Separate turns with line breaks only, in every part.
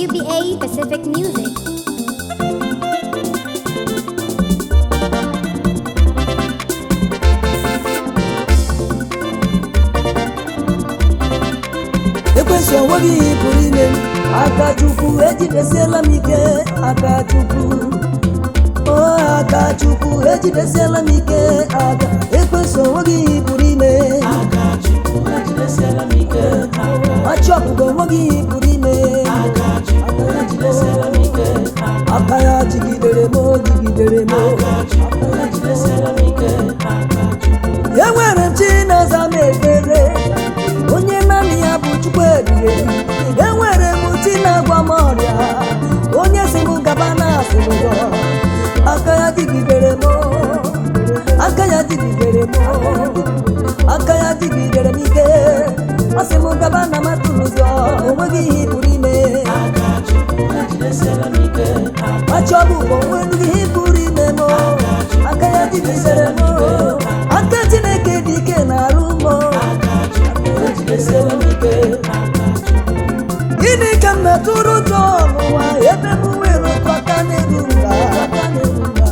UBA Pacific Music.
Ekwensu onweghị ihe ị pụrụ ime m. Aka Chukwu ejidesiela m ike. Aka Chukwu, o aka Chukwu ejidesiela m ike. Aka ekwensu onweghị ihe ị pụrụ ime. Achị ọbụbọ onweghị ihe ị pụrụ ime. Aka ya jigidere m, o jigidere m. Enwere m chi na-aza m ekpere, onye naanị ya bụ Chukwu ebighị ebi. Enwere m chi na-agwa m ọrịa, onye si m gaba na asị m gọ. Aka ya jigidere m, aka ya jigidere m, aka ya jigidere m ike. Ọ sị m gaba na matụrụ ụzọ, onweghị ihe ị pụrụ ime. Achọ bụ ụgbọ onweghị ihe ị pụrụ ime m. Aka ya jigidere m, aka Chineke dị ike na-arụ m. Gịnị ka m na-atụrụ ụjọ n'ụwa ebe m nwere otu aka na-eru mba?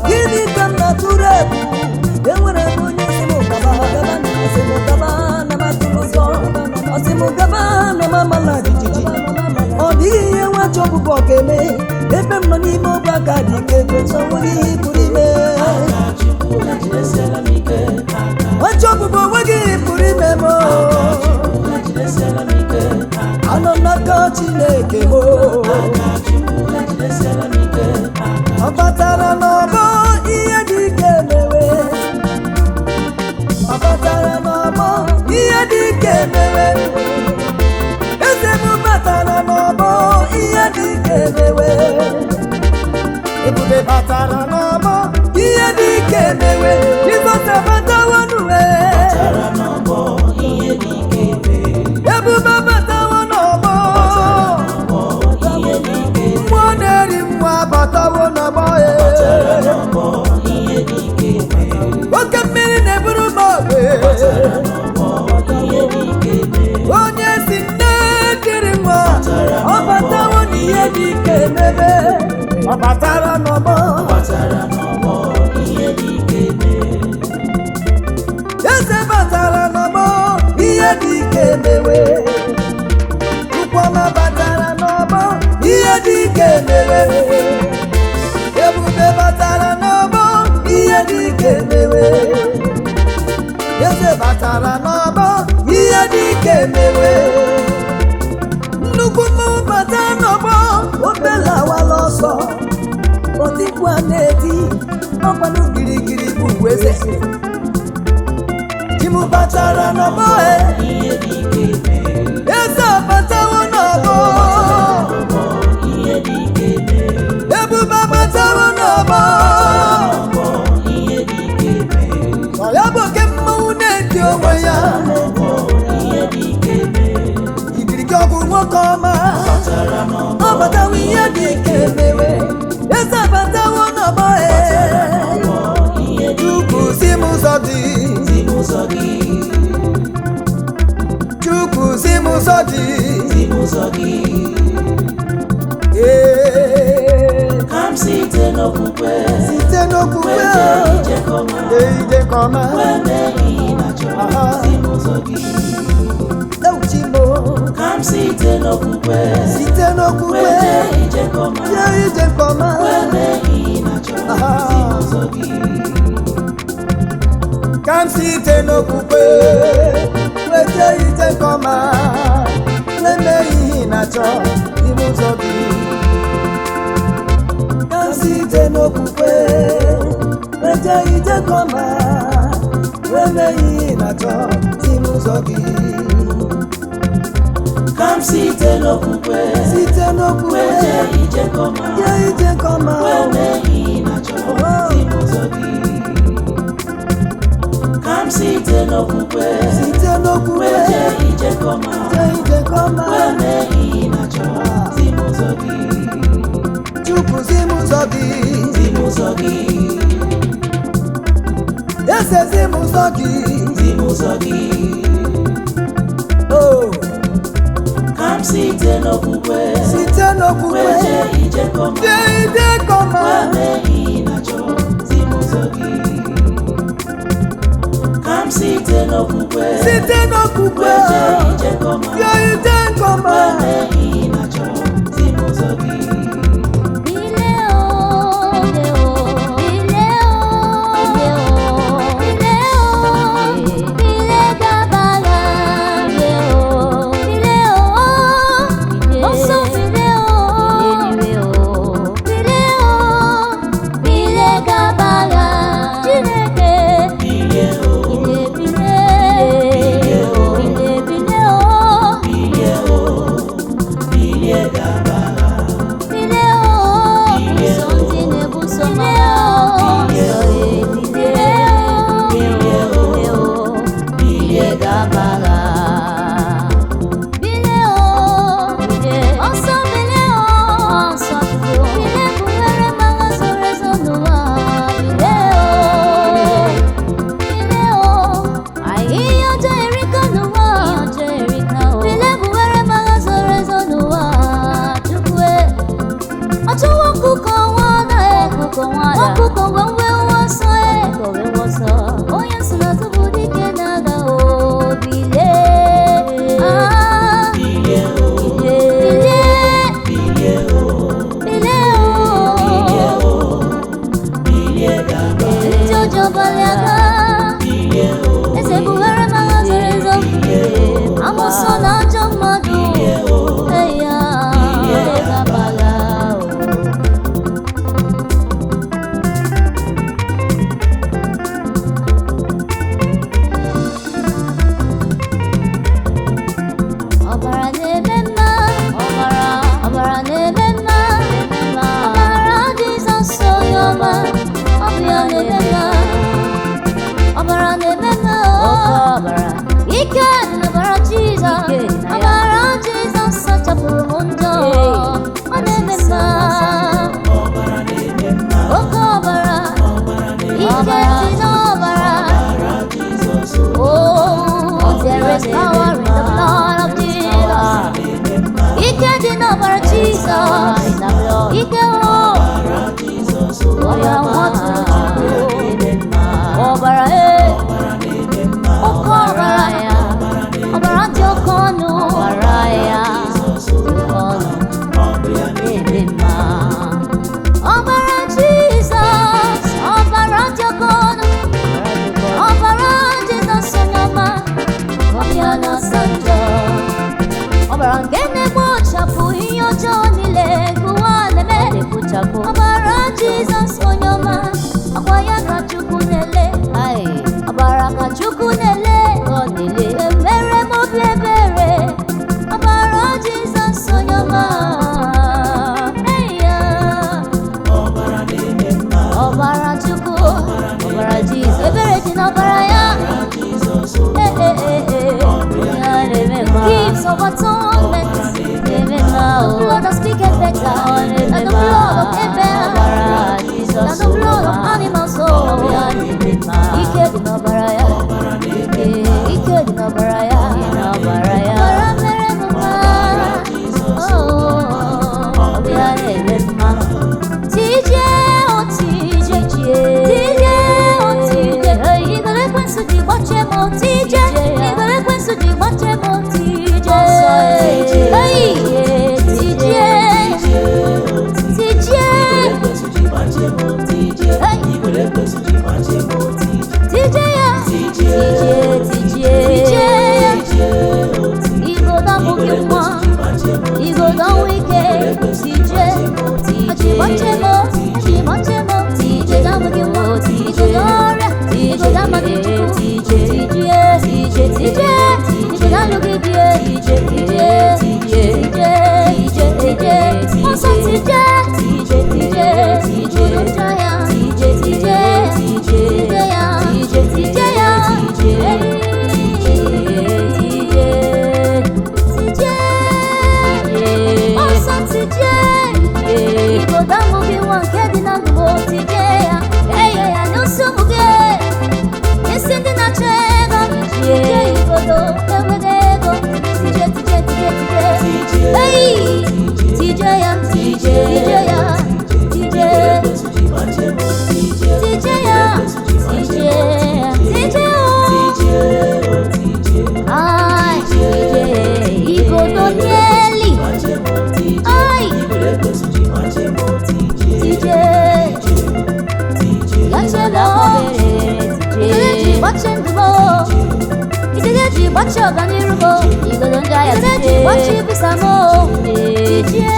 Gịnị ka m na-atụrụ egwu? Enwere m onye si m gaba, asị m gaba na m atụrụ ụjọ, ọsị m gaba na m amala jijiji. Ọ dịghị ihe nwa ọbụbọ ga-eme ebe m nọ n'ime ogbe aka dị ike. Ekwentị onweghị ihe ị pụrụ ime. Nwachi ọbụbọ onweghị ihe ị pụrụ ime m. Anọ m n'aka Chineke m. Ọ batara n'ọgbọ ihe dị ike mewe. Ọ batara n'ọgbọ ihe dị ike mewe. Eze m batara n'ọgbọ ihe dị ike mewe. Ebube batara n'ọgbọ ihe dị ike mewe. Jizọs abatawo n'uwe. Ebube batawo n'ọgbọ. Mmụọ na-eri nwa batawo n'ọgbọ. Oke mmiri na-eburu m ogbe. Onye si nne dịrị nwa, ọ batawo n'ihe dị ike mebe. Ọ batara n'ọgbọ. Eze batara n'ọgbọ ihe dị ike mewe. Chukwuma batara n'ọgbọ ihe dị ike mewe. Ebube batara n'ọgbọ ihe dị ike mewe. Eze batara n'ọgbọ ihe dị ike mewe. Nnukwu mmanwụ bata n'ọgbọ, obele awala ọsọ. Otikwu a na-eti ọkwanụ girigiri bụ ugwu eze. Chi m batara n'ọgbọ e. Eze abatawo n'ọgbọ. Ebube abatawo n'ọgbọ. Sọ ya bụ oke mmanwụ na-eti onwe ya. Igirigi ọgwụ nwoke ọma. Ọ batawo ihe dị ike mewe. Eze abatawo n'ọgbọ e. Chukwu si m ụzọ dị. Chukwu si m ụzọ dị. Ee.
Ka m site n'okwukwe
Site n'okwukwe
wee jee ije kọma,
jee ije nke ọma.
wee mee ihe ị na-achọ. Zi m ụzọ gị.
Ewuchi m o.
Ka m site n'okwukwe
Site n'okwukwe
wee jee ije kọma,
jee ije nke ọma.
wee mee ihe ị na-achọ. Zi m ụzọ gị.
Ka m site n'okwukwe wee jee ije nke ọma, na-eme ihe ị na-achọ n'ime ụzọ gị. Ka m site n'okwukwe wee jee ije nke ọma, na-eme ihe ị na-achọ n'ime ụzọ gị.
Ka m site n'okwukwe
Site n'okwukwe
wee jee ije kọma,
jee ije nke ọma.
wee mee ihe ị na-achọ. Zi m ụzọ gị. Ka m site n'okwukwe
Site n'okwukwe
wee jee ije kọma,
jee ije nke ọma.
wee mee ihe ị na-achọ. Zi m ụzọ gị.
Chukwu zi m ụzọ gị.
Zi m ụzọ gị.
Eze zi m ụzọ gị.
Zi m ụzọ gị.
Oh.
Ka m Ka m site n'okwukwe
Site n'okwukwe
wee jee ije nke ọma.
Jee ije nke ọma.
Wee mee ihe ị na-achọ, zi m ụzọ gị. Ka m site n'okwukwe
Site n'okwukwe
wee jee ije nke ọma.
Jee ije nke ọma.
Wee mee ihe ị na-achọ, zi m ụzọ gị.
Ile o, ile o, ile o, ile o, ile o, ile gabala, ile o, ile o, ọsọ ile o, ile o, ile gabala, Chineke.
Bilie o,
Ile bile, ile bile o,
bilie o, bilie gaba.
bile o, ụzọ ndị na-ebuso m agha. Bile o, bile o,
Bilie
gabala. Bile o, ọsọ bile o, ọsọ Chukwu. Bile bughere m agha zoro ezo n'ụwa. Bile o. Bile o, ihe ọjọọ erika n'ụwa. Bile bughere m agha zoro ezo n'ụwa. Chukwu e. Ọchụwa ọkụkọ nwa ada e. Ọkụkọ nwe nwe nwa ọsọ e. Onye nsonaazụ bụ dike na-aga o bilie. Ah,
Bilie o,
bilie,
bilie o,
bilie o.
o, bilie gaba.
Ndị ọjọọ balị aga.
Bilie o,
Eze bughere m agha zoro ezo. Amụsọ na ajọ mmadụ. Eya, gabala o. Ọbara na-eme mma, ọbara, ọbara na-eme mma, ọbara Jizọs onye ọma, ọ bụ ya na-eme mma. Ọbara na-eme mma, ike dị n'ọbara Jizọs, ọbara Jizọs sachapụrụ m njọ, ọ na-eme mma.
ọbara na-eme mma.
Oke ọbara,
Ọbara na-eme
ike dị n'ọbara.
ọbara Jizọs o.
Oh, there is power in the blood of Jesus.
Na-eme mma.
Ike dị n'ọbara Jizọs. Ike o,
Ọbara Jizọs o.
ọbara nwa atụrụ Chukwu.
Na-eme mma.
Ọbara e,
Ọbara na-eme mma.
oke ọbara, ọbara dị oke ọnụ.
Jizọs o. Ọ bụ ya na-eme
Ọbara Jizọs, ọbara dị oke ọnụ. Ọbara Jizọs onye ọma, ọ bụ ya na-asa njọ. Ọbara nke na-egbochapụ ihe ọjọọ niile nke ụwa na-eme. Ọbara Jizọs onye ọma, ọkwa ya ka Chukwu na-ele. Ọbara ka Chukwu na-ele. Emere m obi ebere. Ọbara Jizọs onye ọma. Eya.
Ọbara na-eme mma.
Ọbara Chukwu. Ebere dị n'ọbara ya.
Ọbara Jizọs o.
Eh, eh, eh, eh. Gifts of atonement. The blood that speaketh better than the blood of Abel, than the blood of animals. Oh, ike dị n'ọbara ya. Ike dị n'ọbara ya. Ọbara mere m mma. Oh, ọ bụ ya na-eme mma. Tije, oh, tije, tije, oh, tije. Igwe ekwensu ji gbachie m, oh, tije. Igwe ekwensu ji gbachie m, oh, tije. Hey, tije, tije,
Ekwensu ji gbachie m tije.
Hey.
Igwere ekwensu ji gbachie m tije.
tije ya.
Tije,
Tije, tije,
tije, o, tije.
Igodo abụghị nwa. Igodo ọnwụ ike. Tije, achịgbachie m, achịgbachie m. Igodo abụghị nwa. Igodo ọrịa. Igodo amaghị Chukwu. Tije, tije, tije. Igodo alụghị di. Tije, tije, tije, tije. Ọsọ tije, tije, tije. Igodo njọ ya. Tije, tije, tije ya. Tije ya. Tije, tije. Ọsọ tije. Ei, tije ya, tije ya, tije, tije ya, tije, tije o. Ai, tije, igodo n'eli. Ai, tije, gachela tije, gbachi ndụ m o. Ijiji ji gbachi ọganiru m o. Igodo ndị agha tije ji gbachi ibisa m o. Tije.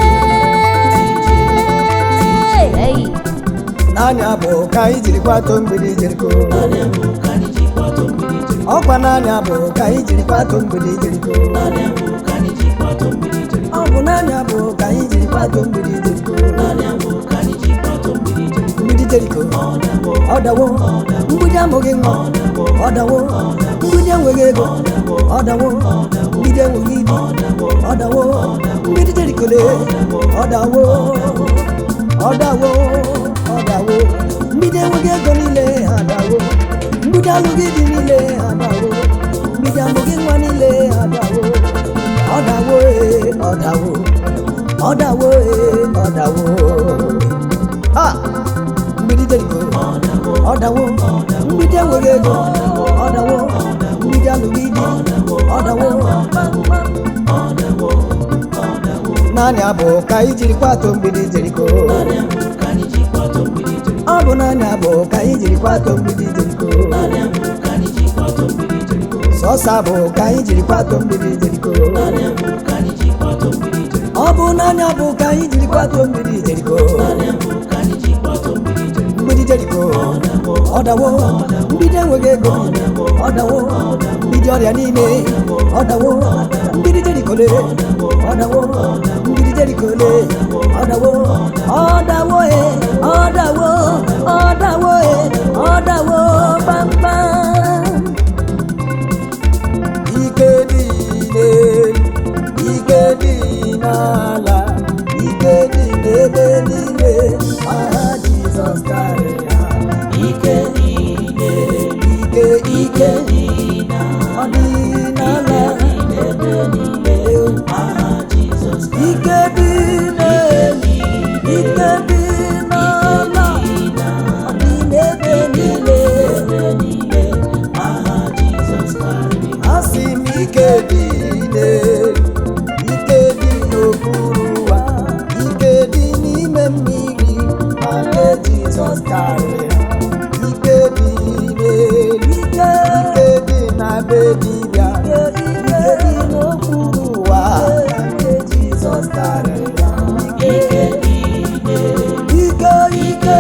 Ei.
Naanị abụ ka anyị jiri kwatọ mgbidi Jeriko. Ọkwa naanị abụ ka anyị jiri kwatọ mgbidi Jeriko. Ọ bụ naanị abụ ka anyị jiri kwatọ mgbidi Jeriko. Mgbidi Jeriko, ọ dawo. Mgbidi amụghị nwa, ọ dawo. Mgbidi enweghị ego, ọ dawo. Mgbidi enweghị ibi, ọ dawo. Mgbidi Jeriko lee, ọ dawo. Ọ dawo, ọ dawo. Mgbidi enweghị ego niile ha dawo. Mgbidi alụghị di niile ha dawo. Mgbidi amụghị nwa niile ha dawo. Ọ dawo ee, ọ dawo. Ọ dawo ee, ọ dawo. Ha! Mgbidi Jeriko, ọ dawo. Mgbidi enweghị ego, ọ dawo. Mgbidi alụghị di, ọ dawo. Naanị abụ ka anyị jiri kwatọ mgbidi Jeriko. Ọ bụ naanị abụ ka anyị jiri kwatọ mgbidi Jeriko. Sọsọ abụ ka anyị jiri kwatọ mgbidi Jeriko. Ọ bụ naanị abụ ka anyị jiri kwatọ mgbidi Jeriko. Mgbidi Jeriko, ọ dawo. Mgbidi enweghị ego, ọ dawo. Mgbidi ọrịa niile, ọ dawo. Mgbidi Jeriko le, ọ dawo. Mgbidi Jeriko le, ọ dawo. Ọ dawo e, ọ dawo, ọ dawo e, ọ dawo kpamkpam. Ike dị n'elu, ike dị n'ala, ike dị n'ebe niile, aha Jizọs karịrị ha.
Ike dị n'elu,
Ike, ike,
dị n'ala,
ọ dị n'ala,
n'ebe niile, aha Jizọs
ike dị n'elu, ike dị n'ala, ọ dị n'ebe niile.
n'ebe niile, aha Jizọs karịrị.
Asị m ike dị n'elu, ike dị n'okpuru ụwa, ike dị n'ime mmiri, ma nke Jizọs karịrị. Ike dị n'elu, ike dị na be dibịa, ike dị n'okpuru ụwa, nke Jizọs karịrị.
Ike dị n'elu,
Ike, ike,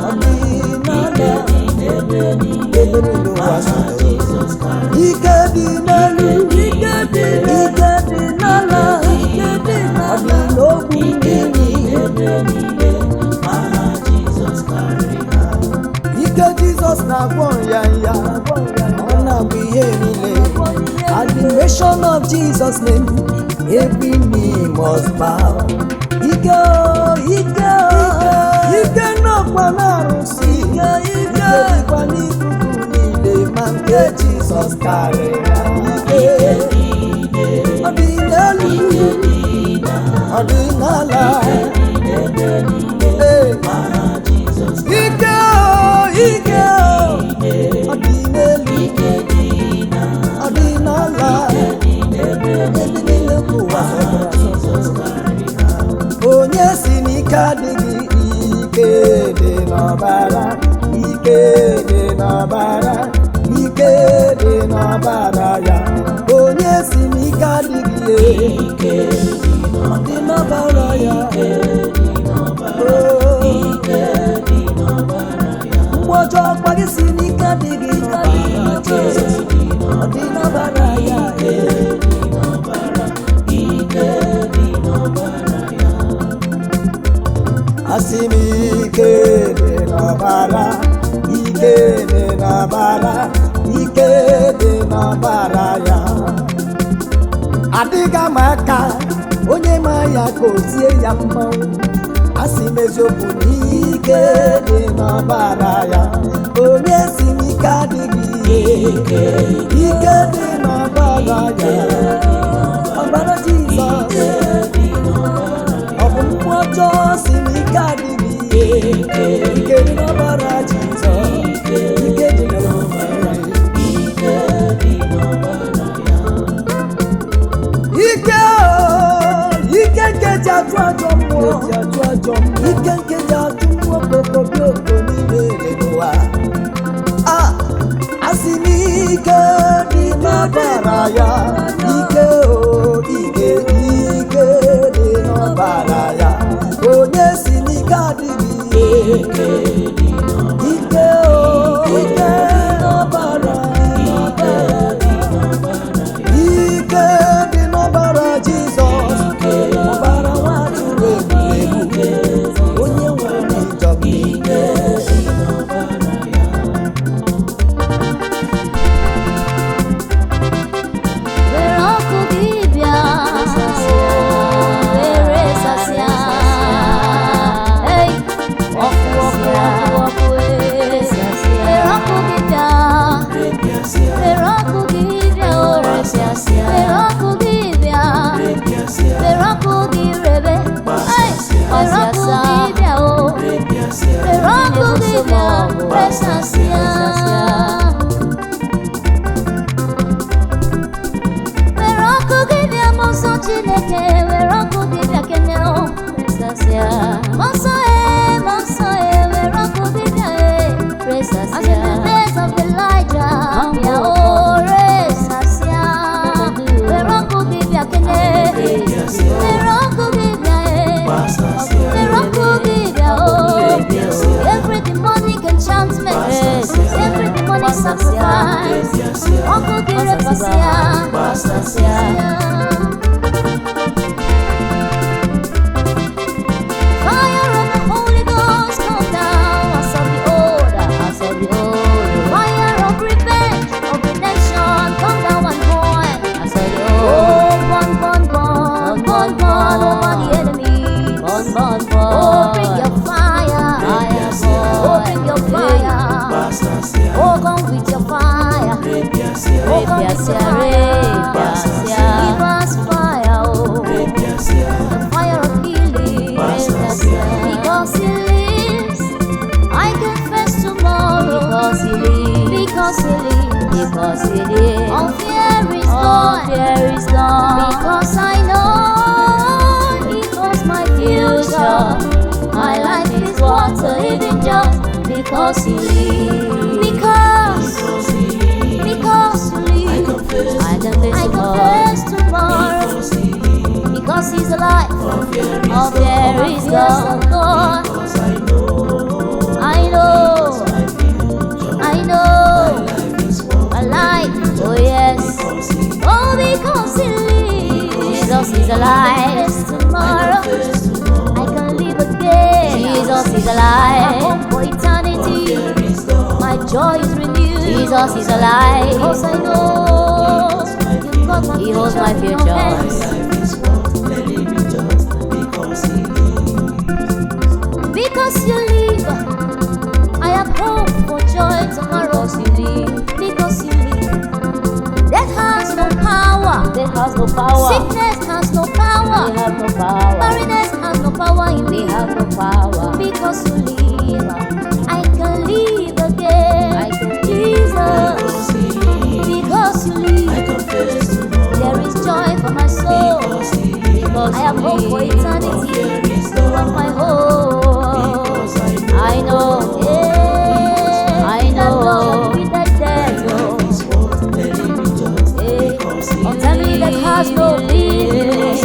ọ dị n'ala,
n'ebe niile,
ebe niile ụwa sọtụrụ.
Jizọs karịrị.
Ike dị n'elu, ike dị ike dị n'ala, ike dị ọ dị n'okwu mmiri.
N'ebe niile, aha Jizọs karịrị ha.
Ike Jizọs na-agwọ nyanya, ọ na-agwọ ihe niile. At the mention of Jesus' name, every knee must bow. Ike o, ike o, ike nọkwa n'arụsị, ike dịkwa n'ikuku niile, ma nke Jizọs karịrị ha. Ike ọ dị n'elu, ọ dị n'ala. Ee. Ike o, ike o, ọ dị n'elu, ọ dị n'ala, ebe niile nke ụwa sọtụrụ asọtụ. Onye si n'ike adịghị, ike dị n'ọbara, ike dị n'ọbara, ike dị n'ọbara ya. Onye si n'ike adịghị,
Ike dị
ọ dị n'ọbara ya. Oh.
ike dị n'ọbara ya.
Mgbe ọjọọ kwa gị si n'ike adịghị, Jizọs, ọ dị n'ọbara ya.
Ike dị n'ọbara ya.
Asị m ike dị n'ọbara, ike dị n'ọbara, ike dị n'ọbara ya. Adịghị ama aka onye ma ya ka o tie ya mmanwụ. Asị m eziokwu na ike dị n'ọbara ya. Onye si m ike adịghị, ike dị n'ọbara ya. Ọbara Jizọs. Ọ bụ mmụọ ọjọọ si n'ike adịghị ike. Ike dị n'ọbara Jizọs. Ike dị n'ọbara. Ike o, ike nke ji achụ ajọ mmụọ. Ike nke ji achụ mmụọ okpokoboko niile dị n'ụwa. A asị m ike dị n'ọbara ya. Ike o, ike, ike dị n'ọbara ya. Onye si n'ike adịghị ike. Ike o, ike n'ọbara. Ike dị n'ọbara Jizọs, ọbara nwa atụrụ egwuregwu, onye nwere njọ bụ ike.
Were ọkụ gị bịa, were sasịa. Ei, ọkụ ọkụ ọkụ ọkụ ee. Were ọkụ gị bịa, were ọkụ gị bịa o. Were ọkụ gị bịa, were ọkụ gị rebe. Ei, were ọkụ gị bịa o. Were ọkụ gị bịa, resasịa. Were ọkụ gị bịa, mmụọ nsọ Chineke, were ọkụ gị bịa kene o. Mmụọ nsọ e, mmụọ nsọ e, were ọkụ gị bịa e. As in the days of Elijah, bịa o, resasịa. Were ọkụ gị bịa kene. Were ọkụ gị bịa e. Were ọkụ gị bịa o. Every demonic enchantment, every demonic sacrifice, ọkụ gị repasịa. Fire of the Holy Ghost, come down as of the old, as of the old. Fire of revenge, of redemption, come down and burn, as of the old. Oh, burn, burn, burn, burn, burn over the enemy. Burn, burn, burn. Oh, bring your fire, oh, bring your fire. Oh, come with your fire. Oh, come with your fire. Give us fire, oh. The fire of healing. Because he lives, I can face tomorrow. Because he lives, because he lives, because he lives. All fear is gone, fear is gone. Because I know he holds my future. My life is worth a living just because he lives. Because he lives, I can face tomorrow. Because he's alive, all fear is gone. I know, I know, my life, oh yes. Oh, because he lives, Jesus is alive. Tomorrow, I can live again. Jesus is alive. My hope for eternity, my joy is renewed. Jesus is alive. Because I know, you've got my He holds my future in your hands. Because you live, I have hope for joy tomorrow. Because you live, because you live. Death has no power.
Death has no power.
Sickness has no power.
They have no power.
Barrenness has no power in me.
They have no power.
Because you live, I can live again.
I can
Jesus, because you live, there is joy for my soul.
Because
I have
you
hope for
live.
eternity. You are my hope.
I know.
Yeah,
I know.
The Lord with the dead, oh. Eh, oh, tell me that has no limit.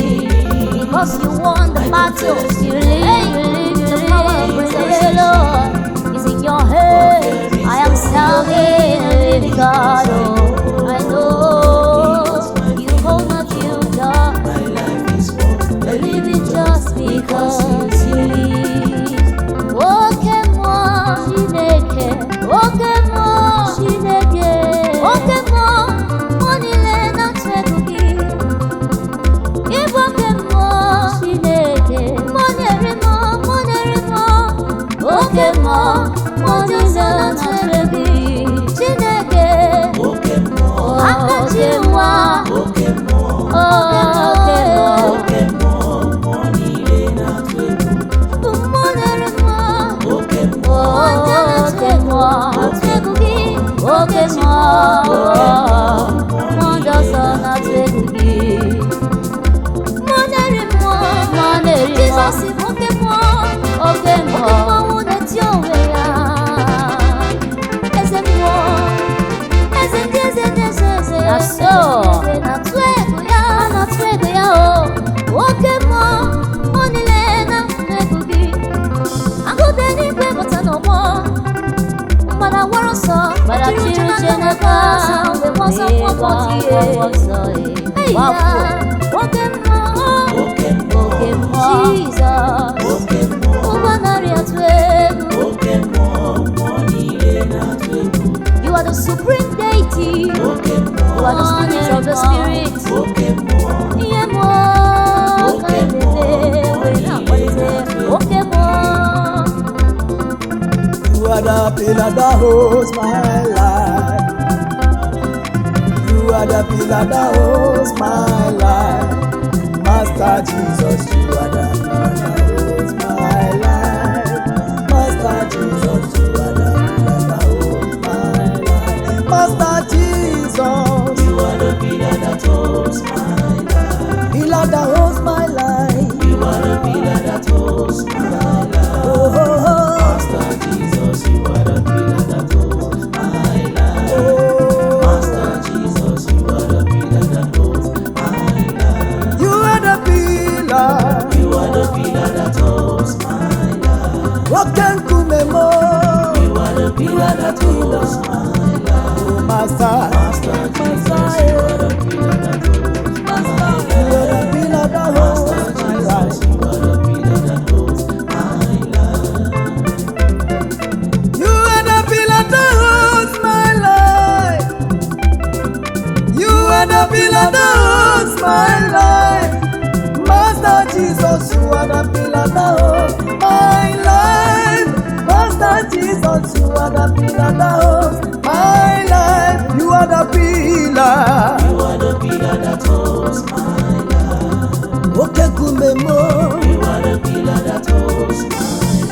Because you won the battle.
You live,
Hey,
you live, you
the power of
live.
resurrection is in your hand. I am serving a living God. Oh, I know you hold my future. Living just because you live. Oke mmụọ Chineke, oke mmụọ Chineke, oke mmụọ, mmụọ niile na-atụ egwu gị. Ịbụ oke mmụọ Chineke, mmụọ na-eri mmụọ, mmụọ na-eri mmụọ, oke mmụọ, mmụọ niile na-atụ egwu gị. Chineke, aka chi ụwa, oke mmụọ. powerful. Oke mmụọ,
Oke mmụọ.
oke mmụọ, Jizọs.
Oke mmụọ.
Ụgbọ narị atụ egwu.
Oke mmụọ, mmụọ niile na-atụ egwu.
You are the supreme deity.
Oke mmụọ.
You are the spirit of the spirit.
Oke mmụọ.
Ihe mmụọ ka
Oke mmụọ,
na-efe were na-akpọlite. Oke mmụọ.
You are the pillar that holds my life. You are the pillar that holds my life. Master Jesus, you are the pillar that holds my life. Master Jesus, you are the pillar that holds my life. Master Jesus,
You are the pillar that holds my life.
pillar that holds my life.
You are the pillar that holds my life.
Oh, oh, oh,
Master Jesus, you are the pillar that holds my life.
oh.
Master Jesus, you are the pillar that holds my life.
You are the pillar.
You are the pillar that holds my life.
Oke nkume mo.
You are the pillar that holds my life.
Oh, Master.
Master Jesus, you are the pillar that holds my life.
You are the pillar that holds
Master
my life.
Jesus, you are the pillar that holds my life.
You are the pillar that holds my life. You are the pillar that holds my life. Master Jesus, you are the pillar that holds my life. Master Jesus, you are the pillar that holds my life. You are the pillar.
You are the pillar that holds my life.
Oke nkume mo.
You are the pillar that holds my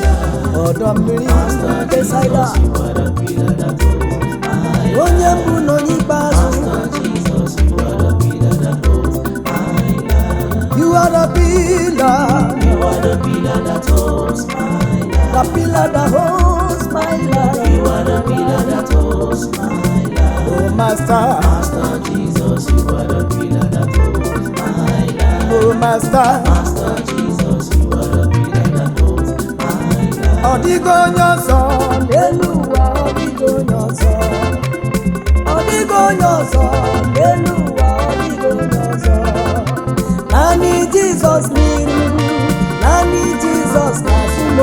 life.
Ọ̀dọ̀ mmiri
Master
Besaida.
Jesus, you are the pillar that holds my life.
Onye mbụ na onye ikpeazụ.
Master Jesus, you are the pillar that holds my life.
You are the pillar.
You are the pillar that holds my life.
The pillar that holds my life.
You are the pillar that holds my life.
Oh Master,
Master Jesus, you are the pillar that holds my life.
oh Master,
Master Jesus, you are the pillar that holds my life.
ọ dịghị onye ọzọ n'elu ụwa, ọ dịghị onye ọzọ. Ọ dịghị onye ọzọ n'elu ụwa, ọ dịghị onye ọzọ. Naanị Jizọs n'iru, naanị Jizọs n'azụ m,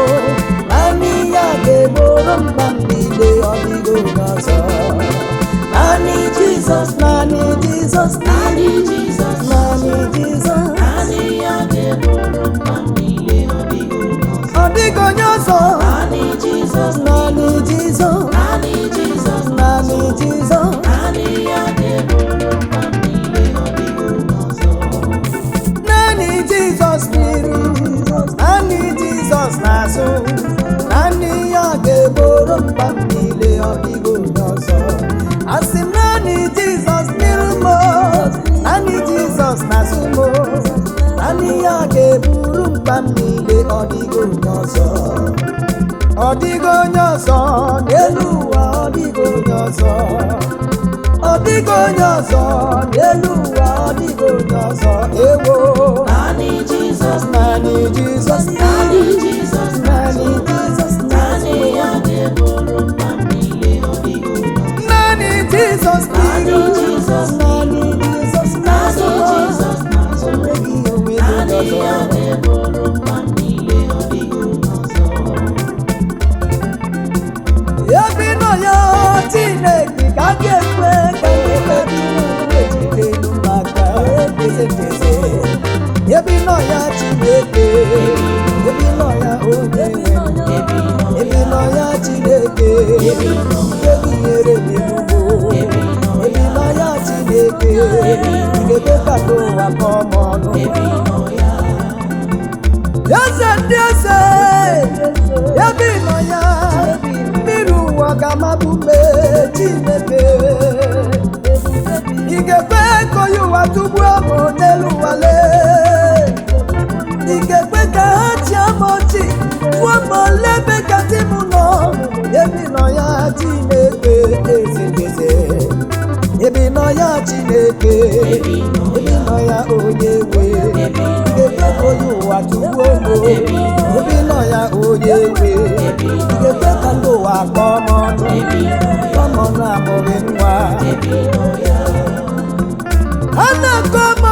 naanị ya ga-egboro mkpa m niile, ọ dịghị onye ọzọ. Naanị Jizọs, naanị Jizọs,
Naanị Jizọs,
naanị Jizọs.
naanị ya ga-egboro mkpa m niile, ọ dịghị onye ọzọ.
Ọ dịghị onye ọzọ.
Naanị Jizọs,
Naanị Jizọs,
naanị Jizọs,
naanị Jizọs.
naanị ya ga-egboro mkpa m niile, ọ dịghị onye ọzọ.
Naanị Jizọs n'iru, naanị Jizọs n'azụ, naanị ya ga-egboro mkpa m niile, ọ dịghị onye ọzọ. Asị m naanị Jizọs n'iru m, naanị Jizọs n'azụ m, naanị ya ga-eburu mkpa m niile, ọ dịghị onye ọzọ. Ọ dịghị onye ọzọ n'elu ụwa, ọ dịghị onye ọzọ. Ọ dịghị onye ọzọ n'elu ụwa, ọ dịghị onye ọzọ. Ewo.
Naanị Jizọs,
Naanị Jizọs,
naanị Jizọs,
naanị Jizọs,
naanị ya ga-egboro mkpa m niile, ọ dịghị onye ọzọ.
naanị Jizọs
Naanị
n'iru,
Jizọs,
naanị Jizọs
naanị
n'azụ,
Jizọs n'azụ.
onweghị onwe gị
Naanị
ọzọ.
ya ga-egboro mkpa m niile, ọ dịghị onye ọzọ.
Ebe ị nọ ya, Chineke ka a ga-ekwe ka ndị mmadụ ejide elu maka eze eze. Ebe ị nọ ya, Chineke, ebe ị nọ ya, onye nwe m. Ebe ị nọ ya, Chineke, ebe nyere m ebubo. Ebe ị nọ ya, Chineke, ị ga-ekwe ka ndị ụwa kọọ m ọnụ. Eze ndị eze, ebe ị nọ ya, mmiri ụwa ga-amabụ ume Chineke. Ị ga-ekwe ka onye ụwa tụgbuo m n'elu ụwa lee. Ị ga-ekwe ka ha chịa m ọchị, tụọ m ole ebe ka di m nọ. Ebe ị nọ ya, Chineke, eze ndị eze. Ebe ị nọ ya, Chineke, ebe ị nọ ya, onye nwe. Ị ga-ekwe ka onye ụwa tụgbuo m. Ebe ị nọ ya, onye nwe. Ị ga-ekwe ka ndị ụwa kpọọ m ọnụ. Kpọọ m ọnụ abụghị nwa. A na-akọ m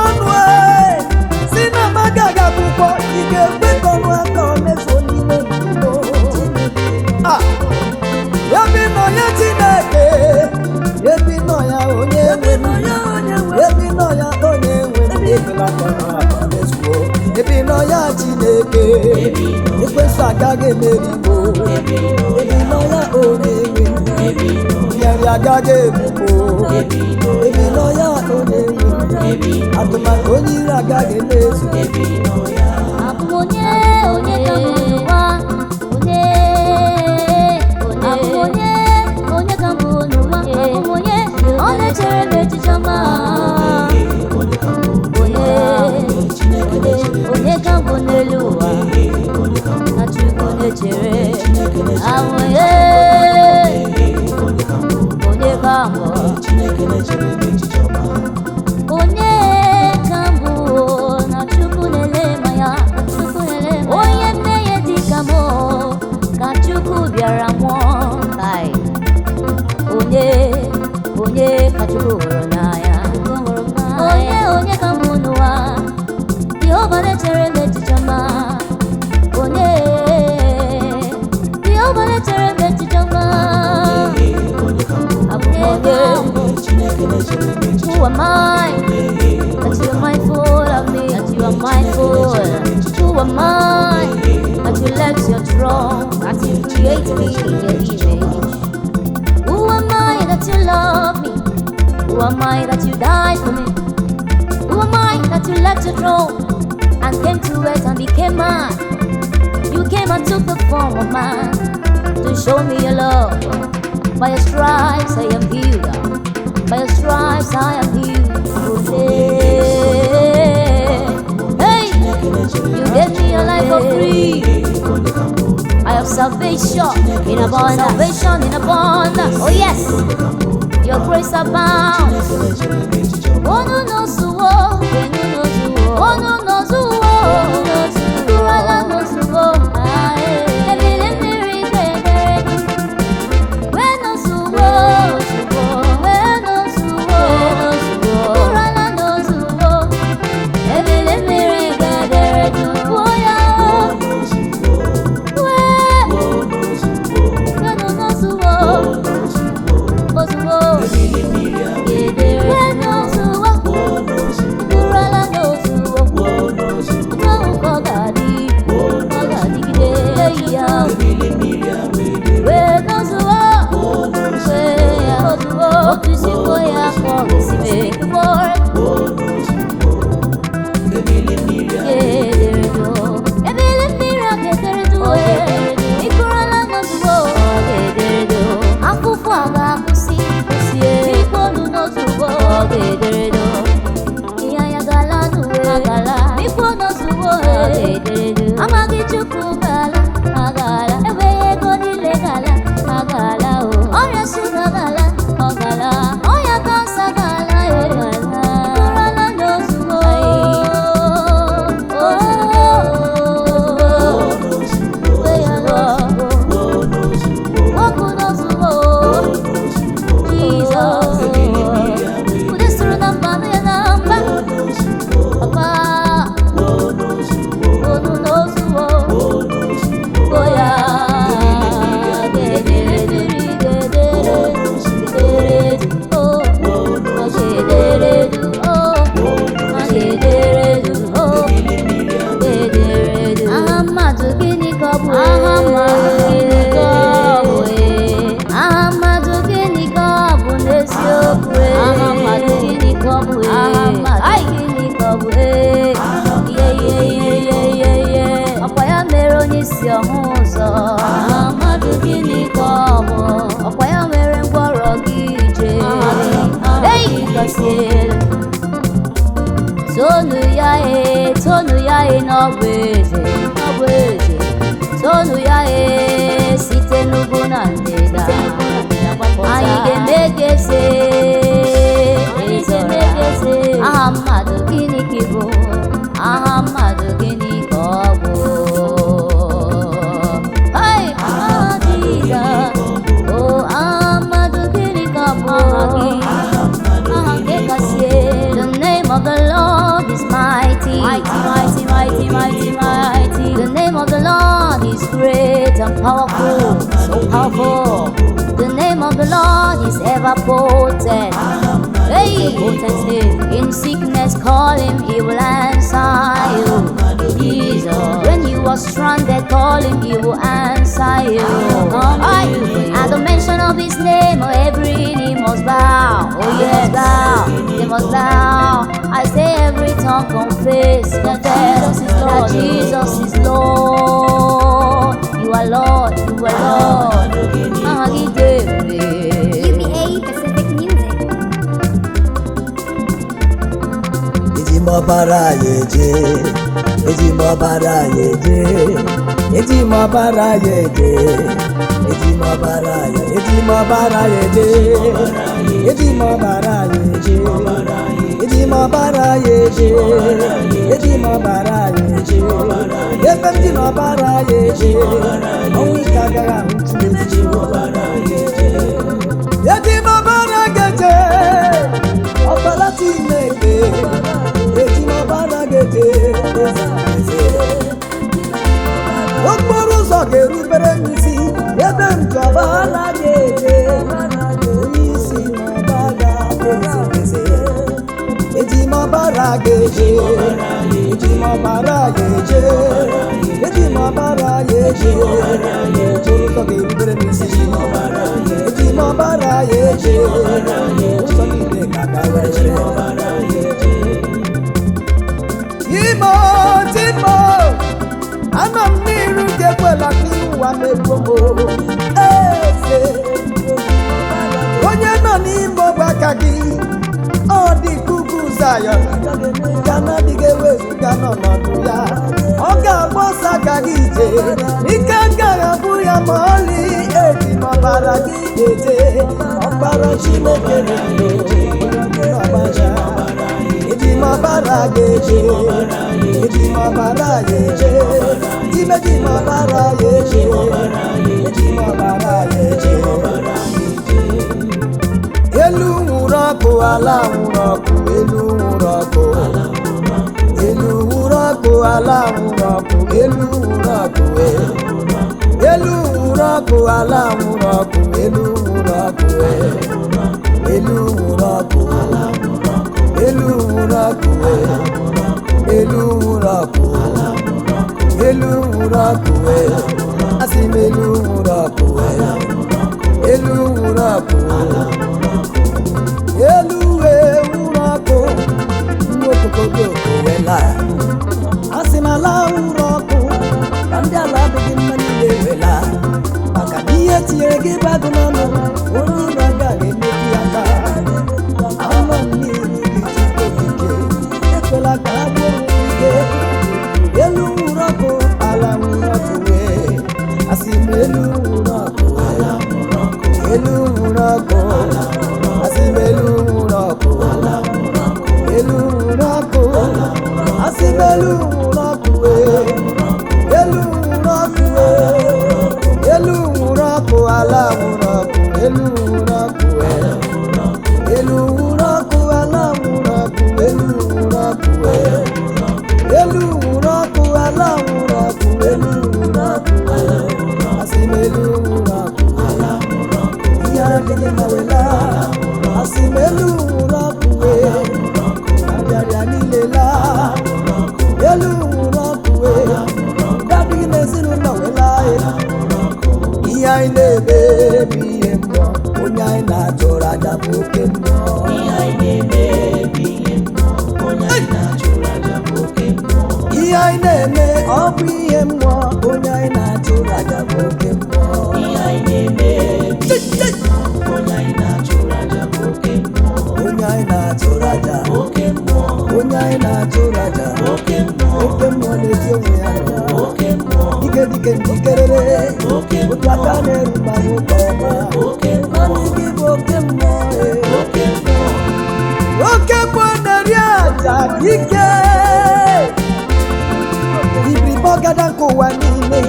Ebe ị nọ ya Chineke, ekwensu agaghị emeri m o. Ebe ị nọ ya onye nwe m, nrịanrịa agaghị egbu m o. Ebe ị nọ ya onye nwe m, atụmatụ onye iro agaghị emezu.
Abụ m onye, onye ka m bụ n'ụwa? Onye, abụ m onye, onye ka m bụ n'ụwa? Abụ m onye, ọ na-echere m echiche ọma. Onye, onye ka m bụ n'elu ụwa? Na Chukwu na-echere. Abụ onye, onye ka m bụ? Onye ka m bụ na Chukwu na-ele m anya? Onye mmehie dị ka m ka Chukwu bịara nwụọ. Ai. Onye, onye ka Chukwu hụrụ n'anya? Onye, onye ka m bụ n'ụwa? Jehova na-echere m echiche ọma. Onye, Jehova na-echere m echiche ọma. Abụ m onye. Who am I that you are mindful of me? That you are mindful. Who am I that you left your throne? That you create me in your image? Who am I that you love me? Who am I that you died for me? Who am I that you left your throne and came to earth and became man? You came and took the form of man to show me your love. By your stripes I am healed. By your stripes I am healed. Hey, you gave me your life for free. I have salvation in abundance. Salvation in abundance. Oh yes, your grace abounds. Onu n'ozuwo, onu n'ozuwo, kurala n'ozuwo. Ebili mmiri ga-edere gị. Wee n'ozuwo, wee n'ozuwo, kurala n'ozuwo. Ebili mmiri ga-edere gị. Kwuo ya, wee, wee n'ozuwo, ozuwo. Wee n'ozuwo, kurala n'ozuwo. Otu ahụ ka ọ ga-adị, ọ ga-adịgide ya. Wee n'ozuwo, wee ya ozuwo, otu isi kwuo ya ka ọ ga-esi mee. Ebili mmiri a ga-ederedu, ịkụrụla n'ozugbo, afụfụ a ga-akwụsị, ikponu n'ozugbo, ihe anya gala n'uwe, ikpo n'ozugbo, amaghị Chukwu gala, enweghị ego niile gala, ọrịa shuga gala, ọrịa kansa gala, ịkụrụla n'ozugbo. Aha mmadụ gịnị ka ọ bụ? Aha mmadụ gịnị ka ọ bụ? Aha mmadụ gịnị ka ọ bụ n'eziokwu? Aha mmadụ gịnị ka ọ bụ? Aha mmadụ gịnị ka ọ bụ? Iye iye iye iye iye iye. Ọkwa ya mere onye isi ọhụ ụzọ. Aha mmadụ gịnị ka ọ bụ? Ọkwa ya mere ngwọrọ gị ije. Ei, kasị elu. Tonu ya e, tonu ya e n'ọbụ eze, n'ọbụ eze. Tonu ya e, site n'ugwu na ndịda. Anyị ga-eme ka eze, anyị ga-eme ka eze. Aha mmadụ gịnị ka ị bụ? Aha mmadụ gịnị ka ọ bụ? Hey, aha Jizọs. Oh, aha mmadụ gịnị ka ọ bụ? Aha gị. Aha nke kasị elu. The name of the Lord is mighty. Mighty, mighty, mighty, mighty, mighty. The name of the Lord is great and powerful. So powerful. The name of the Lord is ever potent. Hey, potent name. In sickness, call him, he will answer you. are stranded, call him, he will answer you. Aye. At the mention of his name, every knee must bow. Oh yes, bow. They must bow. I say every tongue confess, confess that Jesus is Lord. You are Lord, you are Lord. Aha gị dị ebube.
UBA Pacific Music.
Eji m ọbara ya eje, eji m ọbara ya eje, eji m ọbara ya eje, eji m ọbara ya, eji m ọbara ya eje, eji m ọbara ya eje, eji m ọbara ya eje, eji m ọbara ya eje, ebe m ji n'ọbara ya eje, ọnwụ ike agaghị ahụ Chineke. Eji m ọbara ya eje, ọbara Chineke, eji m ọbara gị eje, eze eze. Okporo ụzọ ga-erubere m isi, ebe m ji ọbara gị eje, onye isi n'ọba ga-eze eze. Eji m ọbara gị eje, eji m ọbara gị eje, eji m ọbara ya eje, okporo ụzọ ga-erubere m isi, eji m ọbara ya eje, ụzọ niile ga-aga were were. Imo Timo, anọ m n'iru gị, ekwela ka ụwa megbuo m o. Eze, onye nọ n'ime ogbe aka gị, ọ dị ka ugwu Zayọn, ka na-adịghị ewezuga n'ọnọdụ ya. Ọ ga-agba ọsọ agaghị ije, ike agaghị abụ ya ma ọlị. Eji m ọbara gị eje, ọbara Chineke dị ndụ, ọbara. Eji m ọbara gị eje, eji m ọbara gị eje, ime ji m ọbara ya eje, eji m ọbara ya eje. Elu nwụrụ ọkụ, ala nwụrụ ọkụ, elu nwụrụ ọkụ, elu nwụrụ ọkụ, ala nwụrụ ọkụ, elu nwụrụ ọkụ, elu nwụrụ ọkụ, ala nwụrụ ọkụ, elu nwụrụ ọkụ, elu nwụrụ ọkụ, elu nwụrụ ọkụ, elu nwụrụ ọkụ, elu nwụrụ ọkụ, asị m elu nwụrụ ọkụ, elu nwụrụ ọkụ, elu wee nwụrụ ọkụ, okokoko wela, asị m ala nwụrụ ọkụ, ka ndị ala adịghị mma niile wela, maka na ihe tinyere gị bagụ n'ọnụ, onye iro agaghị emetụ ya aka. Ama mmiri gị Chukwu okike, ekwela ka ha gbuo gị. Elu nwụrụ ọkụ, ala nwụrụ ọkụ, wee asị m elu nwụrụ ọkụ, elu nwụrụ ọkụ, asị m elu nwụrụ ọkụ, elu nwụrụ ọkụ, asị m elu nwụrụ ọkụ, wee elu nwụrụ ọkụ, wee elu nwụrụ ọkụ, ala nwụrụ ọkụ, elu nwụrụ ọkụ, wee elu nwụrụ ọkụ, ala nwụrụ ọkụ, elu nwụrụ ọkụ, wee elu nwụrụ ọkụ, ala nwụrụ ọkụ, elu nwụrụ ọkụ, asị m elu nwụrụ ọkụ, ihe adịghị mma wela, asị m elu nwụrụ ọkụ, wee arịarịa niile laa, elu nwụrụ ọkụ, wee ndị adịghị n'ezinụlọ wela. Ihe anyị na-eme bụ ihe mmụọ, onye anyị na-achụrụ aja bụ oke mmụọ.
Ihe anyị na-eme bụ ihe mmụọ, onye anyị na-achụrụ aja bụ oke mmụọ.
Ihe anyị na-eme ọ bụ ihe mmụọ, onye anyị na-achụrụ aja bụ oke mmụọ.
Ihe anyị na-eme bụ ihe mmụọ, onye anyị na-achụrụ aja bụ oke mmụọ.
Onye anyị na-achụrụ aja,
Oke mmụọ,
onye anyị na-achụrụ aja,
oke mmụọ,
oke mmụọ na-eti onwe ya n'ụwa.
oke mmụọ,
Dike dike njikerere,
oke
otu aka na-eru mba nwoke ọma,
oke mmụọ,
naanị gị bụ oke mmụọ, ee.
oke mmụọ,
Oke mmụọ na-eri aja dike, ibiribe ọgada nke ụwa niile,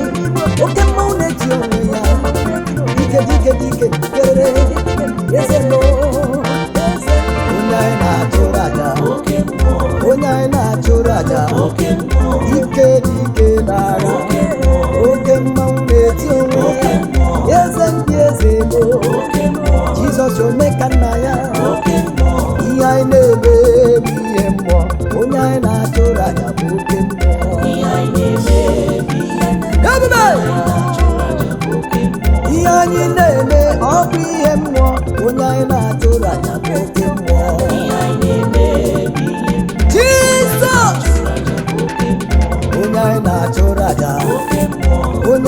oke mmanwụ na-eti onwe ya, dike dike dike njikerere, eze nọ. Onye anyị na-achụrụ aja,
oke mmụọ,
onye anyị na-achụrụ aja,
oke mmụọ,
ike dike n'agha,
oke mmụọ,
oke mmanwụ na-eti onwe ya, eze ndị eze bụ
oke mmụọ,
Jizọs ome ka nna ya.
oke mmụọ,
Ihe anyị na-eme bụ ihe mmụọ, onye anyị na-achụrụ aja bụ oke mmụọ.
ihe anyị na-eme bụ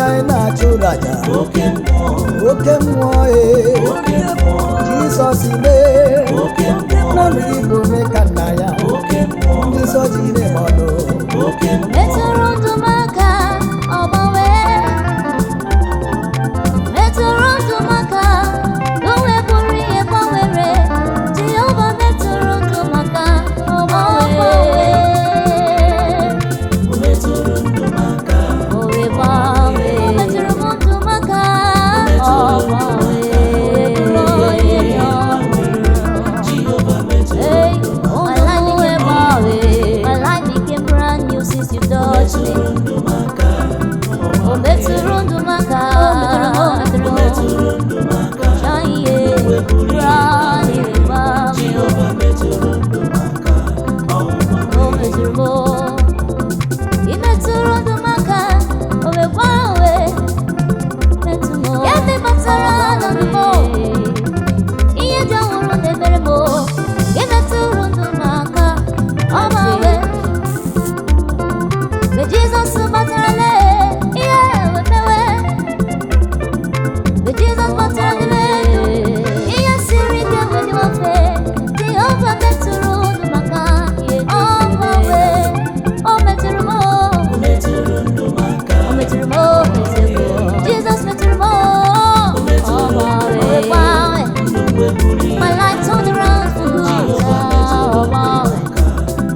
onye anyị na-achụrụ aja.
Oke mmụọ.
Oke mmụọ ee.
Oke mmụọ.
Jizọs mee.
Oke mmụọ.
Naanị Igbo mee ka nna ya.
Oke mmụọ.
Ndị nsọ ji na-eme ọnụ.
Oke mmụọ.
Metụrụ ndụ m aka, ọ gbanwee. Metụrụ ndụ m aka, ka o wee bụrụ ihe gbanwere. Jehova metụrụ ndụ m aka, ọ gbanwee.
O metụrụ ndụ m aka.
O wee gbanwee. O metụrụ m ndụ m aka, ọ gbanwee. Bụrụ onye ọhụrụ.
Jehova metụrụ
Hey, my life became gbanwee. My life became brand new since you touched me.
ndụ m aka.
O metụrụ ndụ m aka. O metụrụ
O metụrụ ndụ m aka. Jehova metụrụ ndụ m aka. Ọ
O metụrụ m. Ị metụrụ ndụ m aka, o wee gbanwee. Metụ m. Ya dị batara na ndụ m. Ihe dị ọhụrụ na-emere m. Ị metụrụ ndụ m aka, ọ gbanwee. Mgbe Jizọs batara lee, ihe ewemewe. Mgbe Jizọs batara n'ime ndụ, ihe siri ike wee dị mfe. Jehova metụrụ ndụ m aka, ọ gbanwee. O metụrụ m,
O metụrụ ndụ m aka.
o metụrụ m, o metụrụ m. Jizọs metụrụ m, ọ gbanwee. Gbanwee.
Ndụ m wee bụrụ ihe
My life turned around for good. Ọ gbanwee.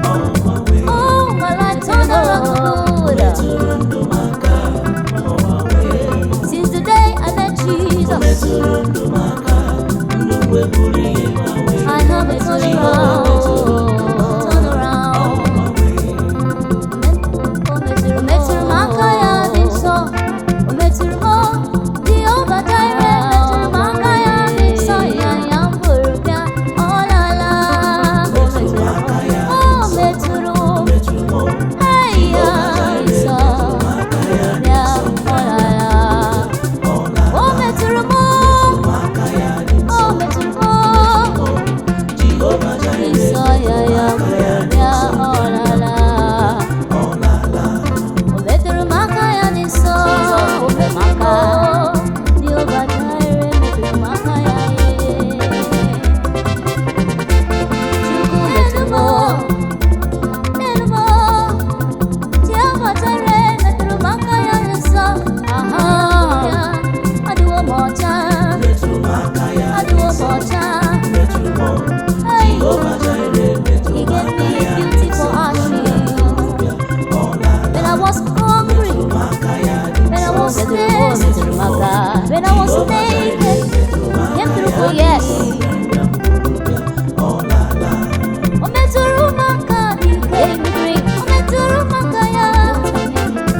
ọ gbanwee.
Oh, my life turned around for good.
Metụrụ ndụ m aka. Ọ gbanwee.
Since the day I met Jesus,
Metụrụ ndụ m aka. Ndụ m wee bụrụ ihe gbanwee.
I have a turnaround. Turnaround. O metụrụ m aka ya dị nsọ. O metụrụ m Jehova Jireh metụrụ m aka ya dị nsọ. Ya ya m bụrụ bịa, ọ lala. O metụrụ m. O metụrụ m.
Metụrụ m.
Hey, ya nsọ. Bịa, ọ lala.
Ọ lala.
O metụrụ m.
Aka ya dị
O metụrụ m.
Jehova Jireh.
Nsọ ya ya bịa, ọ lala.
Ọ lala.
O metụrụ m aka ya dị nsọ. O metụrụ m. Jehova Jireh metụrụ m aka ya Chukwu metụrụ m. Metụrụ m. Jehova Jireh metụrụ m aka ya dị nsọ. Aha. Adịwo m ọcha.
Metụrụ m aka ya.
Adịwo m ọcha.
Metụrụ m.
Hey.
Jehova Jireh metụrụ
He
m
gave
aka
me
ya.
beauty for ashes.
Ọ lala.
When I was hungry,
Aka ya dị
when I was thirsty, when I was naked, came through for yes.
Ọ lala.
O metụrụ m aka n'ike, o metụrụ m aka ya,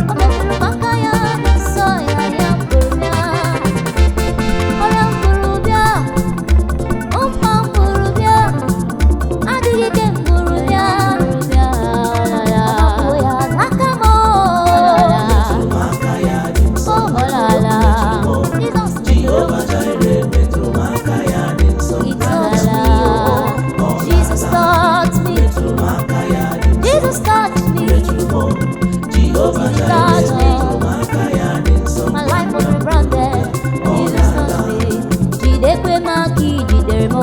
o metụrụ m aka ya, nsọ ya ya mkpụrụ bịa, ọrịa mkpụrụ bịa, ụmụ mkpụrụ bịa, adịghị ike mkpụrụ bịa, ọ ya n'aka m o.
Aka ya dị nsọ.
Oh, la la. Jesus
Jehova Jireh metụrụ m aka ya dị nsọ.
He touched me. oh. Jesus touched me.
Metụrụ m aka ya dị
Jesus touched me.
Metụrụ m. Jehova
He
Jireh
touched me.
metụrụ m aka ya dị nsọ.
My life was rebranded. Jesus touched me. Jidekwe m aka ijidere m.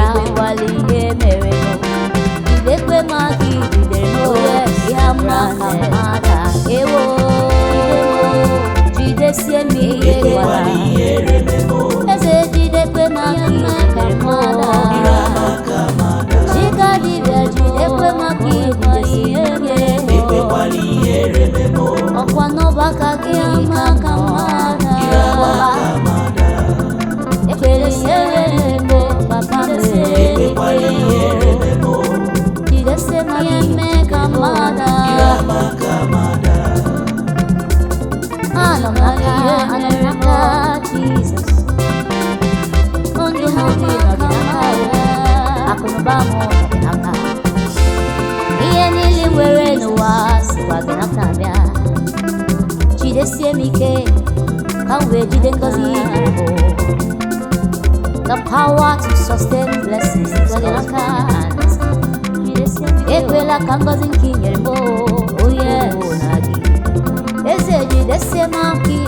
Ekwekwala ihe mere m. Jidekwe m aka ijidere m. Ihe ama ka mmadụ ewo. Jidesie m ihe
Ekwekwala
gwara.
ihere memo.
Eze jidekwe m aka ijidere m.
Aka m ada.
Chika dibịa jidekwe m aka ijidesie m ihe.
Ekwekwala ihere memo.
Ọkwa n'ọbaka gị ama ka mmadụ.
Aka m ada.
Ekwela ihere m papa m.
Ekwekwala ihere memo.
Jidesie m aka ime ka mmadụ.
Aka m ada.
Anọ m n'aka, anọ m n'aka Jizọs. Ndụ m dị nọ gị n'aka, akụnụba m nọ gị n'aka. Ihe niile m nwere n'ụwa sikwa gị n'aka bịa. Jidesie m ike ka m wee jide ngọzi i nyere m. The power to sustain blessings is in your hands. Ekwela ka ngọzi nke i nyere m, oh yes, na gị. Eze jidesie m aka.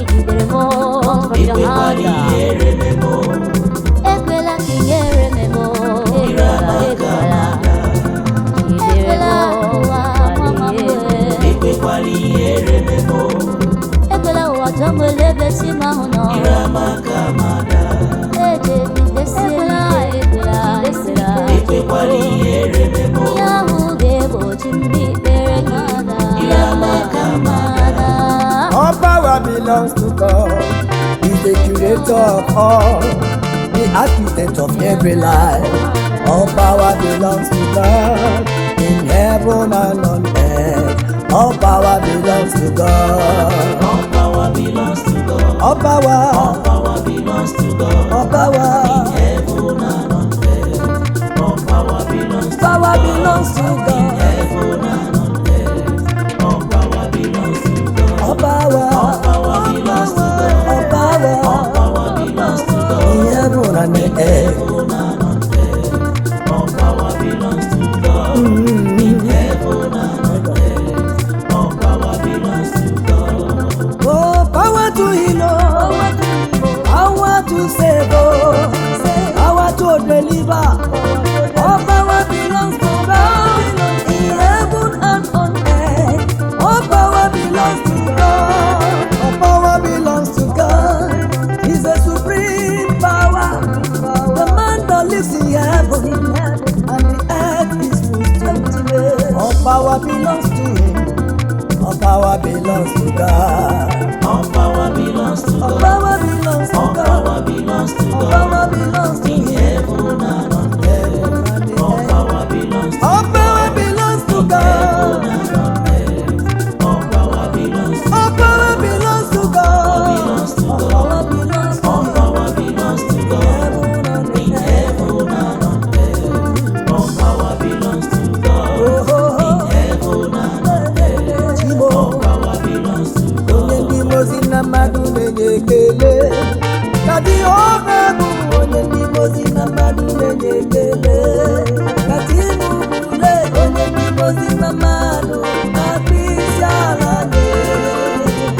power belongs to God. He's the creator of all, the architect of every life. All power belongs to God in heaven and on earth. All power belongs to God.
All power belongs to God.
All power,
All power belongs to God.
all power,
Heaven and on earth. All power belongs to
power belongs to God.
heaven and on earth. All power belongs to God.
All power,
All power belongs to God.
all power,
All power belongs to God.
in heaven and on earth.
Heaven and on earth. All power belongs to God. In heaven and on earth. All power belongs to God.
Oh, power to heal, oh, power to save, oh, power to deliver. All power belongs to God in heaven and on earth. All power belongs to God. All power belongs to God. He's a supreme power. The man that lives in heaven and the earth is footstool. All power belongs to him. All power belongs to God.
All power belongs to
All
God.
power belongs to
All
God.
power belongs to
All
God.
power belongs to
In
Him.
heaven and on earth. All power belongs to
All power belongs to God.
heaven and on earth. All power belongs to
All power belongs to God.
belongs to
All
God.
power belongs to
All
Him.
power belongs to God.
Heaven and
In
earth.
heaven and on earth. All power belongs to God.
Oh, oh, oh.
Heaven and on earth.
Chimo.
All power belongs to God.
Onye ndị mozi na mmadụ na-enye ekele. Ka Jehova bụ onye ndị mozi na mmadụ na-enye ekele. Ka Tinubu onye ndị mozi na mmadụ na-akpụ isi ala nye.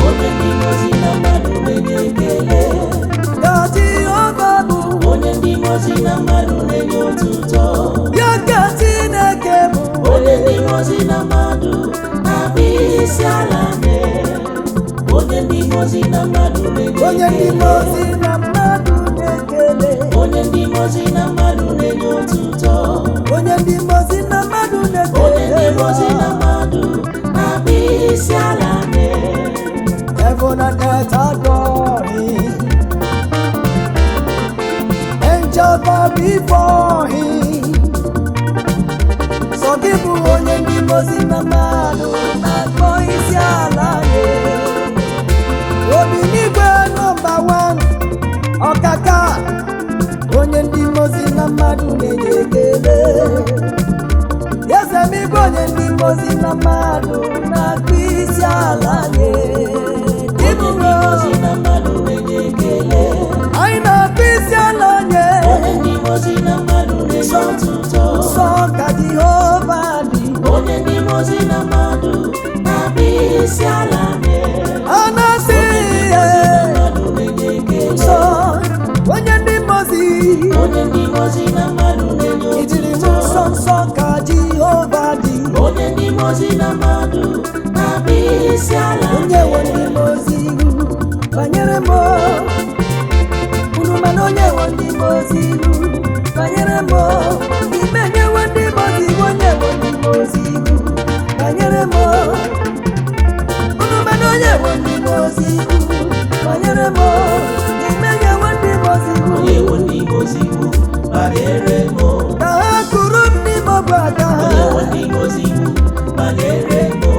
Onye ndị mozi na mmadụ na-enye ekele.
Ka Jehova bụ
Onye ndị mozi na mmadụ na-enye otuto.
ya ka Chineke bụ
Onye ndị mozi na mmadụ na-akpụ isi ala nye. Onye ndị mozi na mmadụ na-enye
onye ndị
ekele.
mozi na mmadụ na-ekele.
Onye ndị mozi na mmadụ na-enye otuto.
Onye ndị mozi na mmadụ
Onye ndị mozi
na-ekele.
na mmadụ na-akpụ isi ala nye.
Heaven and earth adore him. Angels bow before him. Sọ gị bụ onye ndị mozi na mmadụ na-akpọ isi ala nye. Obi n'igwe nọmba wan ọkaka onye ndị mozi na mmadụ na-enye ekele. Eze m igwe onye ndị mozi na mmadụ na-akpọ isi ala nye.
Onye ndị mozi na mmadụ na-enye ekele.
Anyị na-akpọ isi ala nye.
Onye ndị mozi na mmadụ na-enye otuto.
Nsọ ka Jehova dị.
Onye ndị mozi na mmadụ na-akpụ isi ala nye.
A na-asị ihe
Mmadụ na-enye ekele.
nsọ onye ndị mozi
Onye ndị mozi na mmadụ na-enye
ijiri m
otuto.
nsọ nsọ ka Jehova dị.
Onye ndị mozi na mmadụ na-akpụ isi ala
Onye nwe ndị mozi ihu banyere m o. Unu mana onye nwe ndị mozi ihu banyere m o. Ime nyewe ndị mozi ihu onye nwe ndị mozi ihu banyere m o. Unu mana onye nwe ndị mozi ihu banyere m o. Ime nyewe ndị mozi ihu
Onye nwe ndị mozi iwu banyere m o.
ka ha kụrụ m n'ime ọbụ aka ha
Onye nwe ndị mozi iwu banyere m o.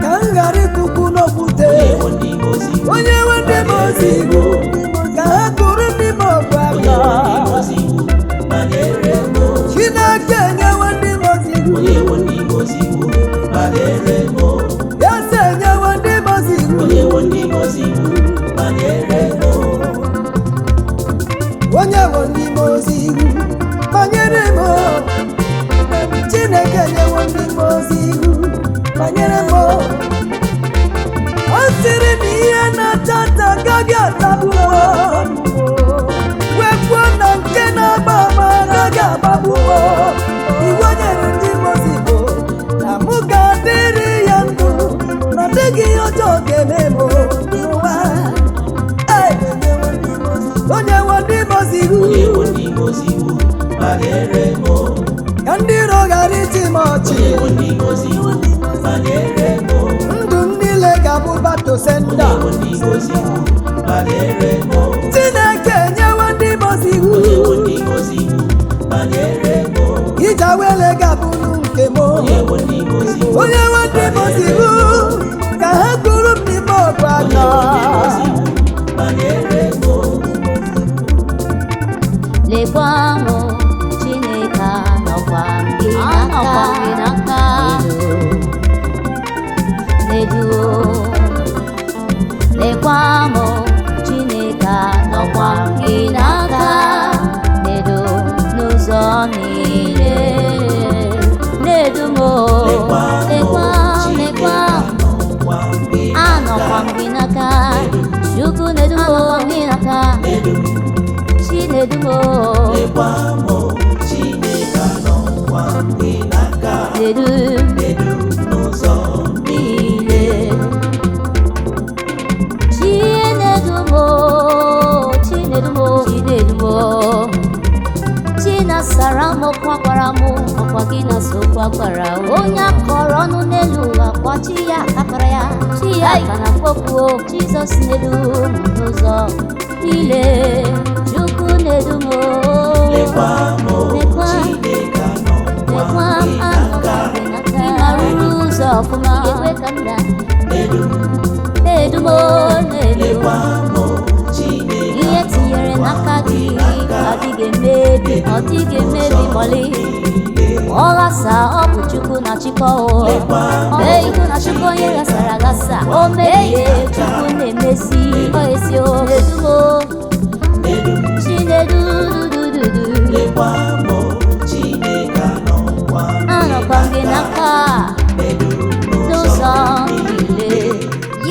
ka m ghara ịkụkwu n'okwute.
Onye nwe ndị mozi iwu
Onye nwe ndị mozi ihu ka ha kụrụ m n'ime ọbụ
Onye
aka
nwe ndị mozi iwu banyere m o.
Chineke enyewe ndị mozi iwu
Onye nwe ndị mozi iwu banyere m o.
eze enyewe ndị mozi iwu
Onye nwe ndị mozi iwu banyere m o.
onye nwe ndị mozi iwu banyere m o. Chineke enyewe ndị mozi iwu banyere m o. Ọ sịrị na ihe na-ata ata agaghị atagbu m wee kwuo na nke na-agba agba agaghị agbagbu m iwu nyere ndị mozi bụ na mụ ga-adịrị ya ndụ na ọ dịghị ihe ọjọọ ga-eme m n'ụwa. Ee, onye nwe ndị mozi iwu
Onye nwe ndị mozi iwu banyere m o.
ka ndị iro ghara iti m ọchị
Onye nwe ndị mozi iwu banyere m o.
ndụ m niile ga-abụ bata to sender.
Onye ndị ozi iwu banyere m o.
Chineke nyewe ndị mozi iwu.
Onye ndị ozi iwu banyere m o.
Ije awele ga-abụrụ nke m.
Onye ndị ozi iwu
Onye nwe ndị mozi iwu ka ha kụrụ m n'ime ọgụ aka.
banyere m o.
Lekwa mụ, Chineke anọkwa m gị
Anọkwa m gị
n'aka. Nedu, lekwa mụ, Chineke anọkwa m gị n'aka. Nedu n'ụzọ niile. Nedu m o,
Lekwa m,
lekwa m,
Chineke
lekwa m.
anọkwa m gị
Anọkwa m gị n'aka. Chukwu nedu m o, gị n'aka.
Nedu m.
Chinedu m o.
Lekwa m, Chineke anọkwa m gị n'aka.
Nedu
Nedu n'ụzọ
niile. Chinedu m o, Chinedu m o, Chinedu m o. Chinasara m kwakwara m, ọkwa gị na-so kwakwara o. Onye akọrọ ọnụ n'elu ụwa kwa chi ya akọrọ ya. Chi ya ka na mkpọkwu o. Jizọs nedu m n'ụzọ niile. Chukwu nedu m o.
Lekwa m,
Lekwa.
Chineke anọkwa
Lekwa
m gị
anọkwa
n'aka.
m gị n'aka. Ị marụrụ ụzọ ọfụma. Ị ga-ekwe ka m daa.
Nedu m.
Na-edu m o, na-edu m.
Lekwa m, Chineke
Ihe tinyere n'aka gị adịghị emebi, ọ dịghị emebi mọlị. Ọ ghasa, ọ bụ Chukwu na-achịkọ o.
Lekwa
Ọ bụ Chukwu na-achịkọ onye ghasara aghasa. O mebie, Chukwu na-emezi. Ọ ezi o. Na-edu m o,
Nedu m.
Chinedu dudududu.
Lekwa m, Chineke anọkwa m gị
Anọkwa m gị n'aka
Nedu
n'ụzọ niile.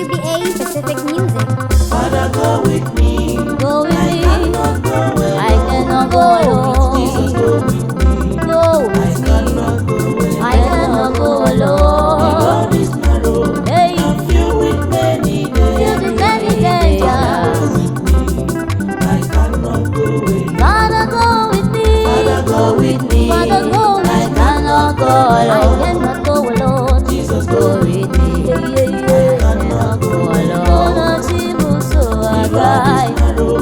UBA Pacific Music.
Father, go with me.
Go with
I
me.
cannot go alone.
I cannot go alone.
Jesus, go with me.
Go
I
with me.
cannot go alone.
I cannot go
The
alone.
road is narrow.
Hey,
I'm filled with many
feel the many dangers.
Go with me. I cannot go alone.
Father, go with me.
Father, go with me.
Father, go with
I
me.
cannot go
I
alone.
cannot go alone.
Jesus, go with me.
Yeah, yeah, yeah.
I cannot go alone.
Ona
The road is
chibuso agai.
narrow.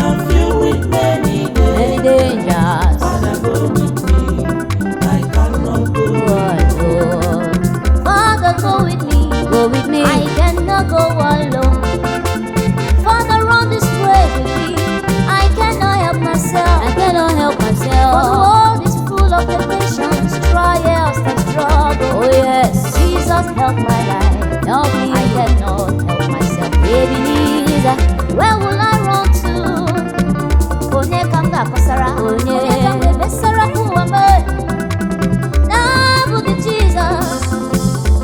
I'm filled with many
Many dangers.
Father, go with me. I cannot go
Alone. Father, go with me.
Go with me.
I cannot go alone. Father, run this race with me. I cannot help myself.
I cannot help
For the
myself.
world is full of temptations, trials, and struggles.
Oh yes.
Jesus, help my life.
Help me.
I cannot help myself.
Ebenezer.
Where will I run to? Onye ka m ga-akọsara?
Onye?
ka m ga-emesara ụwa m? Na-abụghị Jizọs.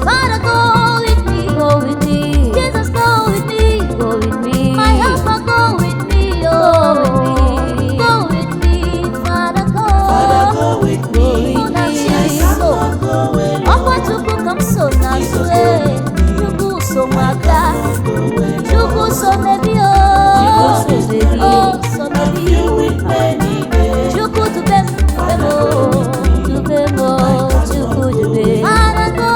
Father, go with me.
Go with me.
Jesus, go with me.
Go with me.
My helper, go with me. Oh,
Go with me.
Go with me. Father, go.
Father, go with me.
Mụ na
I
Chiso.
cannot go alone.
Ọkwa Chukwu ka m so n'azụ e. Chukwu so m aga.
Go alone.
Chukwu so mebi o.
so mebi.
O so mebi.
Filled with many dangers.
Chukwu dube m, dube m o.
Dube m o, Chukwu dube.
Father, go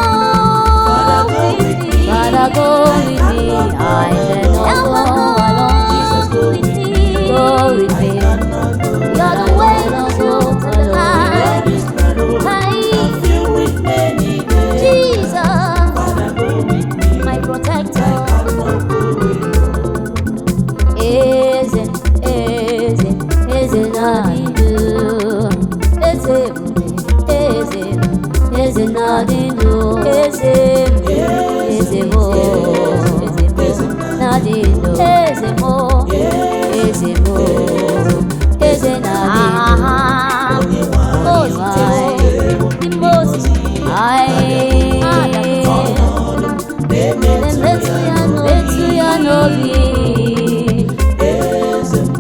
Father, go
with
with
me.
me.
Father, go with me. I cannot
Helper,
go alone.
Jesus,
go
go
with me.
Go with
I
me.
cannot go
You're the way, the truth, and the life.
Road is narrow.
Hi,
Filled with many dangers.
Jesus,
Father, go with me.
my protector.
Cannot go alone.
Eze, eze, eze na-adị ndụ. Eze ebube, eze, eze na-adị ndụ. Eze m, eze m, eze m na-adị ndụ. Eze m, eze m, eze na-adị ndụ.
Onye nwe anyị
Moses, Moses,
Anyị
ọnọdụ na-emetụ
na-emetụ ya n'obi.
metụ ya n'obi.
Eze m,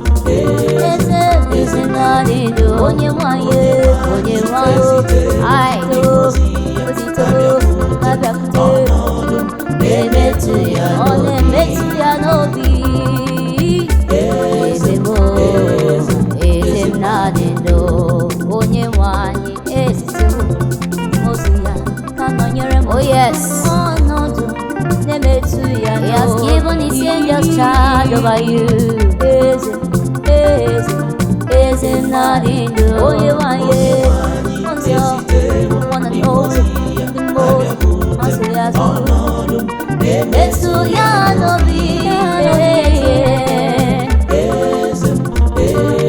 Eze,
Eze na-adị ndụ.
onye nwanyị,
Onye nwanyị, anyị
ozitewo, abịakwute,
ọnọdụ
na-emetụ ya
ọ na-emetụ ya n'obi.
Eze m, eze m na-adị ndụ.
Onye nwanyị ezitewo, ozi ya ka nọnyere m.
Oh yes,
Ọnọdụ na-emetụ ya
Yes,
n'obi. His angels charge over you. Eze, eze, eze na-adị ndụ. Onye nwanyị, nsọ, one and only, the most, asụ ya asụ. Metụ ya n'obi.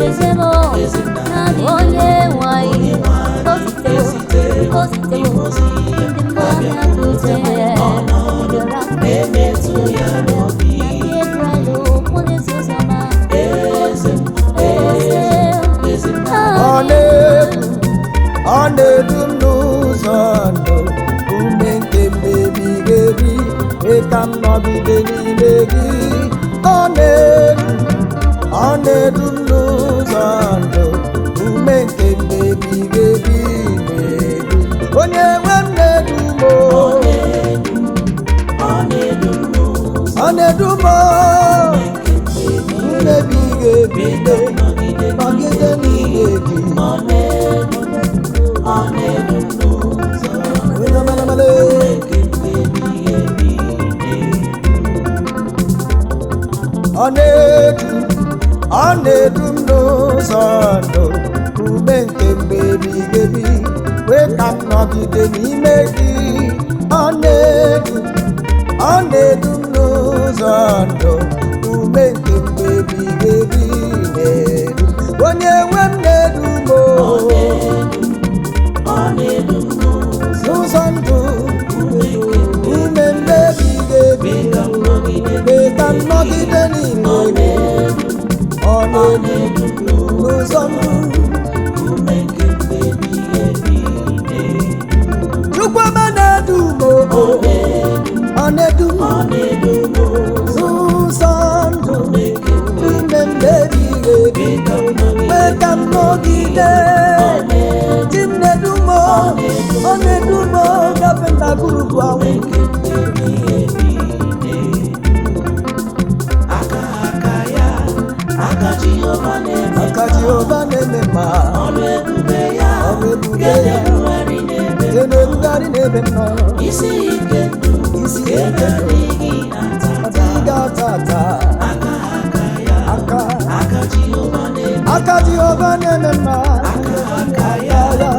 Eze m, onye nwanyị, o zitewo, ndị mmụọ na-akụte ya.
Na-emetụ ya n'obi. Eze m, eze m,
Ọ na-edu, ọ na-edu m n'ụzọ ndụ, ume nke m ebighị ebi, mee ka m nọgide n'ime gị. Ọ na-edu, ọ na-edu m n'ụzọ ndụ, ume nke m ebighị ebi na-edu. Onye nwe m na-edu m o.
ọ na-edu m n'ụzọ
Ọ na-edu m o. M ebighị ebi, nọgide n'ime gị.
ọ na-edu, ọ na-edu m n'ụzọ
Onye ọma.
nke mgbe ebighị ebi na-edu.
Ọ na-edu, ọ na-edu m n'ụzọ ndụ, ume nke mgbe ebighị ebi, wee ka m nọgide n'ime gị. Ọ na-edu, ọ na-edu m n'ụzọ ndụ, ume nke mgbe ebighị ebi na-edu. Onye nwe m na-edu m o.
Ọ na-edu m n'ụzọ
N'ụzọ ndụ, ume mgbe ebighị ebi,
ka m nọgide
wee ka m nọgide n'ime gị. Ọ na-edu n'ụzọ ndụ.
ume nke mgbe ebighị ebi na-edu.
Chukwuma na-edu m o, ọ na-edu m
Ọ na-edu m n'ụzọ
n'ụzọ ndụ,
ume nke mgbe
ume mgbe ebighị ebi,
ka m nọgide
wee ka m nọgide. Chi m na-edu m o, ọ na-edu m o, gafe ndagwurugwu anwụ.
nke mgbe ebighị ebi na-edu. Aka aka ya, aka Jehova na-eme
Aka Jehova na-eme mma,
ọrụ ebube ya,
ọrụ ebube
nke
ya,
na-erugharị n'ebe
nke na-erugharị n'ebe m nọ.
isi ike ndụ
Isi
nke
ike ndụ.
na-adịghị ata
Ọ dịghị ata ata.
aka aka ya,
Aka,
aka Jehova na-eme
aka Jehova na-eme mma,
aka aka ya,
ya,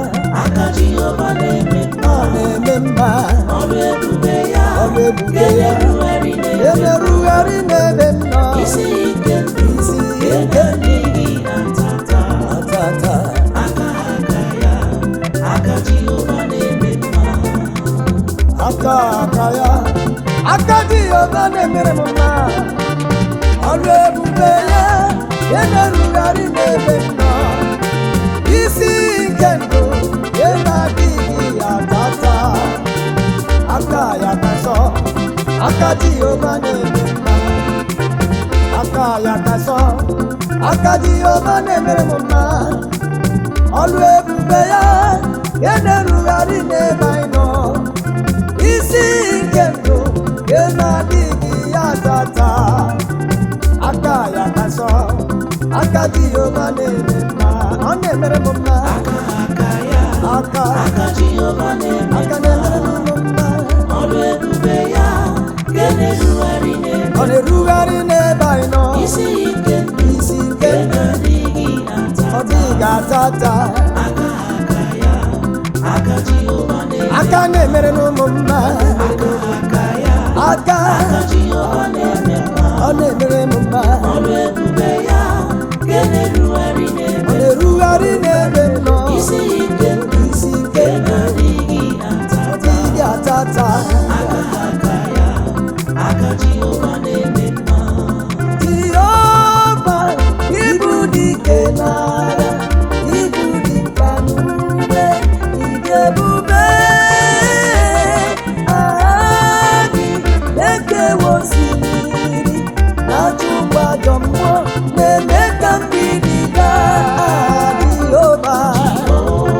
aka Jehova na-eme
ọ na-eme mma,
ọrụ ebube ya,
ọrụ ebube
nke
ya.
na-erugharị n'ebe
Emerugharị n'ebe m nọ.
isi ike ndụ
Isi
nke
ike
na-adịghị ata ata
ata ata.
aka aka ya, aka Jehova na-eme mma.
Aka aka ya, aka Jehova na-emere m mma. Ọrụ ebube ya, emerugharị n'ebe m nọ. Isi ike ndụ, ya na-adịghị ata ata. Aka ya kasọ, aka Jehova na-eme mma. Aka ya kasọ, aka Jehova na-emere m mma. Ọrụ ebube ya, ya na-erugharị n'ebe anyị nọ. Isi ike ndụ, ya na-adịghị ya tata. Aka ya kasọ, aka Jehova na-eme mma, ọ na-emere m mma.
Aka aka ya,
Aka,
aka Jehova na-eme
aka na-emere m mma.
ọrụ ebube ya, nke na-erugharị n'ebe
Ọ na-erugharị n'ebe anyị nọ.
isi ike ndụ
Isi
nke
ike
na-adịghị ata
ọ dịghị ata ata.
aka aka ya, aka Jehova na-eme
Aka na-emere n'ụmụ mma.
aka aka ya,
Aka,
aka Jehova na-eme mma
ọ na-emere m mma.
ọrụ ebube ya, nke na-erugharị
Ọ
n'ebe
na-erugharị n'ebe m nọ.
isi ike ndụ
Isi
nke
ike
na-adịghị ata
ọ dịghị ata ata.
aka aka ya, aka Jehova na-eme mma.
Jehova, ịbụ dike n'agha, ịbụ dimkpa n'ume, ịdị ebube. Agha gị ekewo osimiri, na-achụkwa ajọ mmụọ, na-eme ka mgbidi daa. Jehova,
Jehova,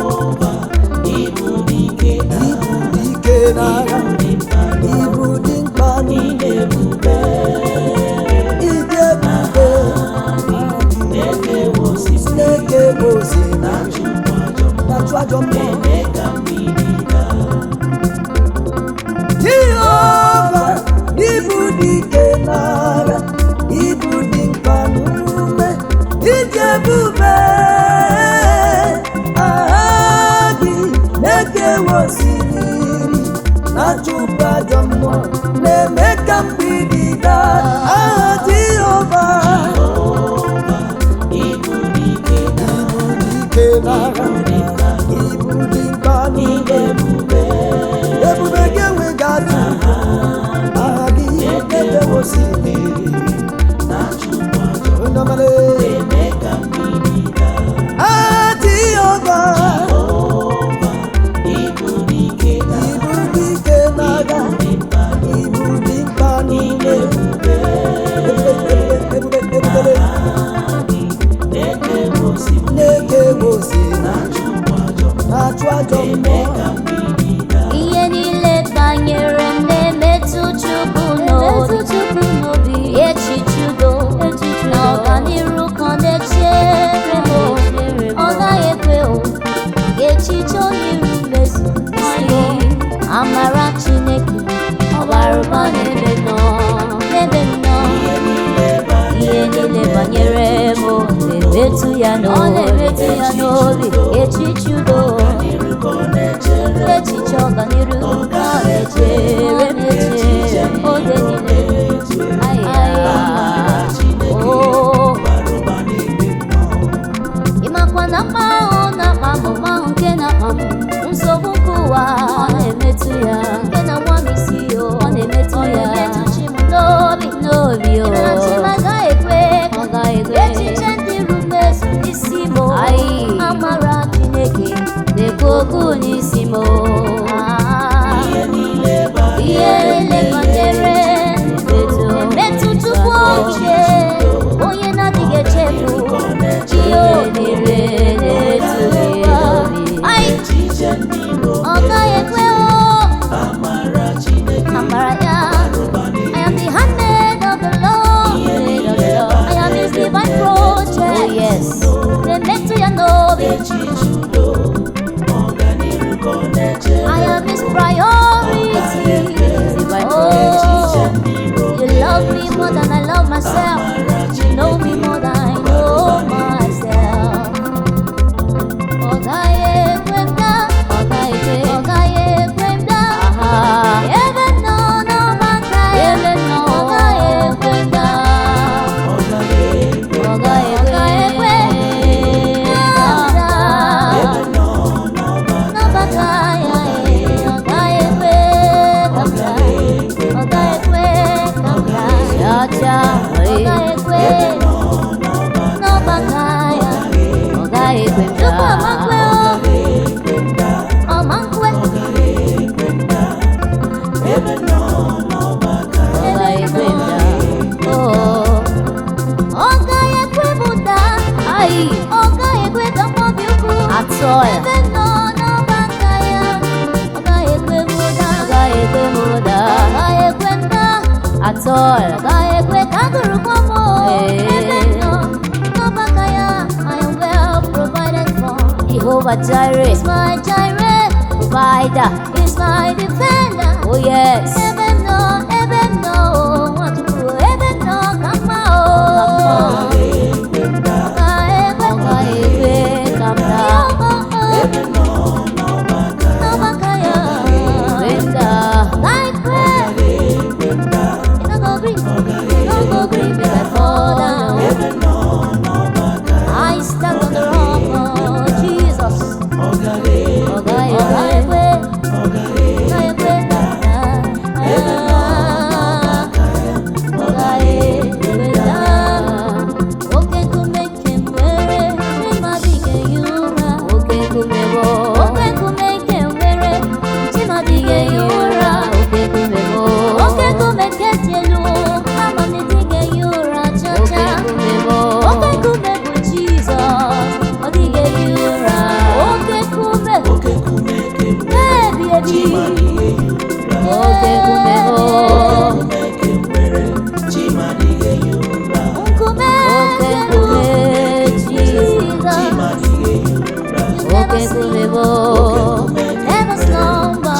ebube ebube ebube ebube na-ekewa osimiri na-achụ ajọ mmụọ.
Ihe niile banyere m na-emetụ Chukwu n'obi. Echiche udo na ọganiru ka ọ na-echere m. Ọ gaghị ekwe o, ka echiche onye iro mezu n'isi. Amara Chineke ọ bara ụba n'ebe m nọ, n'ebe m nọ. Ihe niile banyere m na-emetụ ya n'obi. Echiche udo, echiche ọganiru ka ọ na-echere m eche oge niile. Oh. Ị makwa na mma ahụ na-akpa m, mma ahụ nke na-akpa m, nsogbu nke ụwa ọ na-emetụ ya, nke na-agwa m isi o, ọ na-emetụ ya, ọ na-emetụ chi m n'obi n'obi o. Ị mara chi m agaghị ekwe, ọ gaghị ekwe echiche ndị rumezu n'isi m o. Amara Chineke na-ekwu okwu n'isi m o. Ihe niile banyere na-emetụ Chukwu ochie, onye na-adịghị echefu ihe o niile na-emetụ ya obi. Ai! Ọ gaghị ekwe o, amara ya. I am the handmaid of the Lord. I am his divine project. Oh, yes. Na-emetụ ya n'obi. I am his priority. Oh, you love me more than I love myself. You know me more than I know myself. Ọ gaghị ekwe m daa, ọ gaghị ekwe, ọ gaghị ekwe m daa. Ebe m nọ n'ọgbakọ ya, ebe m nọ, ọ gaghị ekwe m daa. Ọ gaghị ekwe m daa. N'ọgbakọ ya, ọ gaghị ekwe ka m daa. Ọ gaghị ekwe ka m daa. Ọ gaghị ekwe n'ọgbakọ ya. Ọ gaghị ekwe m daa. Tupu ọmakwe o, ọmakwe. Ọ gaghị ekwe m daa. Oh. Ọ gaghị ekwe m daa. Ọ gaghị ekwe ka m kpọbi ụkwụ. Ebe m nọ n'ọgbakọ ya. Ọ gaghị ekwe m daa. Ọ gaghị ekwe m daa. Ọ gaghị ekwe m daa. Ọ gaghị ekwe ka agụrụ gụọ m o. Ebe m nọ n'ọgbakọ ya. I am well provided for.
Jehovah Jireh
He's my Jireh.
provider.
He's my defender.
Oh yes.
Ebe m nọ, ebe m nọ, o, Nwachukwu, ebe m nọ ka mma o. Ọ ga-ekwe
Ọ gaghị ekwe ka m daa.
n'ọgbakọ ya.
Ekwe m daa.
Ga-ekwe. You no go gree, you no go gree make I fall down. I stand on the rock of Jesus.
Ọ gaghị
Ọ
ekwe.
ga-ekwe, ọ ga-ekwe ka m daa. Ọ gaghị ekwe daa. Oke nkume nke m nwere, Chima adịghị ehi ụra.
Oke nkume bụ.
Oke nkume nke m nwere, Chima adịghị ehi ụra.
Oke nkume bụ.
Oke nkume nke dị elu, ama m na ịdịghị ehi ụra
Oke
chacha.
nkume bụ.
Oke nkume bụ Jizọs, ọ dịghị ehi ụra. Oke nkume, ebi ebi.
Oke nkume bụ.
Nkume
Oke
dị elu,
nkume Jizọs.
Jizọs. You
Oke
never
nkume
sleep,
bụ.
never slumber.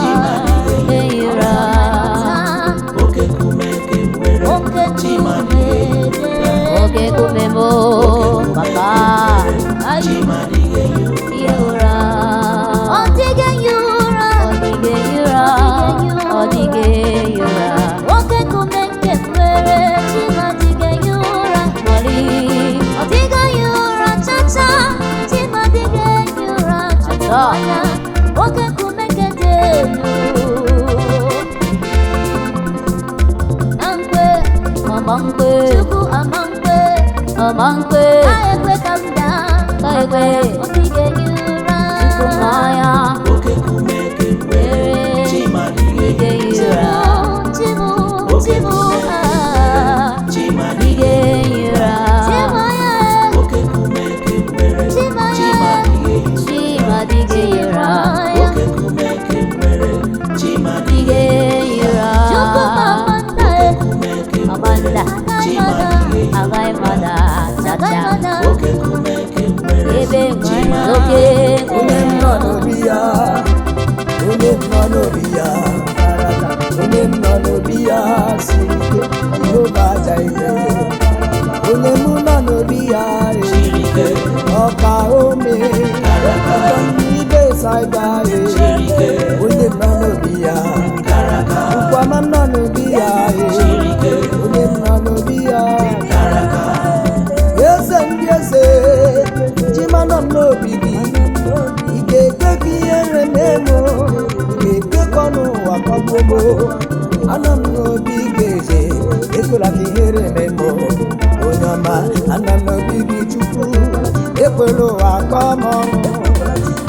Ehi ụra.
Oke nkume dị
Oke nkume bụ. Papa.
Ayi.
Ehi ụra.
Ọ dịghị ehi ụra.
Ọ dịghị ehi ụra. Ọ dịghị ehi ụra.
Oke nkume nke nwere Chima adịghị ehi ụra.
Mọlị.
Ọ dịghị ehi ụra chacha. Chima adịghị ehi ụra
Atọ.
chukwu. Oke nkume nke dị elu. Na mgbe
Ọmọnkwe.
Chukwu amankwe.
Ọmọnkwe.
Ka ekwe ka m daa.
Ka ekwe.
Ọ dịghị ehi ụra.
Chukwu mmanya.
Chima
Dịghị ehi ụra.
Chimu, Chimu, Chimu, ah. ada.
Oke nkume nke m nwere
Ebe
Chima.
oke
Onye m nọ n'obi ya, onye m nọ n'obi ya, onye m nọ n'obi ya siri ike, Jehova Jaire. Onye m nọ n'obi ya,
Siri ike.
Ọka ome, ibe saịda,
Siri ike.
Onye m nọ n'obi ya,
Karaka.
Nkwama m nọ n'obi ya,
Siri ike.
Onye m nọ n'obi ya.
Karaka.
Eze ndị eze, chima nọ m n'obi gị, ị ga-ekwe ka ihere mee m, ị ga-ekwe ka ọnụ ụwa kọgbuo m. Anọ m n'obi gị eze, ekwela ka ihere mee m. Onye ọma, anọ m n'obi gị Chukwu, ekwela ụwa kọọ m ọnụ.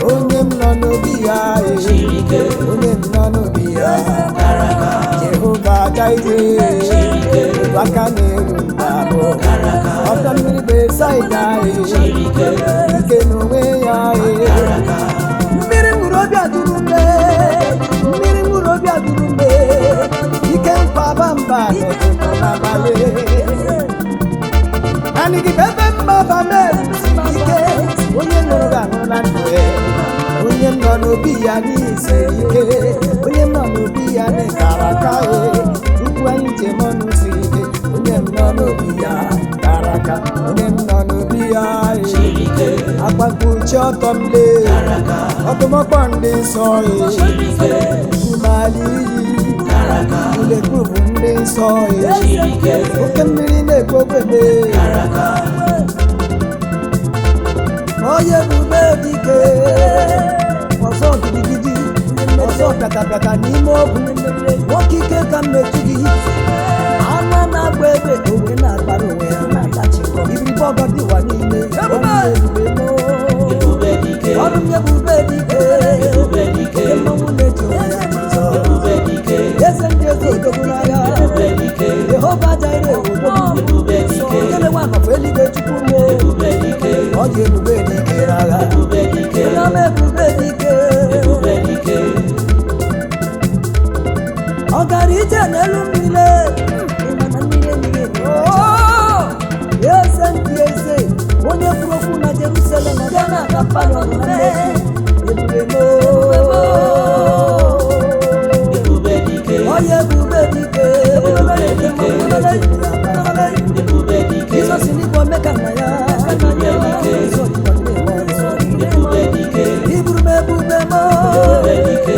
Onye m nọ n'obi ya,
Siri ike.
onye m nọ n'obi ya,
Karaka.
Jehova Jaire,
Siri ike.
aka na-eru mba bụ
Karaka.
ọdọ mmiri Besaida,
Siri ike.
ike n'onwe ya.
Karaka.
Mmiri nwụrụ obi adụrụ mbe, mmiri nwụrụ obi adụrụ mbe, ike mkpaba mba n'ụtụtụ n'abalị. Naanị gị bụ ebe mmaba na-erusi ike, onye nụrụ ga-anụ na ndụ ya. Onye m nọ n'obi ya n'ise ike, onye m nọ n'obi ya n'ịkara aka ya. Tupu anyị ji ọnụ siri ike, onye m nọ n'obi ya kara aka, onye m nọ n'obi ya.
Siri ike.
Akwa mkpuchi ọtọ m lee,
Karaka.
ọtụmọkpọ ndị nsọ ya.
Siri ike.
Umeala iyi,
Karaka.
ulekwu bụ ndị nsọ ya.
Siri ike.
Oke mmiri na-ekwo okwebe.
Karaka.
Onye ebube dike, ọzọ gidigidi, ọzọ pịatapịata n'ime ogwu, nwoke ike ka m metụ gị. Anụ na-agba egbe onwe na-agbara onwe ya na-atachikọ ibiribe ọgọdị ụwa niile. Ebube mo.
Ebube dike.
Ọrụ m ebube dike.
Ebube dike.
Oke mmanwụ na-eji onwe ya Jizọs.
Ebube dike.
Eze ndị eze odogwu n'agha.
Ebube dike.
Jehova Jaire odogwu.
Ebube dike.
Onye na-enwe akọfọ eluigwe Chukwu mo.
Ebube dike.
Ọ dị ebube dike n'agha.
Ebube dike.
Onye ọma ebube dike.
Ebube dike.
Ọ gara ije n'elu mmiri lee. Oo! Eze ndị eze, onye kwuru okwu na Jerusalem, ọ bịa na Kapanọm na mmezu. Ebube mo.
Ebube dike.
Onye ebube dike.
Ebube dike. Ebube dike.
Jizọs n'igwe omeka nna ya.
Ebube dike. Ebube dike.
Iburu m ebube mo.
Ebube dike.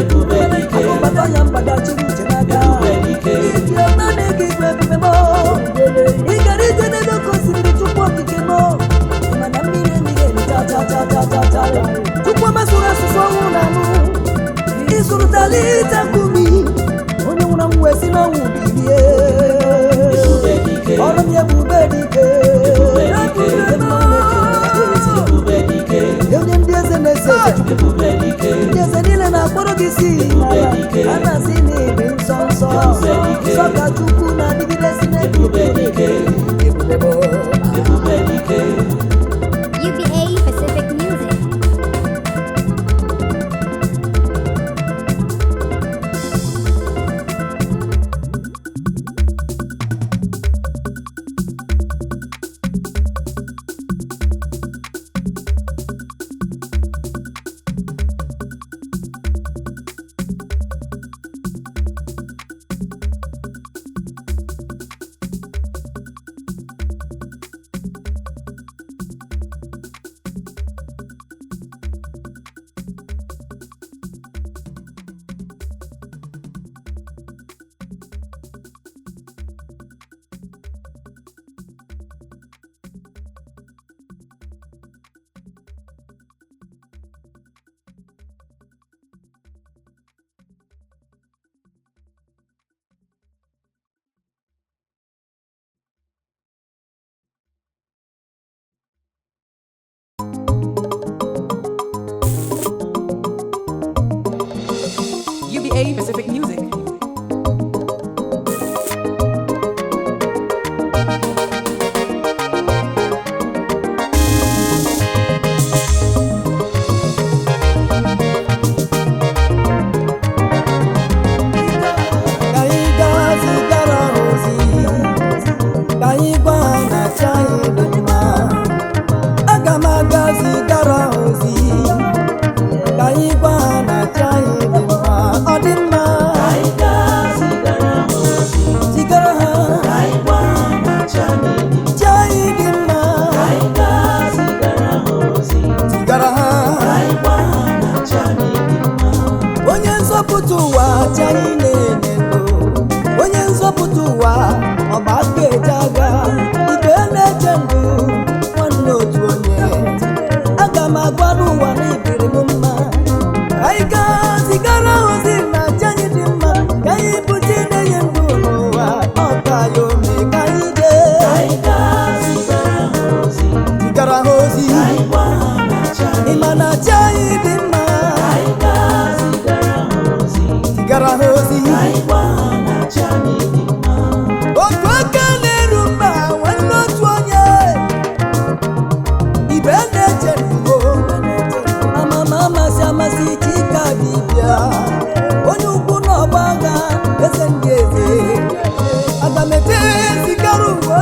Ebube dike.
Akụbata ya mgbada chiri uche n'aka.
Ebube dike.
Iji ọma na-ege igwe ebube mo. Ị gara ije n'elu oke osimiri Chukwu okike mo. Ị ma na mmiri emighị emi cha cha cha cha cha cha. Chukwu ọma sụrụ asụsụ ọnwụ na anụ. Ịsụrụ talita kumi. Onye nwụrụ anwụ wee si n'ọnwụ bilie.
Ebube dike.
Ọrụ m ebube dike.
Ebube dike.
Ebube
Ebube dike.
Onye ndị eze na-ese eze Chukwu.
Ebube dike.
Ndị eze niile na-akpọrọ gị isi
Ebube dike.
a na-asị na ịdị nsọ nsọ.
Ebube dike.
Nsọ ka Chukwu na-adịgide si
Ebube dike.
Ebube mo.
Ebube dike.
UBA Pacific Music.
UBA Pacific Music.
Ka anyị gaa zigara ha ozi, ka anyị gwa ha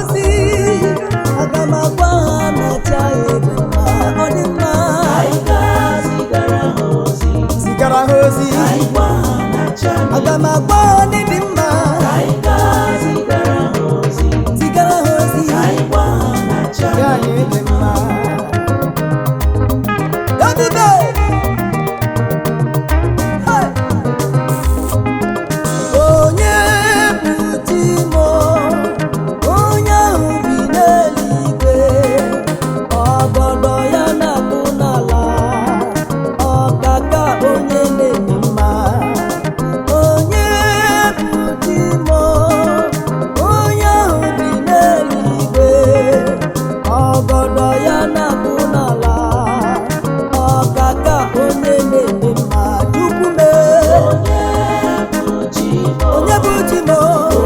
ozi. Aga m agwa ha na chi anyị dị mma, ọ dị mma.
Anyị gaa zigara ha ozi.
Zigara ha ozi.
Anyị gwa ha na chi anyị.
Aga m agwa ha ndị dị mma.
Anyị gaa zigara ha ozi.
Zigara ha ozi.
Anyị gwa ha na chi
Chi
anyị.
anyị dị mma.
Ebube! Hey! Onye bụ chi m, onye ahụ bi n'eluigwe, ọgọdọ ya na-akpụ n'ala, ọkaka onye na-eme mma. Onye bụ chi m, onye ahụ bi n'eluigwe, ọgọdọ ya na-akpụ n'ala, ọkaka onye na-eme mma. Chukwu mee.
Onye bụ chi m?
Onye bụ chi m?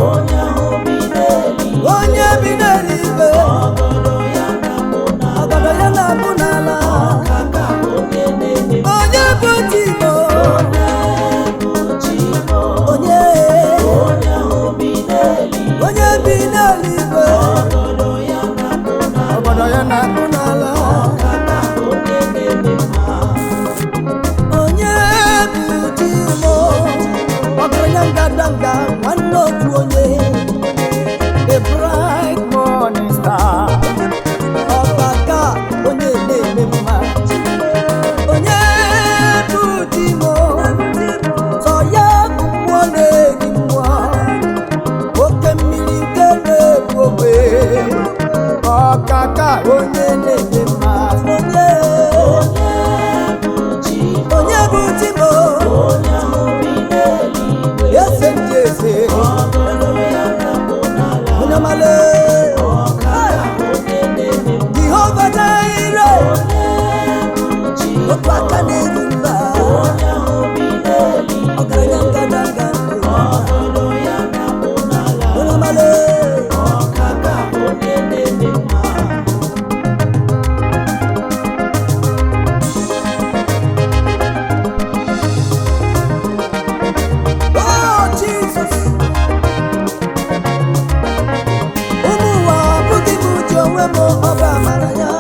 Onye ahụ bi n'eluigwe.
Onye bi n'eluigwe.
Ọgọdọ ya na-akpụ n'ala.
Ọgọdọ ya na-akpụ n'ala.
Ọkaka onye na-eme mma.
Onye bụ chi m?
Onye bụ chi m?
Onye?
Onye ahụ bi n'eluigwe.
Onye bi n'eluigwe.
Ọgọdọ ya na-akpụ n'ala.
Ọgọdọ ya na-akpụ
Akpụ n'ala.
Ọkaka onye na-eme mma.
Onye bụ chi m? Ọgaranya ngadanga, nwanne otu onye.
The bright morning star.
Ọkaka onye na-eme mma. Onye bụ chi m? Sọ ya bụ mmụọ na-eri mmụọ. Oke mmiri nke na-ebu ogbe.
Ọkaka
Onye na-eme mma. Onye
Onye bụ chi m?
onye bụ chi m?
Onye ahụ bi n'eluigwe.
Eze ndị eze.
Ọgọdọ ya na-akpụ n'ala.
Onye male.
Ọkaka onye na-eme mma.
Jehova Jire.
Onye bụ chi m?
Otu aka na-eru mba.
Onye ahụ bi n'eluigwe.
Ọgaranya ngadanga.
Ọgọdọ ya na-akpụ n'ala.
Onye male.
Ọkaka onye na-eme mma.
Oh, Jesus. Ụmụ ụwa, abụghị m ji onwe m, ọ bụ amara ya.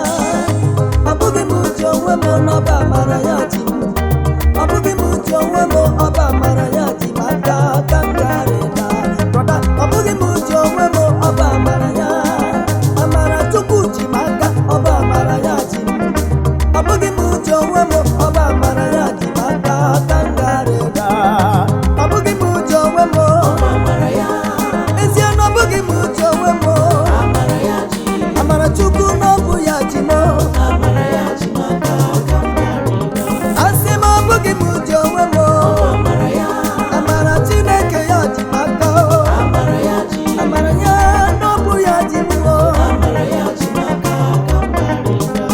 Abụghị m ji onwe m, n'ọba amara ya ji m. Abụghị m ji onwe m, ọba amara ya ji m aka aka m garịda. Brọda, abụghị m ji onwe m, ọba amara ya. Amara Chukwu ji m aka, ọba amara ya ji m. Abụghị m ji onwe m, ọba amara ya ji m aka aka m garịda. Abụghị m ji onwe m.
Amara ya,
Ezie na ọbụghị m ji onwe m.
amara ya ji,
Amara Chukwu n'ọbụ ya ji m.
amara ya ji m aka ka m garịda.
Asị m ọbụghị m ji onwe m.
Amara ya,
Amara Chineke ya ji m aka.
amara ya ji,
Amara ya n'ọbụ ya ji m.
amara ya ji m aka ka m garịda.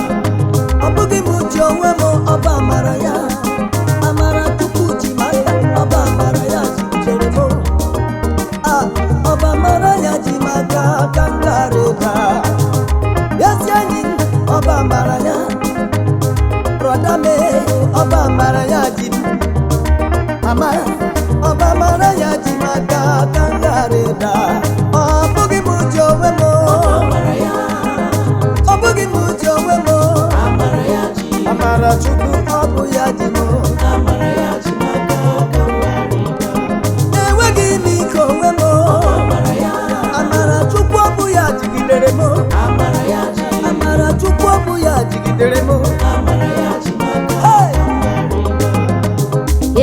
Ọbụghị m ji onwe m, ọba amara ya. Amara Chukwu ji m aka, ọba amara ya jidere m. Ah, ọba amara ya ji m aka ka m garịda. Ezi enyi m, ọba amara ya. Brọda m, ọba amara ya ji m. Mama, ọba amara ya ji m aka ka m garịda. Ọ bụghị m ji onwe m.
Amara ya,
Ọ bụghị m ji onwe m.
amara ya ji,
Amara Chukwu.
Ọ bụ ya ji m.
amara ya ji m aka ka m garịda.
Enweghị m ike onwe m.
Amara ya,
Amara Chukwu ọ bụ ya jigidere m.
amara ya ji,
Amara Chukwu ọ bụ ya jigidere m.
amara ya ji m aka
Hey!
ka m garịda.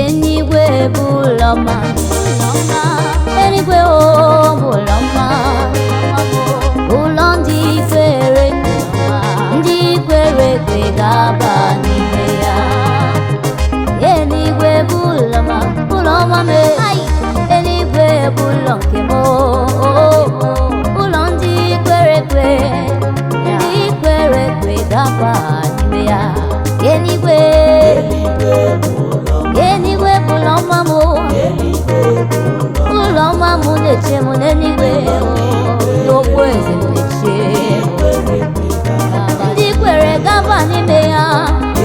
Eluigwe bụ ụlọ ọma, eluigwe o bụ ụlọ ọma, ụlọ ndị kwere ekwe, ndị kwere ekwe ga-aba n'ime ya. Eluigwe bụ ụlọ ọma, ụlọ ọma me. Eluigwe bụ ụlọ nke m, ụlọ ndị kwere ekwe, ndị kwere ekwe ga-aba n'ime ya. Eluigwe.
Eluigwe bụ ụlọ m,
Eluigwe bụ ụlọ ọma m,
eluigwe bụ ụlọ m,
ụlọ ọma m na-eche m n'eluigwe, n'okpu eze m na-eche m.
kwere ekwe ga-
Ndị kwere gaba n'ime ya.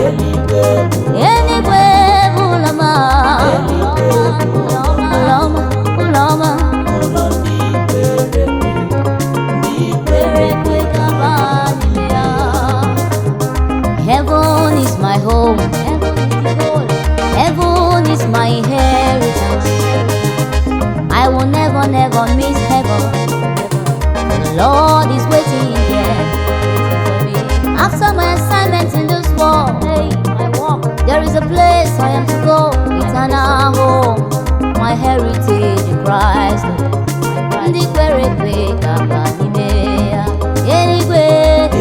Eluigwe bụ
Eluigwe bụ ụlọ ọma, ụlọ ọma, ụlọ ọma.
ụlọ ndị kwere ekwe, ndị kwere
never, never miss heaven. The Lord is waiting here for me. After my assignment in this world, there is a place I am to go, eternal home, my heritage in Christ. Ndị kwere ekwe ga-aba n'ime ya. Eluigwe,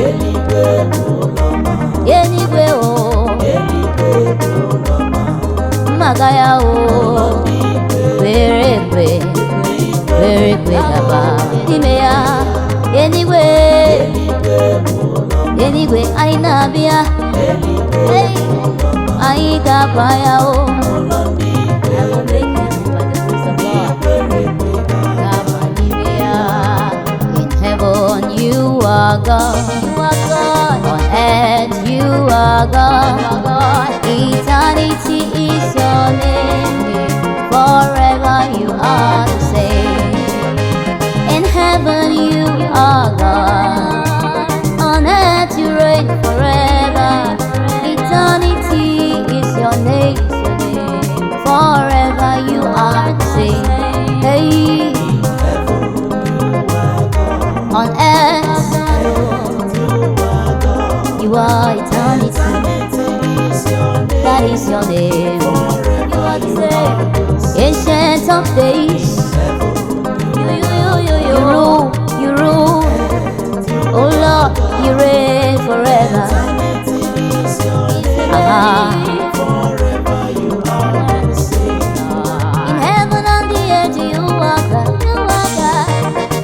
Eluigwe bụ ụlọ ma,
eluigwe o,
eluigwe bụ ụlọ ma,
mmaga ya o, kwere ekwe, kwere ekwe ga-aba n'ime ya. Eluigwe,
eluigwe bụ ụlọ ma,
eluigwe anyị na-abịa,
eluigwe
Hey, anyị ga-aba ya o.
ụlọ ndị
I will make heaven by the grace of God.
kwere ekwe
Ga-aba n'ime ya. In heaven you are God. You are God. On earth you are God. Eternity is your name. Forever you are the same. In heaven you are God. On earth you reign forever. Eternity is your name. Forever you are the same. Hey, on earth you are eternity. That is your name. You are the same. Ancient of days. You rule, you rule. Oh Lord, you reign forever. Ah. In heaven and the earth, you are God. You are God.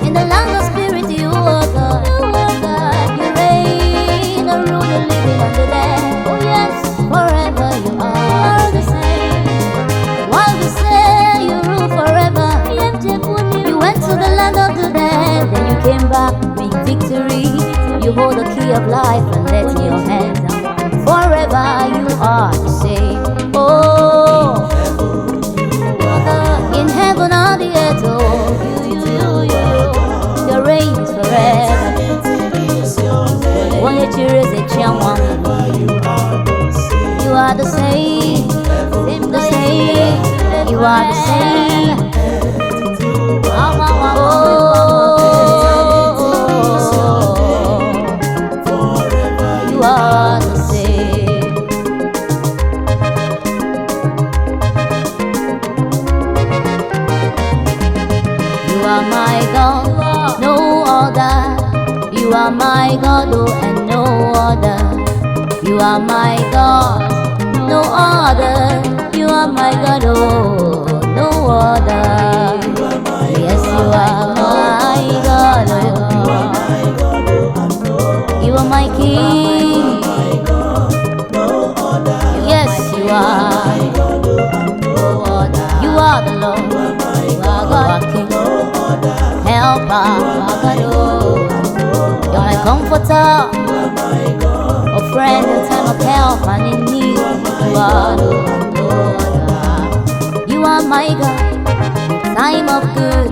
In the land of spirit, you are God. You are God. You reign and rule the living and the dead. Oh yes, forever you are the same. While we say you rule forever, you went to the land of the dead, then you came back with victory. You hold the key of life and death in your hands. Forever you are the same. Oh, in heaven and the earth, oh, you, your reign is forever. Onye chiri eze chi anwụ. You are the same, the same. You are the same. Oh, you are the same. You are my God, no other. You are my God, oh, and no other. You are my God, no other. You are my God, oh, no other. Yes, you are my God, oh. You are my King. Yes, you are. You are the Lord. You are God, King. Helper, oh. You're my comforter, a friend in time of help and in need. You are the Lord. You are my God, in time of good.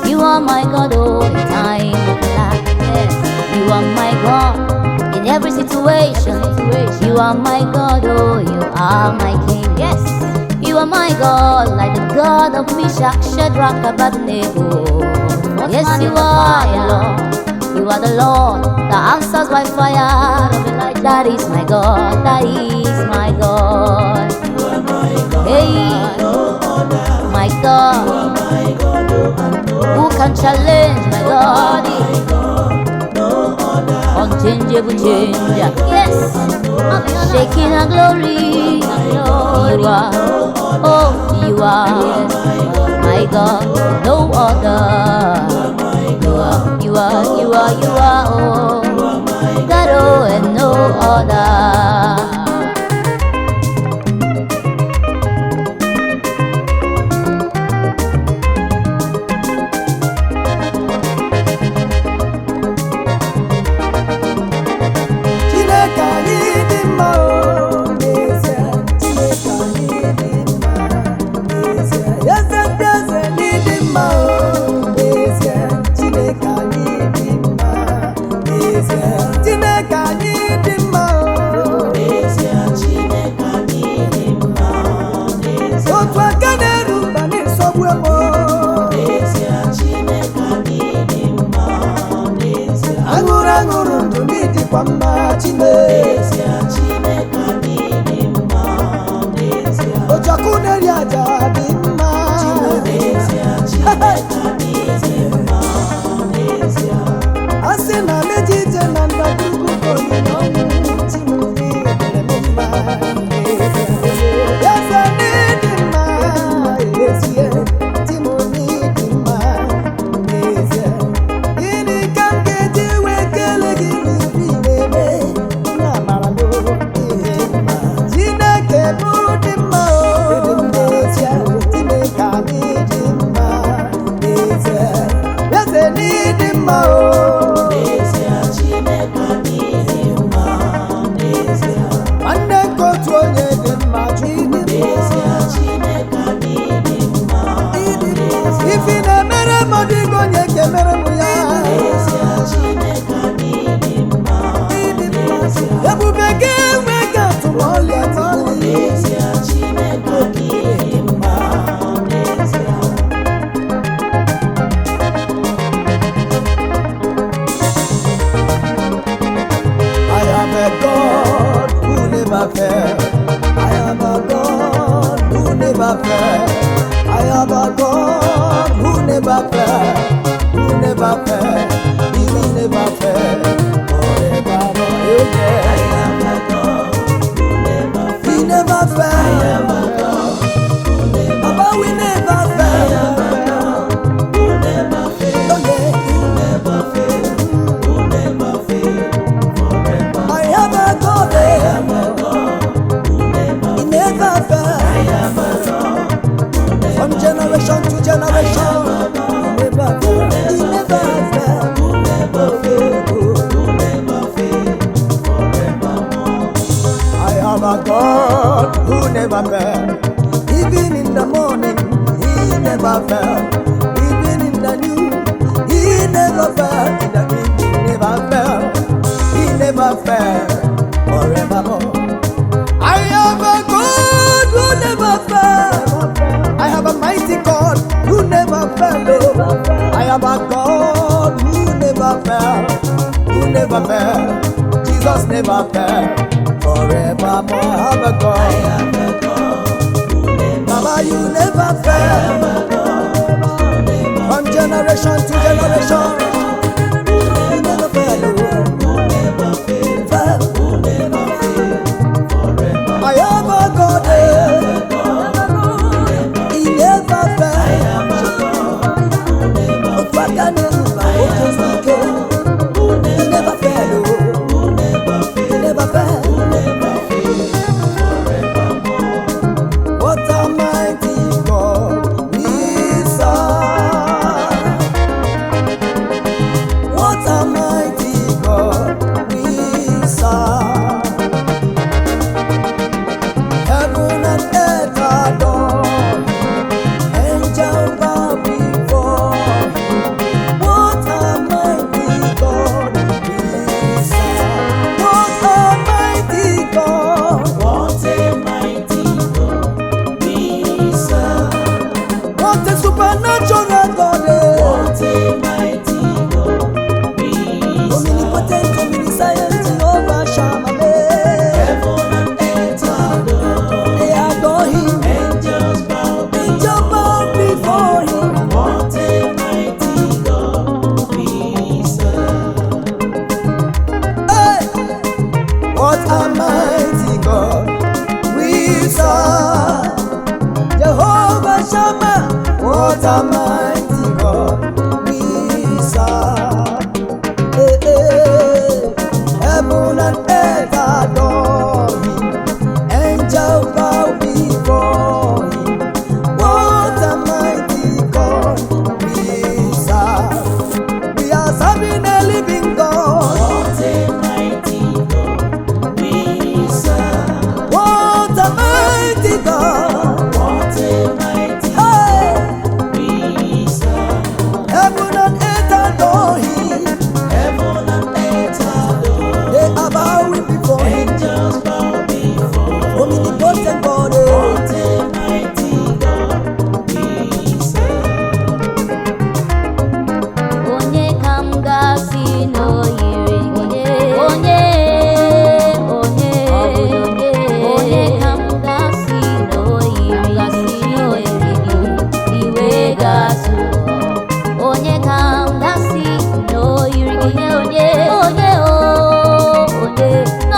You are my God, oh, in time of lack. Yes, you are my God in every situation. You are my God, oh, you are my King. Yes, you are my God, like the God of Meshach, Shadrach, Abednego. Yes, you are the Lord. You are the Lord that answers by fire. That is my God. That is my God. Hey, my God. Who can challenge my God? Unchangeable changer. Yes, shaking and glory. You are, oh, you are my God. No other. You are, you are, you are, you are, oh, God, oh, and no other.
Chineke anyị dị mma o n'ezie. Chineke anyị dị mma n'ezie. Eze ndị eze n'ịdị mma o n'ezie. Chineke anyị dị mma n'ezie. Chineke anyị dị mma o n'ezie. dịkwa mma Chineke.
N'ezie Chineke anyị dị mma n'ezie.
Ojiọkụ na-eri aja dị mma.
N'ezie Chineke anyị dị mma n'ezie.
A sị na meji ije na ndagwurugwu onyinye ọnwụ Chineke dịrị m mma. Eze n'ịdị mma n'ezie, Chineke dị mma n'ezie. Gịnị ka m ga-eji wee kelee gị n'ife ị na-eme? Onye amara m ịdị mma. Chineke bụ dị mma o n'ezie, Chineke anyị dị mma n'ezie. Eze n'ịdị mma o.
N'ezie Chineke anyị dị mma n'ezie.
Nwanne nke otu onye dị mma Chukwu.
N'ezie Chineke anyị dị mma n'ezie.
Ife na-emere m ọdịgo onye ga-emere m ya.
N'ezie Chineke anyị dị mma n'ezie.
Ebube gị enweghị atụ ma ọlị ma ọlị.
N'ezie Chineke anyị dị mma n'ezie.
I am a God who never fail. I am a God who never fail. I am a God who never fail. Who never fail. He will never fail. Forevermore. Amen.
I am a God who never
He never fail. Baba, we never fail.
who never fail,
Oh, yeah.
who never fail, who never fail, forever.
I have a God.
I am a God who never
He never fail.
I am a God who never
From generation to generation. He never fail. He never fail.
who never fail, who never fail, forevermore.
I have a God who never fail. Even in the morning, he never fail. Even in the noon, he never fail. In the evening, never fail. He never fail. Forevermore. I have a God who never fail. I have a mighty God who never fail. Oh. I have a God who never fail, who never fail. Jesus never fail. Forevermore, I have a
I
God.
am a God who never
Baba, you never fail. From generation to generation, you never fail. Oh.
who never fail,
Fail.
who never fail, forever.
I have a God. He never fail.
Who
He never fail. Oh.
who never
He
fail,
never fail.
who never fail, forevermore.
What a mighty God we serve. What a mighty God we serve. Heaven and earth adore. Angels bow before.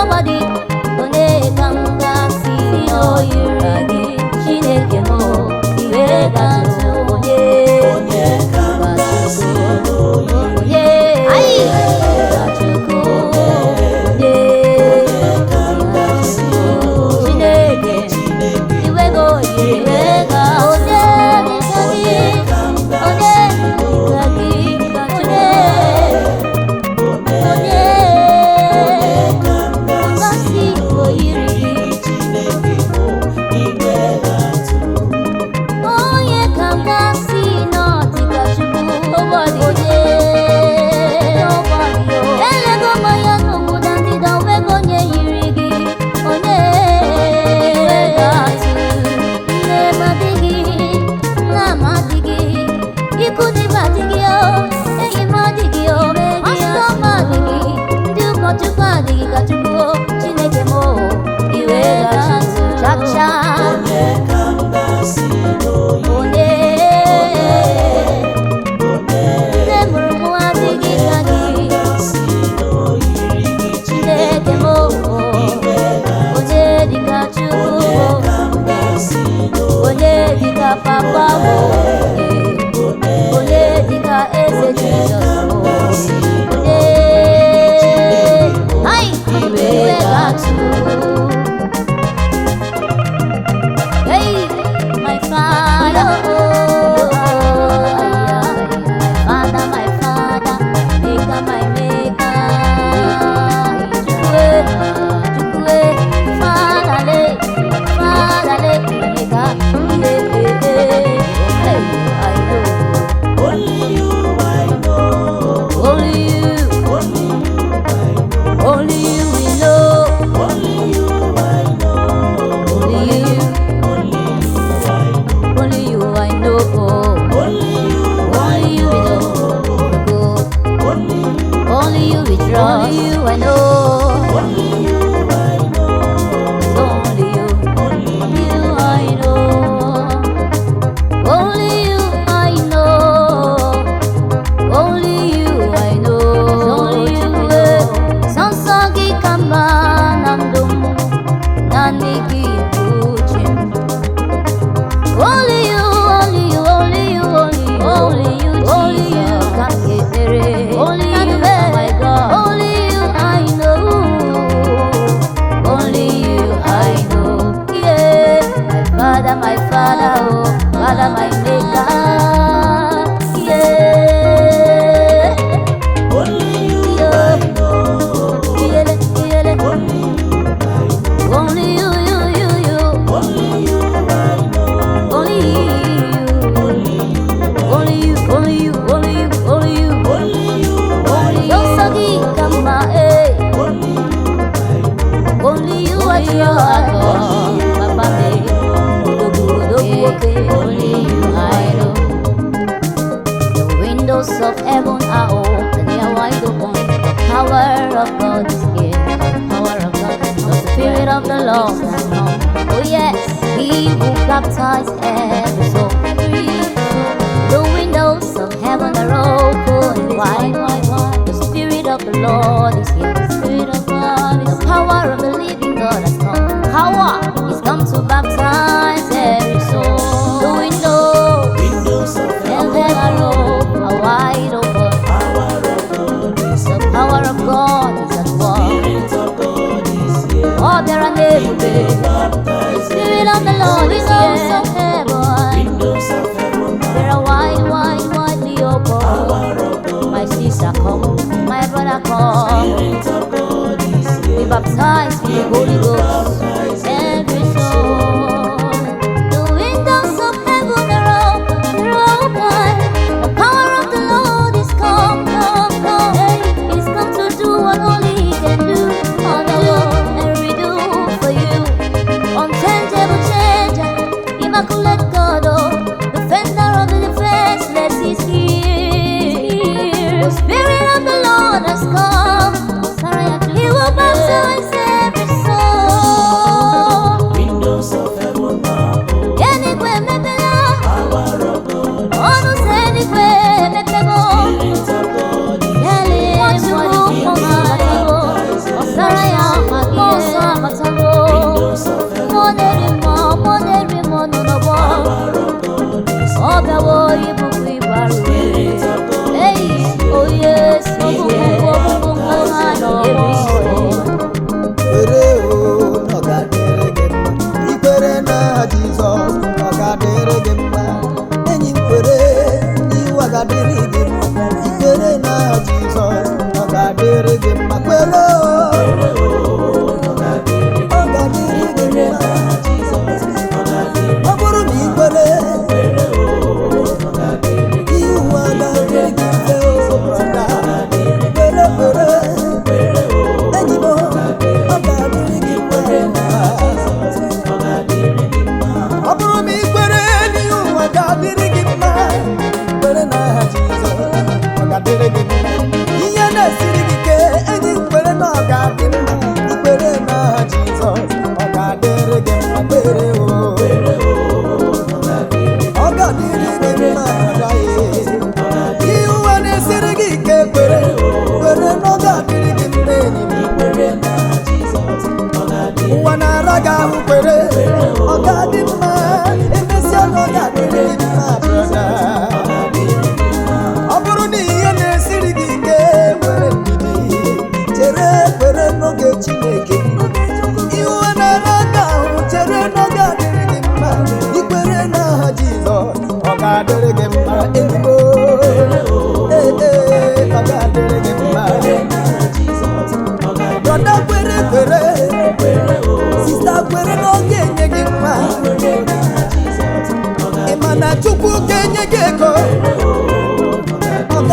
Nobody. Onye ka m ga-asị na o yiri gị? Chineke m, iwe ga-atụ onye.
Onye ka m ga-asị na o yiri?
Onye ga-achukwu? Onye
Ka m ga-asị na o
Chineke
Chineke
iwe go yiri iwe ga onye dịka gị, onye dịka gị, onye, onye
ka m ga-asị
gasị o yiri gị.
Chineke mụ iwe ga-atụ.
Onye ka m ga-asị na ọ dịka Chukwu? Onye elego m anya n'obodo ndịda, onwego onye yiri gị. Onye ga-atụ? Nne m adịghị, nna m adịghị, ikwu di m adịghị o, enyi m adịghị o, pastọ m adịghị, ndị ụkọchukwu adịghị ka Chukwu o. Chineke m o, iwe ga-atụ chacha.
Onye ka m ga-asị na o yiri?
Onye nne mụrụ m adịghị ka gị.
Ga-asị na o yiri gị?
Chineke m o,
Iwe ga-atụ.
onye dịka Chukwu,
Ka m ga-asị na o
onye dịka papa m, onye dịka eze Jizọs m, onye ai iwe ga-atụ. Hey, my father, oh, my father, my father, maker, my maker. Chukwu, Chukwu, father, le, father, le, maker, eh, eh, eh. Hey, I know.
Only you I know.
Only you,
Only you I know.
only you we know.
Only you I know.
Only you,
Only you I know.
only you I know.
Only you
Only you we know. Go.
Only you
Only you we trust. Only you I know.
Only you I know.
It's only you.
Only
You I know. Only you I know. Only you I know. It's only you I know. Sọnsọ gị ka mma na ndụ m. Naanị gị bụ chi m. Only you, only you, only you, only you, only you, only you ka m ga-ekpere. Only you, my God. Only you I know. Only you I know. Yeah, my Father, oh, Father, my Maker. Yeah,
Only you
yeah,
I know.
yeah, yeah.
Only you I know.
Only you, you, you, you.
Only you I know.
Only you.
Only you
Only you, only you, only you, only you.
Only you I
Only you, gị ka mma, eh.
Only you I know.
Only you are your God, Papa me. Odogwu, odogwu nwoke. Only you I know. The windows of heaven are open, they are wide open. The power of God is here. The power of God, the Spirit of the Lord has come. Oh yes, He will baptize every soul. Every soul. The windows of heaven are open wide, wide, wide. The Spirit of the Lord is here. The Spirit of God is the power of the living God has come. Power is come to baptize every soul. The windows
Windows of
heaven are open, are wide open.
Power of God is
The power of God is at work.
Spirit of God is here.
Ọ bịara n'ebube.
Baptize
Spirit of the Lord is here. Of heaven,
Windows of heaven
they are wide, wide, widely open.
Power of God
My sister come, my brother come.
Spirit of God is
Be
here.
baptized with the Holy Ghost.
Baptize
Every soul. The windows of heaven are open, they're open. The power of the Lord is come, come, come. He's come to do what only He can do. Undo and redo for you. Unchangeable changer, immaculate God, oh, defender of the defenseless is here. The Spirit of the Lord has come. He will baptize every soul.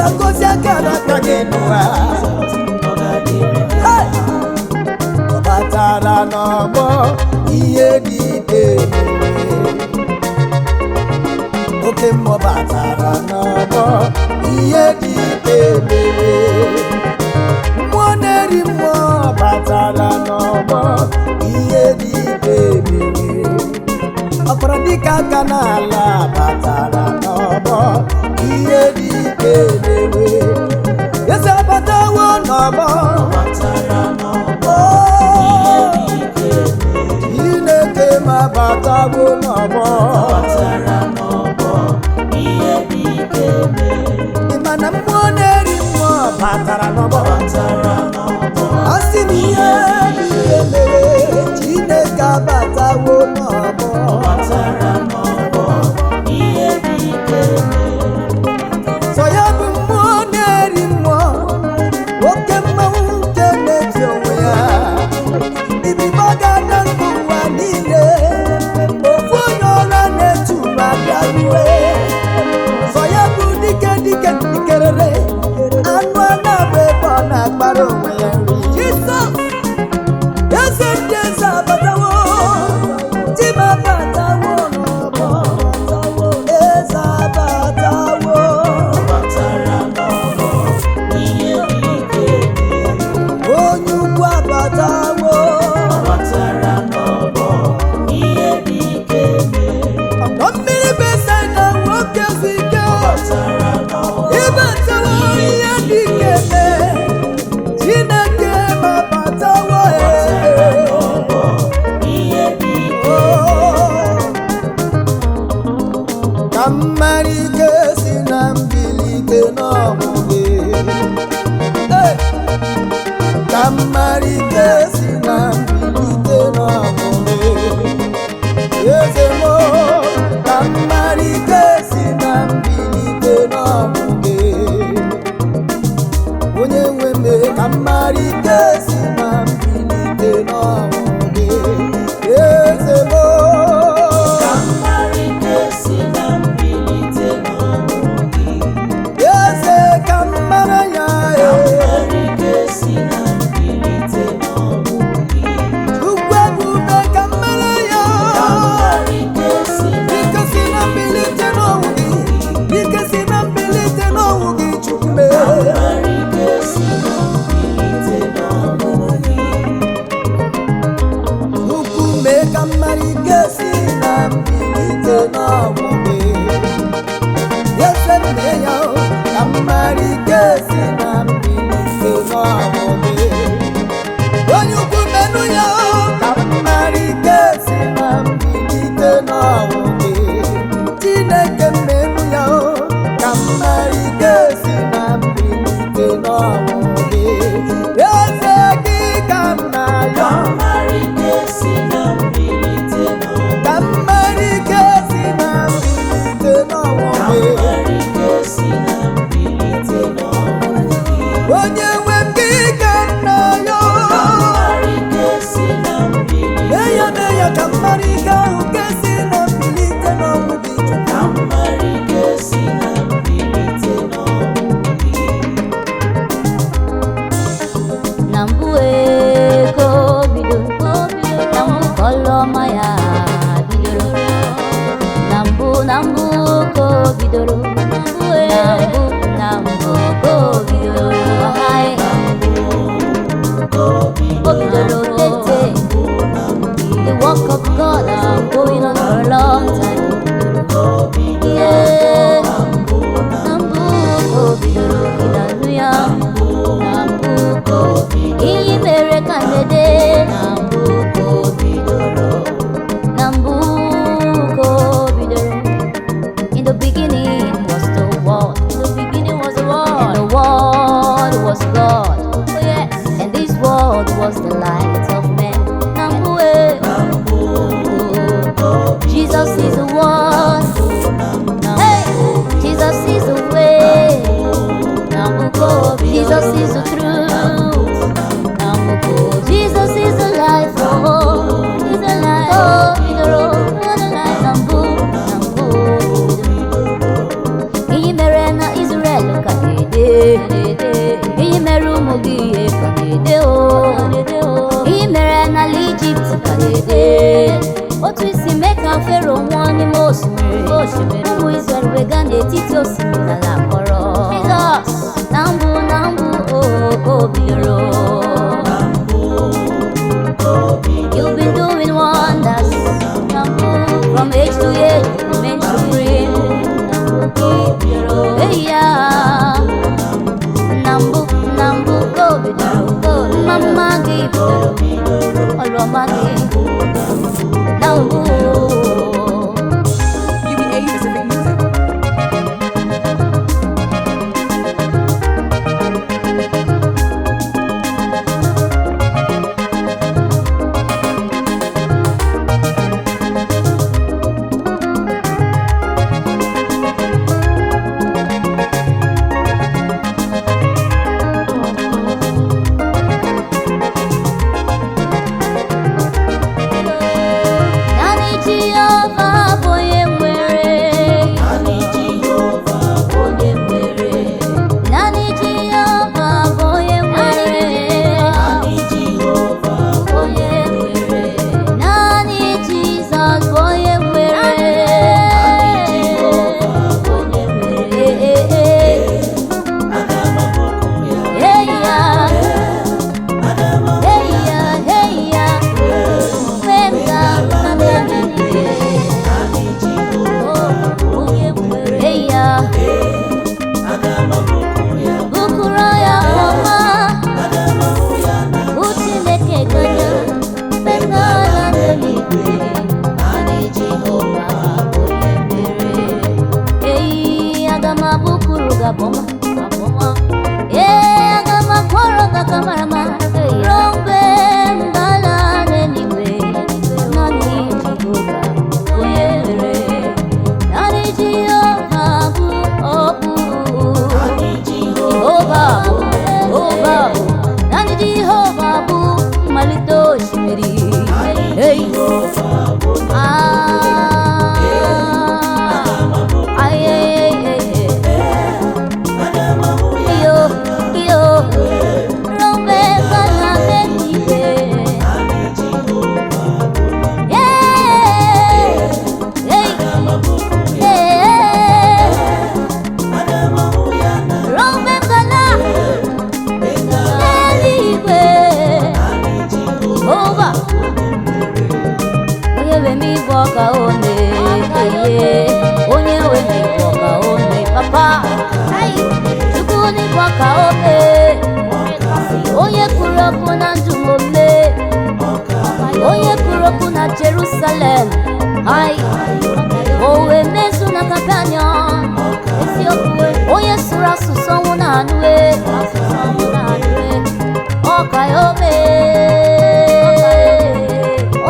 Ga-agọzi akara aka gị n'ụwa. Hey! Ọ batara n'ọgbọ ihe dị ike mere. Oke mmụọ batara n'ọgbọ ihe dị ike mere. Mmụọ na-eri mmụọ batara n'ọgbọ ihe dị ike mere. Ọkpara dịka aka n'ala batara n'ọgbọ ihe dị ike mere. Eze abatawo n'ọgbọ. Oh, Chineke ma batawo n'ọgbọ. Ị ma na mmụọ na-eri mmụọ batara n'ọgbọ. Asị m ihe dị ike mere, Chineke abatawo n'ọgbọ. Sọ ya bụ mmụọ na-eri mmụọ, oke mmanwụ nke na-eti onwe ya. Ibibo ga-ada mba ụwa niile, ofu onye ọra na-etu ma bịarue. Sọ ya bụ dike dike dikerere, anụ a na-agba ebe ọ na-agbara onwe ya nri. Jizọs! Eze ndị eze abatawo, chi m abatawo n'ọgbọ, eze abatawo. Onye ukwu abatawo. Ọdọ mmiri Besaida, nwoke zike ịbatawo ihe dị ike mee. Chineke ma batawo ka mmadụ ike si na mbilite n'ọnwụ gị. Hey! Ka mmadụ ike si na mbilite n'ọnwụ gị. Eze m, ka mmadụ ike si na mbilite n'ọnwụ gị. Onye nwe m, ka mmadụ ike si na mbilite n'ọnwụ gị. Eze m, eze ka mara ya e. Chukwu ebube ka mara ya. Ike si na mbilite n'ọnwụ gị. Ike si na mbilite n'ọnwụ gị, Chukwu mee. Chukwu mee ka mmadụ ike si na mbilite n'ọnwụ gị. Eze mee ya o, ka mmadụ ike si na mbilite n'ọnwụ gị. Onye ukwu menụ ya o, ka mmadụ ike si na mbilite n'ọnwụ gị. Chineke menụ ya o, ka mmadụ ike si na mbilite n'ọnwụ gị. Eze gị ka m na-ayọ. Ka mmadụ ike si na mbilite n'ọnwụ gị. Onye nwe m gị ka m na-ayọ. Mee ya, mee ya ka mmadụ ike ahụ nke si na mbilite n'ọnwụ gị.
Na mbụ ego bidoro, na mbụ ka ọlụ ọma ya bidoro, na mbụ, na mbụ ka o bidoro, na mbụ, na mbụ ka o bidoro. Hai. O bidoro tete. The work of God has been going on for a long time. Yeah. Na mbụ ka o bidoro, ị na-anụ ya? Na mbụ ka o bidoro. Iyi mere ka ndede. Na mbụ ka o bidoro. Na mbụ ka o bidoro. In the beginning was the Word. In the beginning was the Word. And the Word was God. Oh yes. And this world was the light of men. Na mbụ e. Jesus is the one. Hey! Jesus is the way. Jesus is the truth. Jesus is the life. Oh, is the life. Oh, the life. Na mbụ, na mbụ. Ihe mere na Israel ka na-ede. Ihe mere ụmụ gị ihe ka na-ede o. Ihe mere n'ala Ijipt ka na-ede. Otu isi mee ka Fero nwụọ n'ime osimiri, ụmụ Izrel wega n'etiti osimiri n'ala akọrọ. Jizọs, na mbụ na mbụ o bidoro. You've been doing wonders from age to age, you remain supreme. Hey, yeah. Nambu, nambu, go bidoro. Mama gị bidoro, ọlụọma gị. Nambu.
UBA Pacific Music.
Naanị Jehova bụ onye nwere.
Naanị Jehova bụ onye nwere.
Naanị Jehova bụ onye nwere.
Naanị Jehova bụ
Onye nwere. Naanị Jizọs bụ onye nwere.
Jehova bụ onye nwere.
Ee, ee, ee.
Aga m abụku ya.
Hey ya,
Aga m ahụ
hey ya, hey ya. Mgbe m ga-ala n'eluigwe.
Naanị Jehova bụ onye nwere.
Hey ya,
Aga m abụku ya.
bukuru ya ọma.
Aga m ahụ ya na
Hụ Chineke ganya. Mgbe m ga-ala n'eluigwe.
naanị Jehova bụ onye nwere.
Ei, aga m abụkuru gị abụọma, abụọma. Ee, aga m akwọrọ gị aka mara mma. Ruo mgbe m ga-ala n'eluigwe. Naanị Jehova onye nwere. Naanị Jehova bụ ọ bụ.
Naanị Jehova
Jehova bụ, Jehova bụ. Naanị Jehova bụ mmalite osimiri. Ei.
Jehova bụ onye
Ah. Ay, ay, ay, ay, ay.
Aga m ahụ ya
Iyo, iyo, rompe para n'eluigwe.
naanị Jehova bụ onye
Hey, hey,
Aga m abụku ya.
hey,
Aga m ahụ ya na
rompe para n'eluigwe.
naanị Jehova
Jehova, onye nwe m ịbụ ọka one, eye, onye nwe m ịbụ ọka one, papa. Chukwu n'ịbụ ọka ome, onye kwuru okwu na ndụ m ome. Onye kwuru okwu na Jerusalem, ai, o wee mezu na Kapanọm. Eziokwu, onye sụrụ asụsụ ọnwụ na-anụ e, ọka ya ome,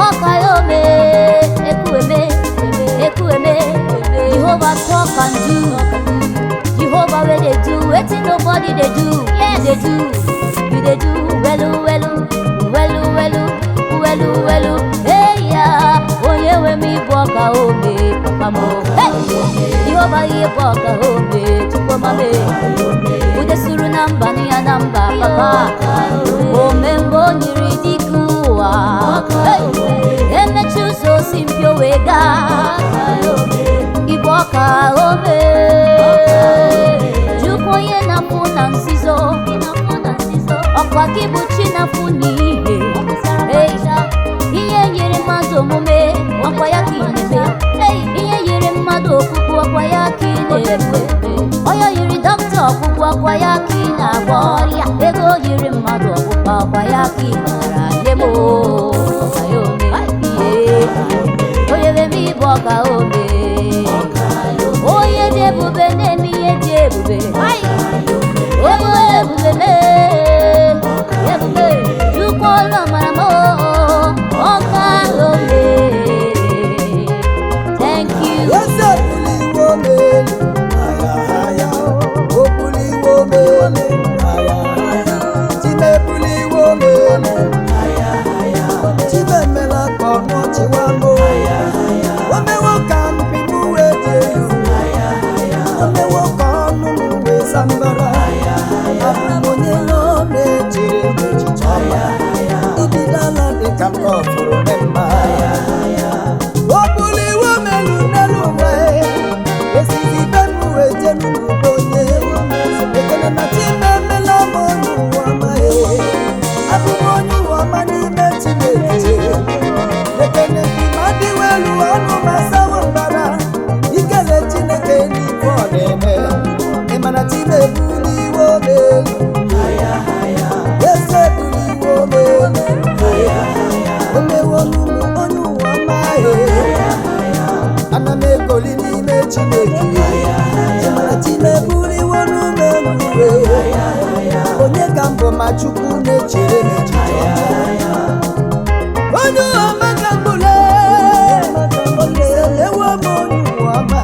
ọka ya ome, ekwueme, ekwueme, Jehovah talk and do, Jehovah wey dey do wetin nobody dey do, you dey do, you dey do welu welu, welu welu, welu welu, hey ya, onye nwe m ịbụ ọka ome, papa m o, hey! Jehova ịbụ ọka ome, Chukwu ọma m e. Ude suru na mba nụ ya na mba papa, ome mgbe o nyiri dịka ụwa, hey! Emechi ụzọ osi mpio wee gaa, ịbụ ọka ome, Chukwu onye na-afụ na nzuzo, ọkwa gị bụ chi na-afụ n'ihe. Hey, ihe nyere mmadụ omume, ọkwa ya ka ị na-eme. Hey, ihe nyere mmadụ okwukwu, ọkwa ya ka ị na-ekwe. Onye yiri dọkịta ọgwụgwọ, ọkwa ya ka ị na-agwọ ọrịa. Ego yiri mmadụ ọgwụgwọ, ọkwa ya ka ị mara nye m o. Ọka ya ome, ihe. Onye nwe m ịbụ ọka ome. Onye dị ebube na-eme ihe dị ebube. Ebube ebube mee, ebube Chukwu ọlụ amara m oo, ọka ome. Thank you.
Eze buliwo m elu, aya aya, o buliwo m elu, aya aya, Chime buliwo m elu, aya aya, n'eluigwe. Onye ka mbụ ma Chukwu na-echere m echiche ọma. Onye ọma ka mbụle Olise ewo m onye ụwa ọma.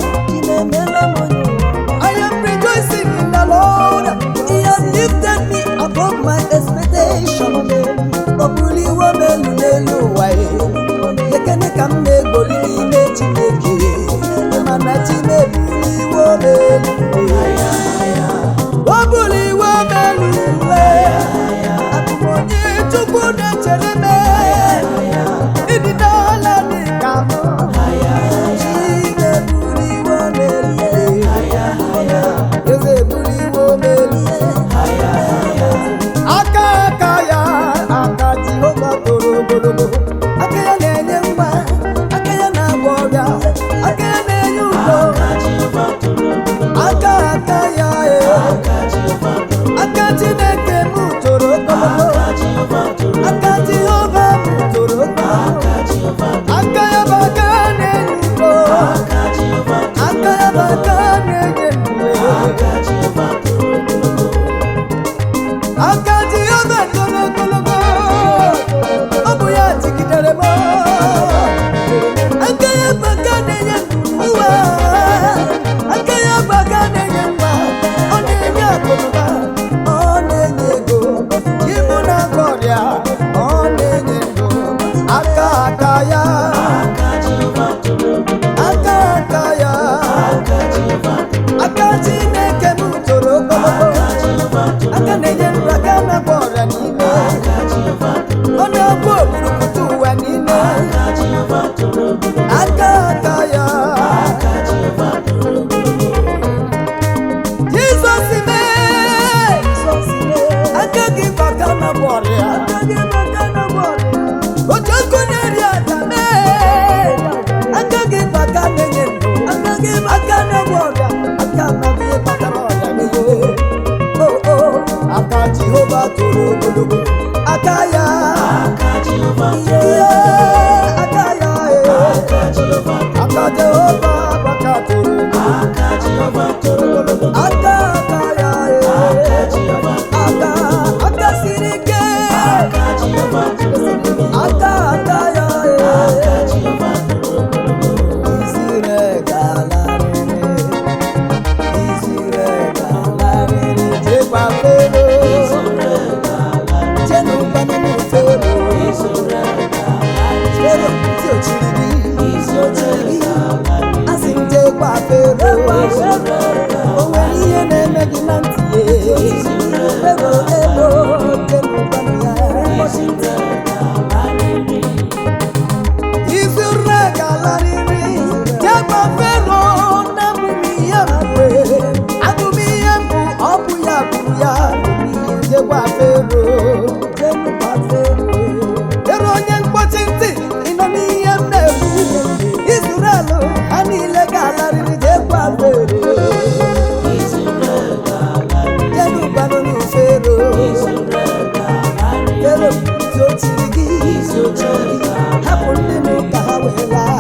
I am rejoicing in the Lord. He has lifted me above my expectation. Ọ bụrụ iwe m elu n'elu ụwa ya. Ekene ka m na-egoli n'ime Chineke. Mana Chineke iwe m elu. Ọ bụrụ iwe m elu Abụ m onye Chukwu na-echere m. Ịdị n'ala dị ka m. Chineke buru iwe m elu. Eze buru iwe m elu. Aka aka ya, aka Jehova toro ogologo. Aka ya na-enye nwa, aka ya na-agwọ ọrịa, aka ya na-enye udo. Aka aka ya, aka Chineke m toro ogologo. Aka Jehova m toro ogologo. Aka ya bụ aka na-enye udo. Aka ya bụ aka na-enye ndụ. Aka Jehova toro ogologo. Ọ bụ ya jigidere m. Aka ya bụ aka na-enye ụwa. Aka ya bụ aka na-enye nwa. Ọ na-enye akụnụba. Ọ na-enye ego. Chi mụ na-agwọ ọrịa. Ọ na-enye ndụ. Aka aka ya. Aka aka ya. Aka Chineke m toro ogologo. Aka na-enye ndụ, aka na-agwọ ọrịa niile. Ọ na-agwọ okpurukputu ụwa niile. Aka aka ya. Jizọs mee. Aka gị bụ aka na-agwọ ọrịa. Ojoko na-eri aja mee. Aka gị bụ aka na-enye ndụ. Aka gị bụ aka na-agwọ ọrịa. Aka na-abụ ihe kpatara ọrịa niile. Oh, oh. Aka Jehova toro ogologo. Aka ya. Yeah, aka ya, eh. Aka Jehova bụ aka toro ogologo. Aka aka ya, eh. Aka aka siri ike. Aka aka ya, eh. Izrel ga-alarịrị. Izrel ga-alarịrị. Jekwa Fero. Jenu kwanụ Fero. Fero ntị o chiri gị. O chiri gị. Asị m jekwa Fero. O nwere ihe na-eme gị na ntị ye. Fero ego jenu kwanụ ya. Izrel ga-alarịrị. Jekwa Fero na abụm ihe mbụ. Abụm ihe mbụ, ọ bụ ya gburu ya. Jekwa Fero. Jenukwa Fero. Fero onye mkpọchi ntị, ị nọ n'ihe m na-ekwu. Izrel ha niile ga-alarịrị jekwa Fero. Jenukwanụ Fero. Fero ntị o chiri gị. Hapụ ndị m ka ha wee laa.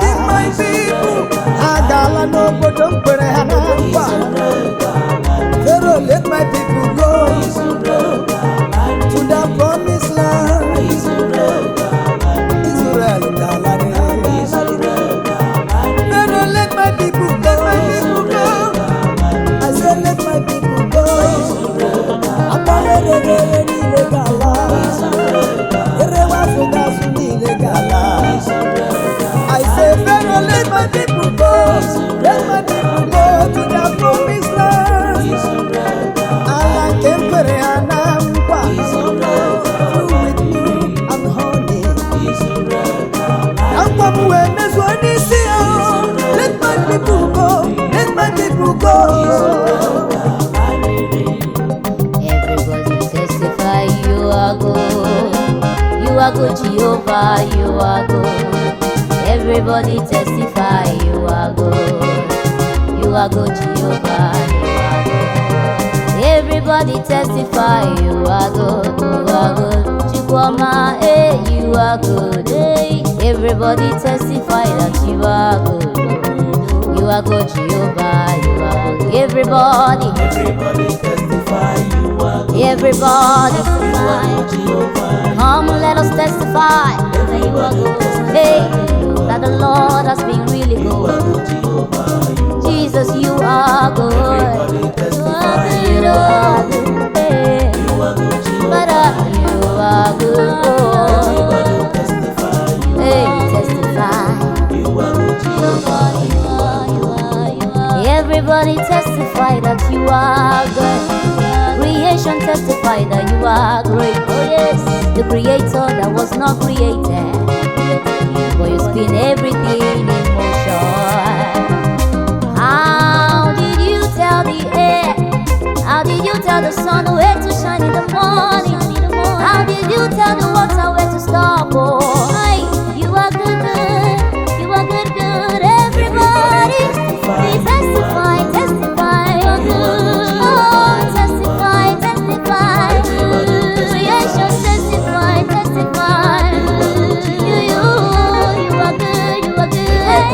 Ha gaala n'obodo m kwere ha na nkwa. Pharaoh, let my people go to the promised land. Israel galarị. Pharaoh, let my people go. My people go. I said, let my people go. Akpọrọ niile gala. Erewa afụgasụ niile gala. I say, Pharaoh, let my people go. Let my people go to the promised land. Ala nke m kwere ha na nkwa. Through with milk and honey. Ka nkwa m wee mezuo n'isi ya. Let my people go. Let my people go.
Everybody testify you are good. You are good, Jehovah, you are good. Everybody testify you are good. You are good, Jehovah, you are good. Everybody testify you are good. You are good. Chukwuma, hey, you are good. Hey. Everybody testify that you are good. You are good, Jehovah, you are good. Everybody.
Everybody testify. Testify you are good.
Everybody,
You are good, Jehovah.
come let us testify that you are good. Hey, that the Lord has been really
You are
good.
good, Jehovah. You are
Jesus, you are good.
Everybody
You are
testify
good,
you are
oh,
good.
hey.
You are good, Jehovah.
But you are good.
Everybody testify you
Hey, testify.
You are good, Jehovah. You are good.
Everybody testify that you are good. Creation testify that you are great. Oh yes, the creator that was not created, but you spin everything in motion. How did you tell the air? How did you tell the sun where to shine in the morning? How did you tell the water where to stop? Oh, aye, you are good, good. You are good, good. Everybody, we testify, testify, good. Oh, testify, testify. Creation testify, testify. You are good, you are good. Hey,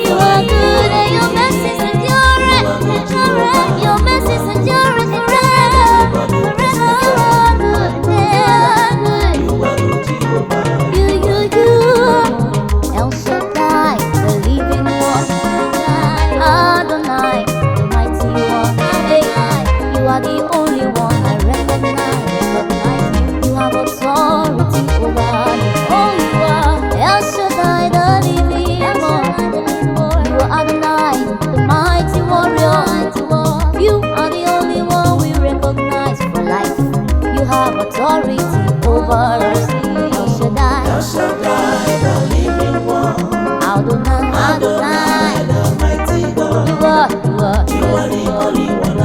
you are good, and your mercies endure forever. Your mercies endure forever, forever. You are good,
You are good, Jehovah.
you, you, El Shaddai, the living one. Adonai, the mighty one. Hey, you are the only one I recognize. Recognize you. You have authority over me. Oh, you are El Shaddai, the living one. You are Adonai, the mighty warrior. You are the only one we recognize for life. You have authority over us. El Shaddai.
El Shaddai, the living one.
Adonai, Adonai,
Adonai, the mighty God.
you are, you are,
You are the only one I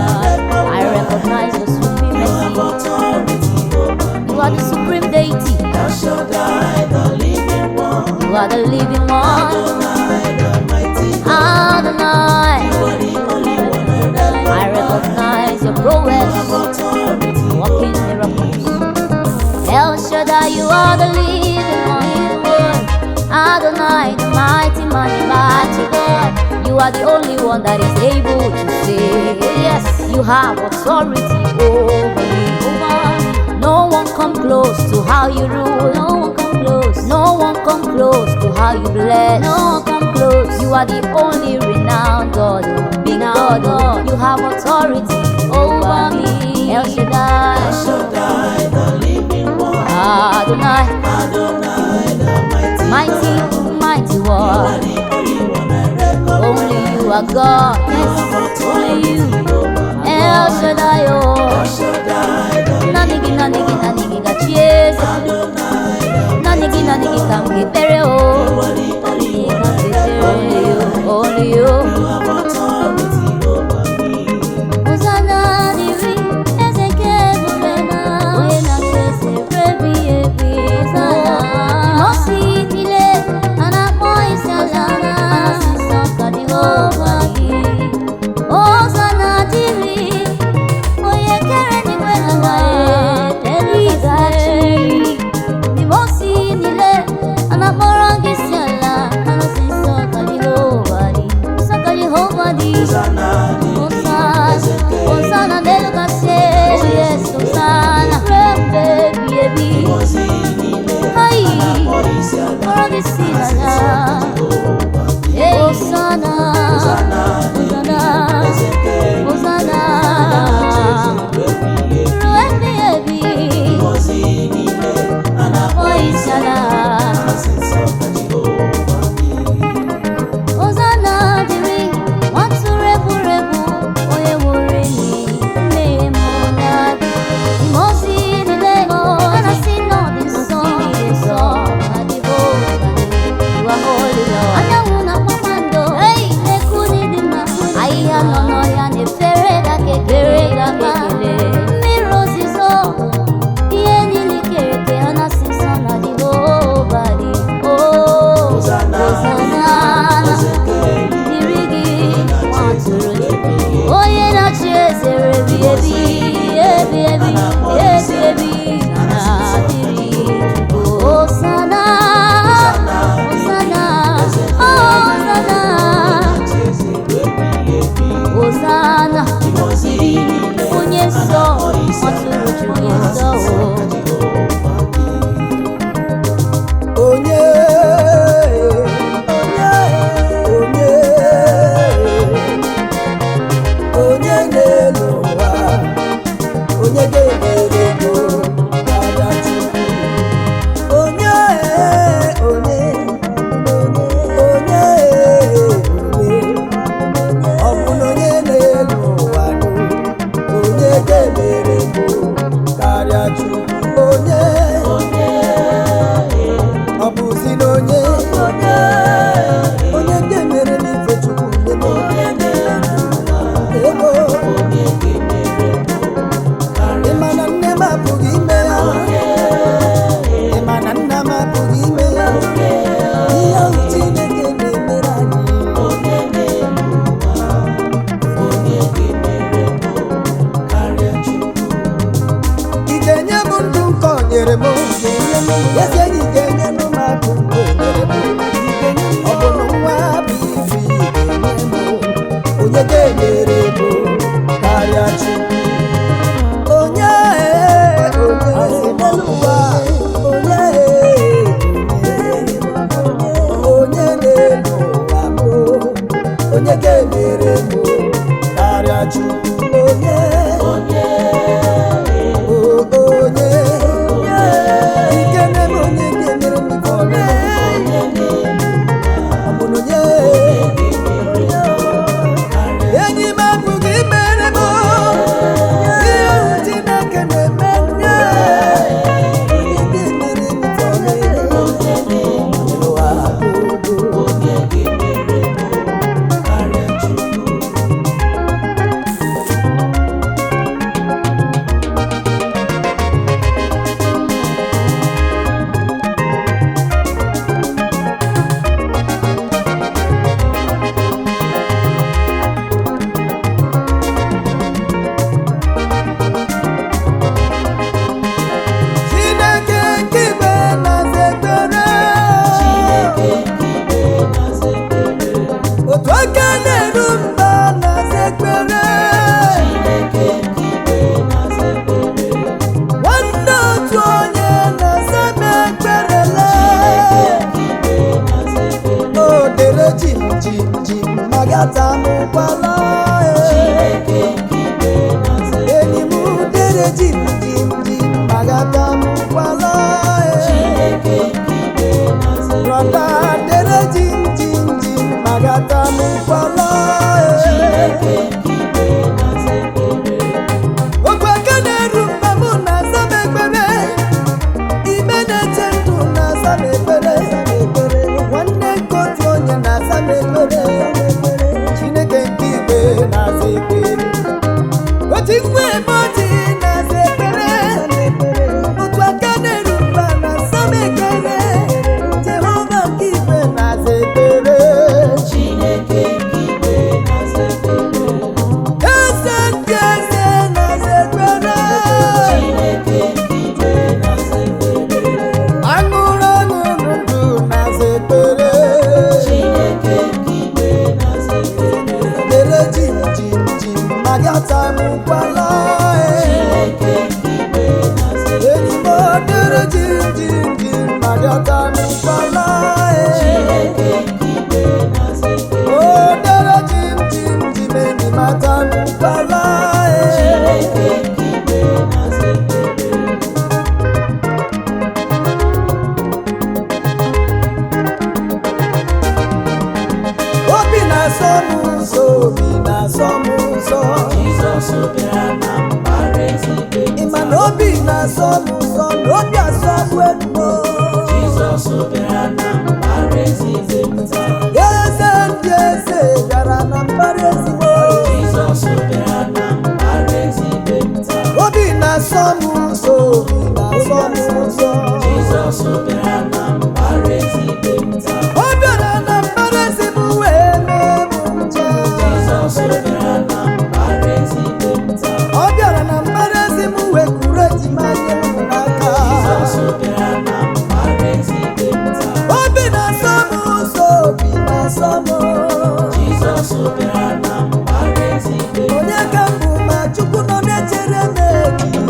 I
recognize.
recognize your
You have
supremacy.
authority over me.
You are the supreme deity.
El Shaddai, the living one.
You are the living one.
Adonai, the mighty God.
Adonai,
You are the only one I
I recognize your prowess,
have authority
walking miracles. El Shaddai, you are the living one. Adonai, the mighty man in battle. You are the only one that is able to save. Yes, you have authority over me. No one come close to how you rule. No one come close. No one come close to how you bless. No one come close. You are the only renowned God. oh, Big God. oh. You have authority over me. El Shaddai,
El Shaddai, the living one.
Adonai,
Adonai, the mighty
mighty, mighty
You are
one.
the only one I recognize.
Only you are God. Yes, only you. El Shaddai, oh.
El Shaddai, the
Nanigi, nanigi, nanigi, ga chieze.
Adonai, the
Nanigi, nanigi, ka m ga-ekpere, oh.
You are the only one I
Only you, only you.
You have authority over me.
Hosanna dịrị eze nke ebube na onye na-achị eze ruo ebighị ebi. Hosanna. Mmụọ niile a na-akpọ isi ala a na-asị nsọ ka Jehova gị. Hosanna dịrị onye kere
Onye isi ala
Atụrụ Chukwu
kpọọ aha
nsọ
nsọ
o.
ka Jehova dị.
Onye, onye, onye, onye n'elu ụwa, onye ga-emere ego karịa Chukwu. Onye, onye, onye, onye, ọ bụ na onye n'elu ụwa nụ, onye ga-emere ego karịa Chukwu. Onye, ọ bụzi na onye, onye ga-emere n'ife Chukwu nne m ego. Ị ma na nne m apụghị ime ya, ị ma na nna m apụghị ime ya, ihe ahụ Chineke na-emere anyị. Ị ga-enye m ndụ nke o nyere m? Ezi enyi, ga-enye m akụ nke o nyere m? Ọ bụ na nwa bụ ife ị ga-enye m? Onye ga-emere m karịa Chukwu? Onye, onye n'elu ụwa, onye, onye n'elu ụwa bụ onye ga-emere m karịa Chukwu? Onye, onye, ike na-eme, onye ga-emere m ka ọ na-eme. Ọ bụ na onye enyi m apụghị imere m ihe ahụ Chineke na-eme nye. Onye ga-emere m ka ọ na-eme n'ụwa bụ Chineke nke igwe na-aza ekpere. Otu aka na-eru mba na-aza ekpere. Nwanne otu onye na-aza m ekperele. O dere jim jim jim magata mụkwala. Enyi m dere jim jim jim magata mụkwala. Brọda dere jim jim jim magata mụkwala. Ogwe aka na-eru mba mụ na-aza m ekpere. Ime na-eche ndụ na-aza m ekpere. Nwanne nke otu onye na-aza m ekpere. Chineke nke igwe na-aza ekpere. Otu nwa ebe oji na-aza ekpere. Otu aka na-eru mba na-aza m ekpere. Jehova nke igwe na-aza ekpere. Eze ndị eze na-aza ekpere. Aṅụrụ aṅụrụ ndụ na-aza ekpere. Dere jim jim jim magata mụkwala. Enyi m dere jim jim jim magata mụkwala. O dere jim jim jim enyi m ata mụkwala. Obi na-asọ m ụzọ, obi na-asọ m ụzọ.
Jizọs bịara na mbara ezigbo
Ị ma na obi na-asọ m ụzọ, na obi asọ m egbo.
Jizọs bịara na mbara ezigbo taa.
Eze ndị eze bịara na mbara ezigbo.
Jizọs bịara na mbara ezigbo taa.
Obi na-asọ m ụzọ, obi na-asọ m ụzọ.
Jizọs bịara na mbara ezigbo taa.
Ọ bịara na mbara ezigbo wee mee m njem.
Jizọs bịara na mbara ezigbo taa.
Ọ bịara na mbara ezigbo wee kuru ejima nye m n'aka.
Jizọs bịara na mbara ezigbo taa.
Obi na-asọ m ụzọ, obi na-asọ m.
Jizọs bịara na mbara ezigbo
Onye ka m bụ ma Chukwu nọ na-echere m echiche.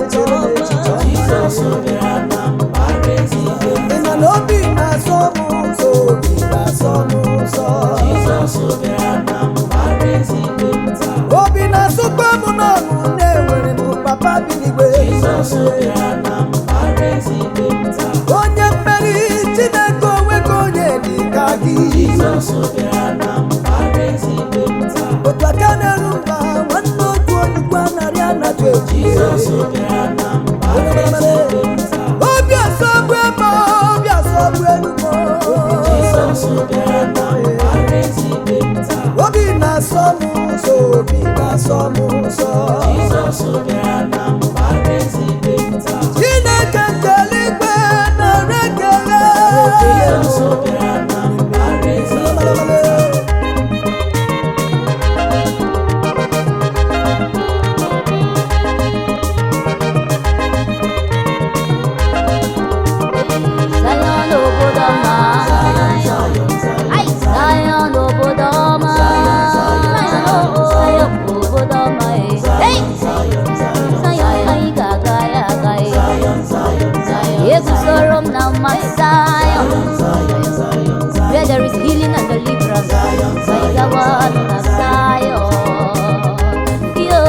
Jizọs bịara na mbara ezigwe m taa.
Onye mmeri, Chineke onwego onye dị ka gị.
Jizọs bịara na mbara ezigwe m taa.
Otu aka na-eru mba, nwanne otu onye narị anatụ eji.
Jizọs bịara na mbara ezigwe m taa.
Obi asọgbu ebe, obi asọgbu elubo.
Jizọs bịara na mbara ezigwe m taa.
Obi na-asọ m ụzọ, obi na-asọ m ụzọ.
Jizọs bịara na mbara ezigwe m taa.
Chineke nke eluigwe, nara ekele.
Jizọs bịara na mbara ezigwe m taa.
Zion obodo ọma. Ai, Zion obodo ọma. Zion obodo ọma, eh. Hey! Zion, anyị ga-aga ya aga, eh. Eguzoro m na mma Zion, where there is healing and deliverance. Anyị gawa nụ na Zion. Yo,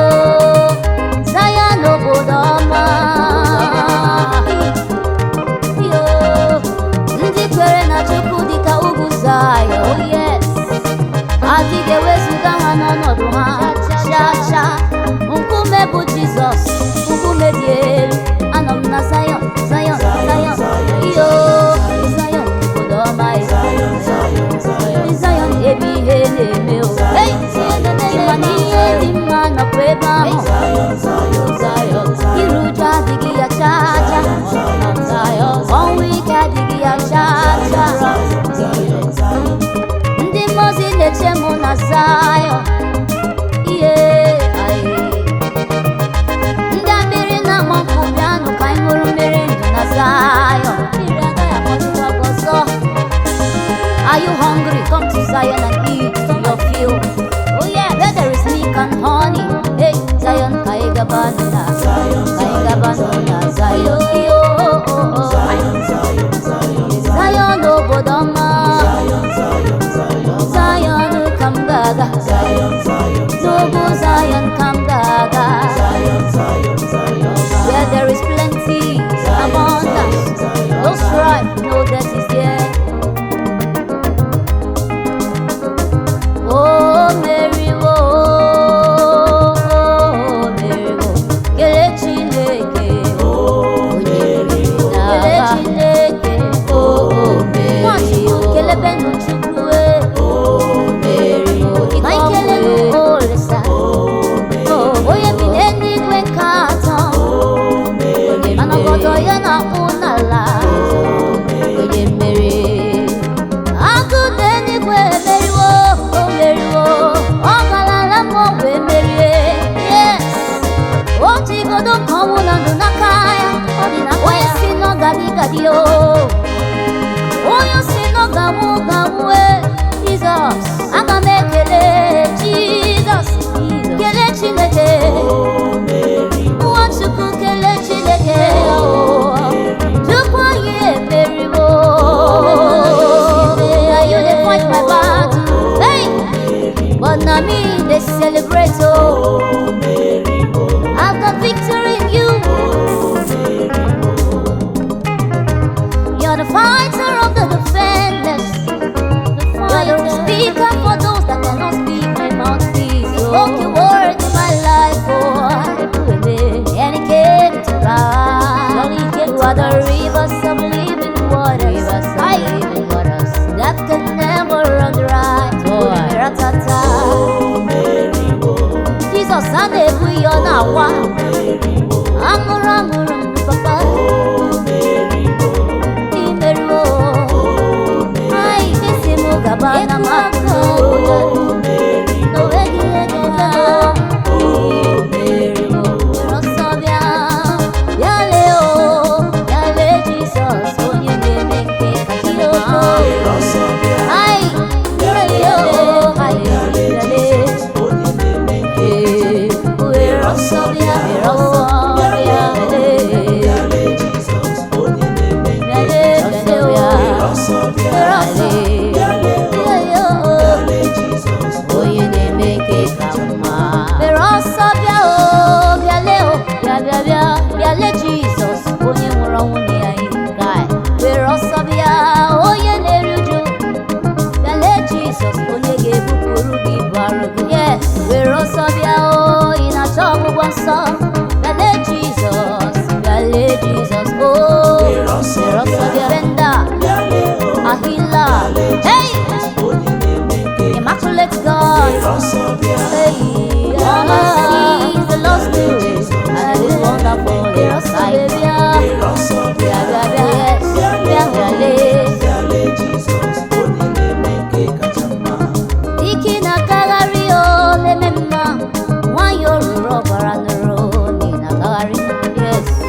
Zion obodo ọma. Yo, ndị kwere na Chukwu dịka ugwu Zion. Oh yes. Adịghị ewezuga ha n'ọnọdụ ha cha cha. Nkume bụ Jizọs, nkume dị elu. Anọ m na Zion, Zion, Zion. Yo, Zion obodo ọma e. Zion ebe ihe na-eme o. Hey! Ịma na ihe dị mma nọkwa ebe ahụ. Iru uju adịghị ya cha cha. Ọnwụ ike adịghị ya cha cha. Ndị mmụọ na-eche mụ na Zion. Ihe aye. Ndị mmiri na-ama nkwụ, bịanụ ka anyị ṅụrụ mmiri ndụ na Zion. Mmiri agaghị akpọtụkwa gị ọzọ. Are you hungry? Come to Zion and eat to your fill. Oh yeah, where there is milk and honey. Hey, Zion, ka anyị gaba na. Ka anyị gaba na Zion. Yo, oh, oh, oh. Zion obodo ọma. Zion ka m ga-aga.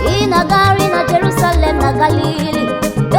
Ị na-agagharị na Jerusalem na Galili,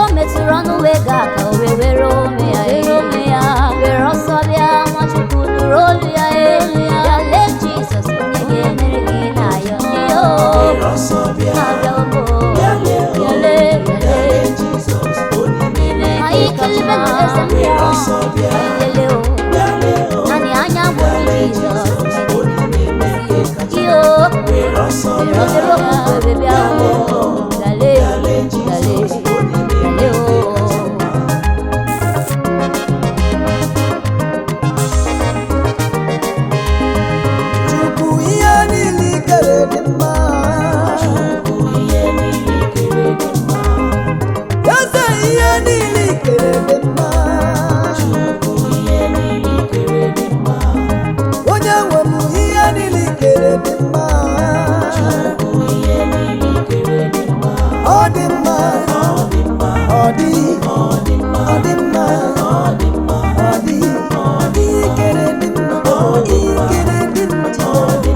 o metụrụ ọnụ wee gaa ka o wee were ome ya, were ome ya, were ọsọ bịa. Nwachukwu nụrụ olu ya, elu ya, bịa lee Jizọs onye ga-emere gị na ya. Yo,
Were ọsọ bịa,
na-abịa ogo,
bịa lee o,
bịa lee, bịa
bịa
lee.
lee Jizọs onye na-eme
Anyị
nke kacha
kelebe
mma.
eze
Were
mmụọ,
ọsọ bịa,
anyị lelee o,
bịa lee o,
naanị anya
bịa
gburu
lee
Jizọs.
Jizọs onye na-eme nke kacha mma.
Yo,
Were ọsọ
were
bịa,
obere okwukwe bịa o, bịa lee,
bịa lee
bịa lee,
Jizọs onye
bịa
na-eme
lee
nke
o.
kacha mma.
Chukwu ihe niile i kere dị mma.
Chukwu ihe niile i kere dị mma.
Eze ihe niile i kere dị mma.
Chukwu ihe niile i kere dị mma.
Onye nwe m ihe niile i kere dị mma.
Chukwu ihe niile i kere dị mma.
Ọ dị mma,
Ọ dị mma,
ọ dị,
ọ dị mma,
ọ dị mma,
ọ dị mma,
ọ dị. Ihe i kere dị mma, ihe i kere dị mma,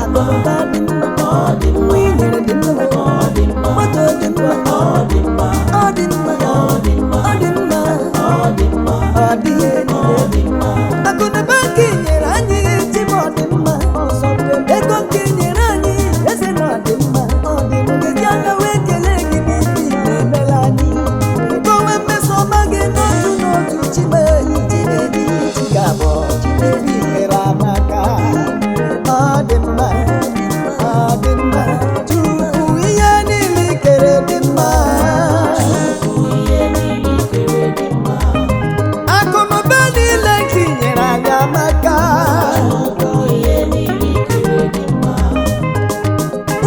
akụnụba dị mma,
ọ dị mma,
nwa i nyere dị mma,
ọ dị mma,
moto dị mma,
ọ dị mma,
ọ dị mma,
ọ dị mma,
ọ dị mma,
ọ dị mma,
ọ dị ihe
ọ
niile.
dị mma.
Akụnụba nke i nyere anyị chi m ọ dị mma, ego nke i nyere anyị eze na ọ dị mma. Nkeji aka wee kelee gị n'ihi na emela anyị. Gbanwe mmeso ọma gị n'otu n'otu chime chinedu chigabọ chinedu nyere amaka. Ọ dị mma, ọ dị mma, Chukwu ihe niile i kere dị mma.
Chukwu ihe niile i kere dị mma.
Akụnụba niile nke i nyere anyị amaka.
Chukwu ihe niile i kere dị mma.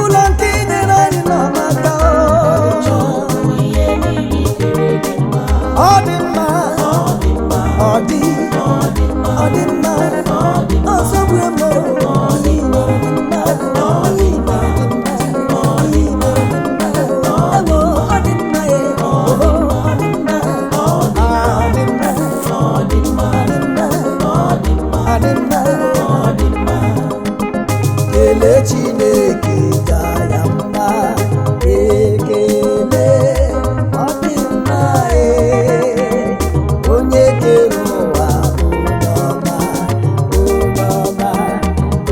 Ụlọ nke i nyere anyị n'ọmaka o.
Chukwu ihe niile i kere dị mma.
Ọ dị mma,
Ọ dị mma,
ọ dị,
ọ dị mma,
ọ dị mma.
ọ dị mma,
Ọsọgbu emo, ọ dị mma, ọ dị mma, ọ dị mma. Ewo, ọ dị mma, e, oho, ọ dị mma, ọ dị mma,
ọ dị mma,
ọ dị mma,
ọ dị mma,
ọ dị mma.
ọ dị mma.
Kelee Chineke ja ya mma, ekele ọ dị mma ee. Onye kere ụwa onye ọma, onye ọma,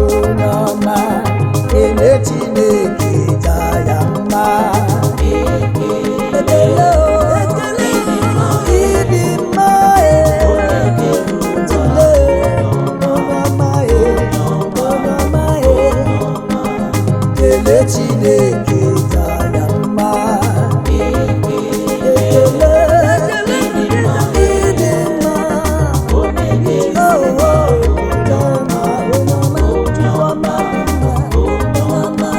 onye ọma. Kelee Chineke ja ya mma. Ekele o, ekele ịdị mma ee. Tule onye ọma ee, onye ọma ee. Kelee Chineke jara mma. Ekele ịdị mma. Oh, oh, onye ọma, onye ọma, Chukwu ọma dị mma, onye ọma.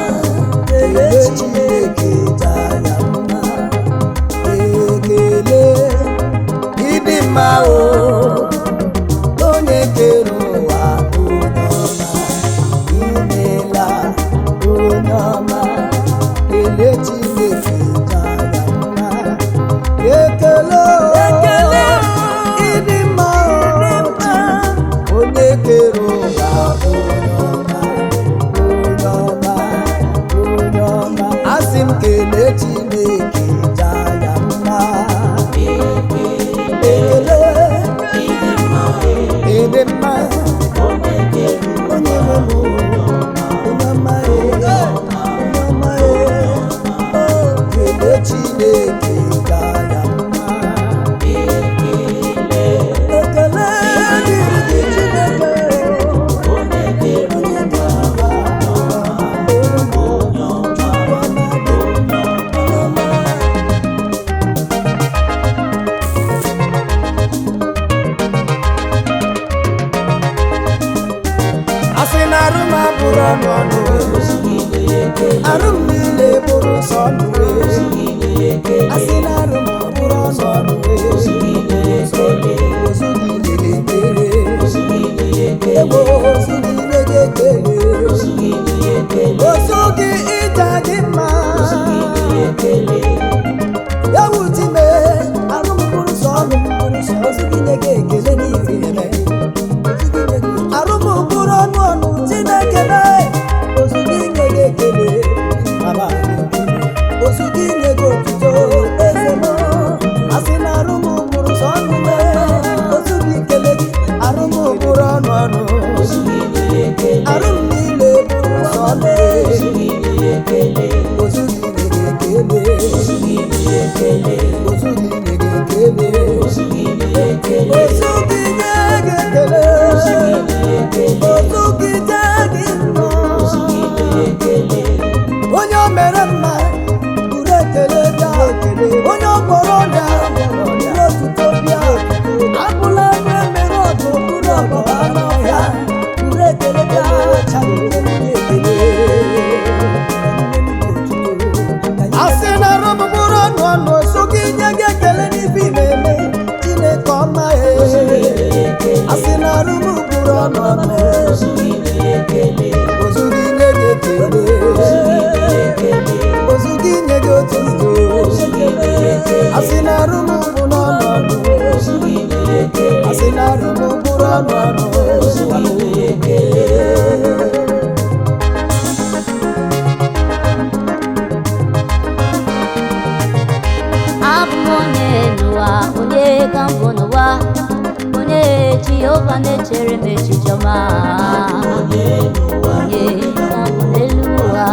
Kelee Chineke jara mma. Ekele ịdị mma o. Onye kere ụwa onye ọma, imeela onye ọma, kelee Chineke jara mma. Ekele ekele ịdị mma o, onye kere ụwa onye ọma, onye ọma, onye ọma. Asị m kelee Chineke jara mma. Ekele ịdị mma, onye nwe m, onye ọma e, onye ọma e, o kelee Chineke jara mma. Ekele dịrị gị Chineke, onye kere ụwa, onye ọma, Chukwu ọma dị, onye ọma. Asị na arụ m abụrụ ọnụ ọnụ, arụ m niile bụrụ sọ ọnụ. Asị na arụ m abụrụ ọnụ ọnụ, ozughị ile ekpere. Ewo, ozughị ile gị ekele. Ozughị ịja gị mma. Ewu time, arụ m bụrụ sọ ọnụ, ozughị inye gị ekele n'ihi eme. Arụ m bụrụ ọnụ ọnụ, Chineke mee, ozughị inye gị ekele. Baba, ozughị ọnụ ọnụ. Ozughị inye gị ekele. Ozughị inye gị otuto. Asị na arụ m bụ n'ọnụ ọnụ. Asị na arụ m bụrụ ọnụ ọnụ.
Abụ m onye n'ụwa, onye ka m bụ n'ụwa, onye Jehova na-echere m echiche ọma. Onye ka m bụ n'elu ụwa.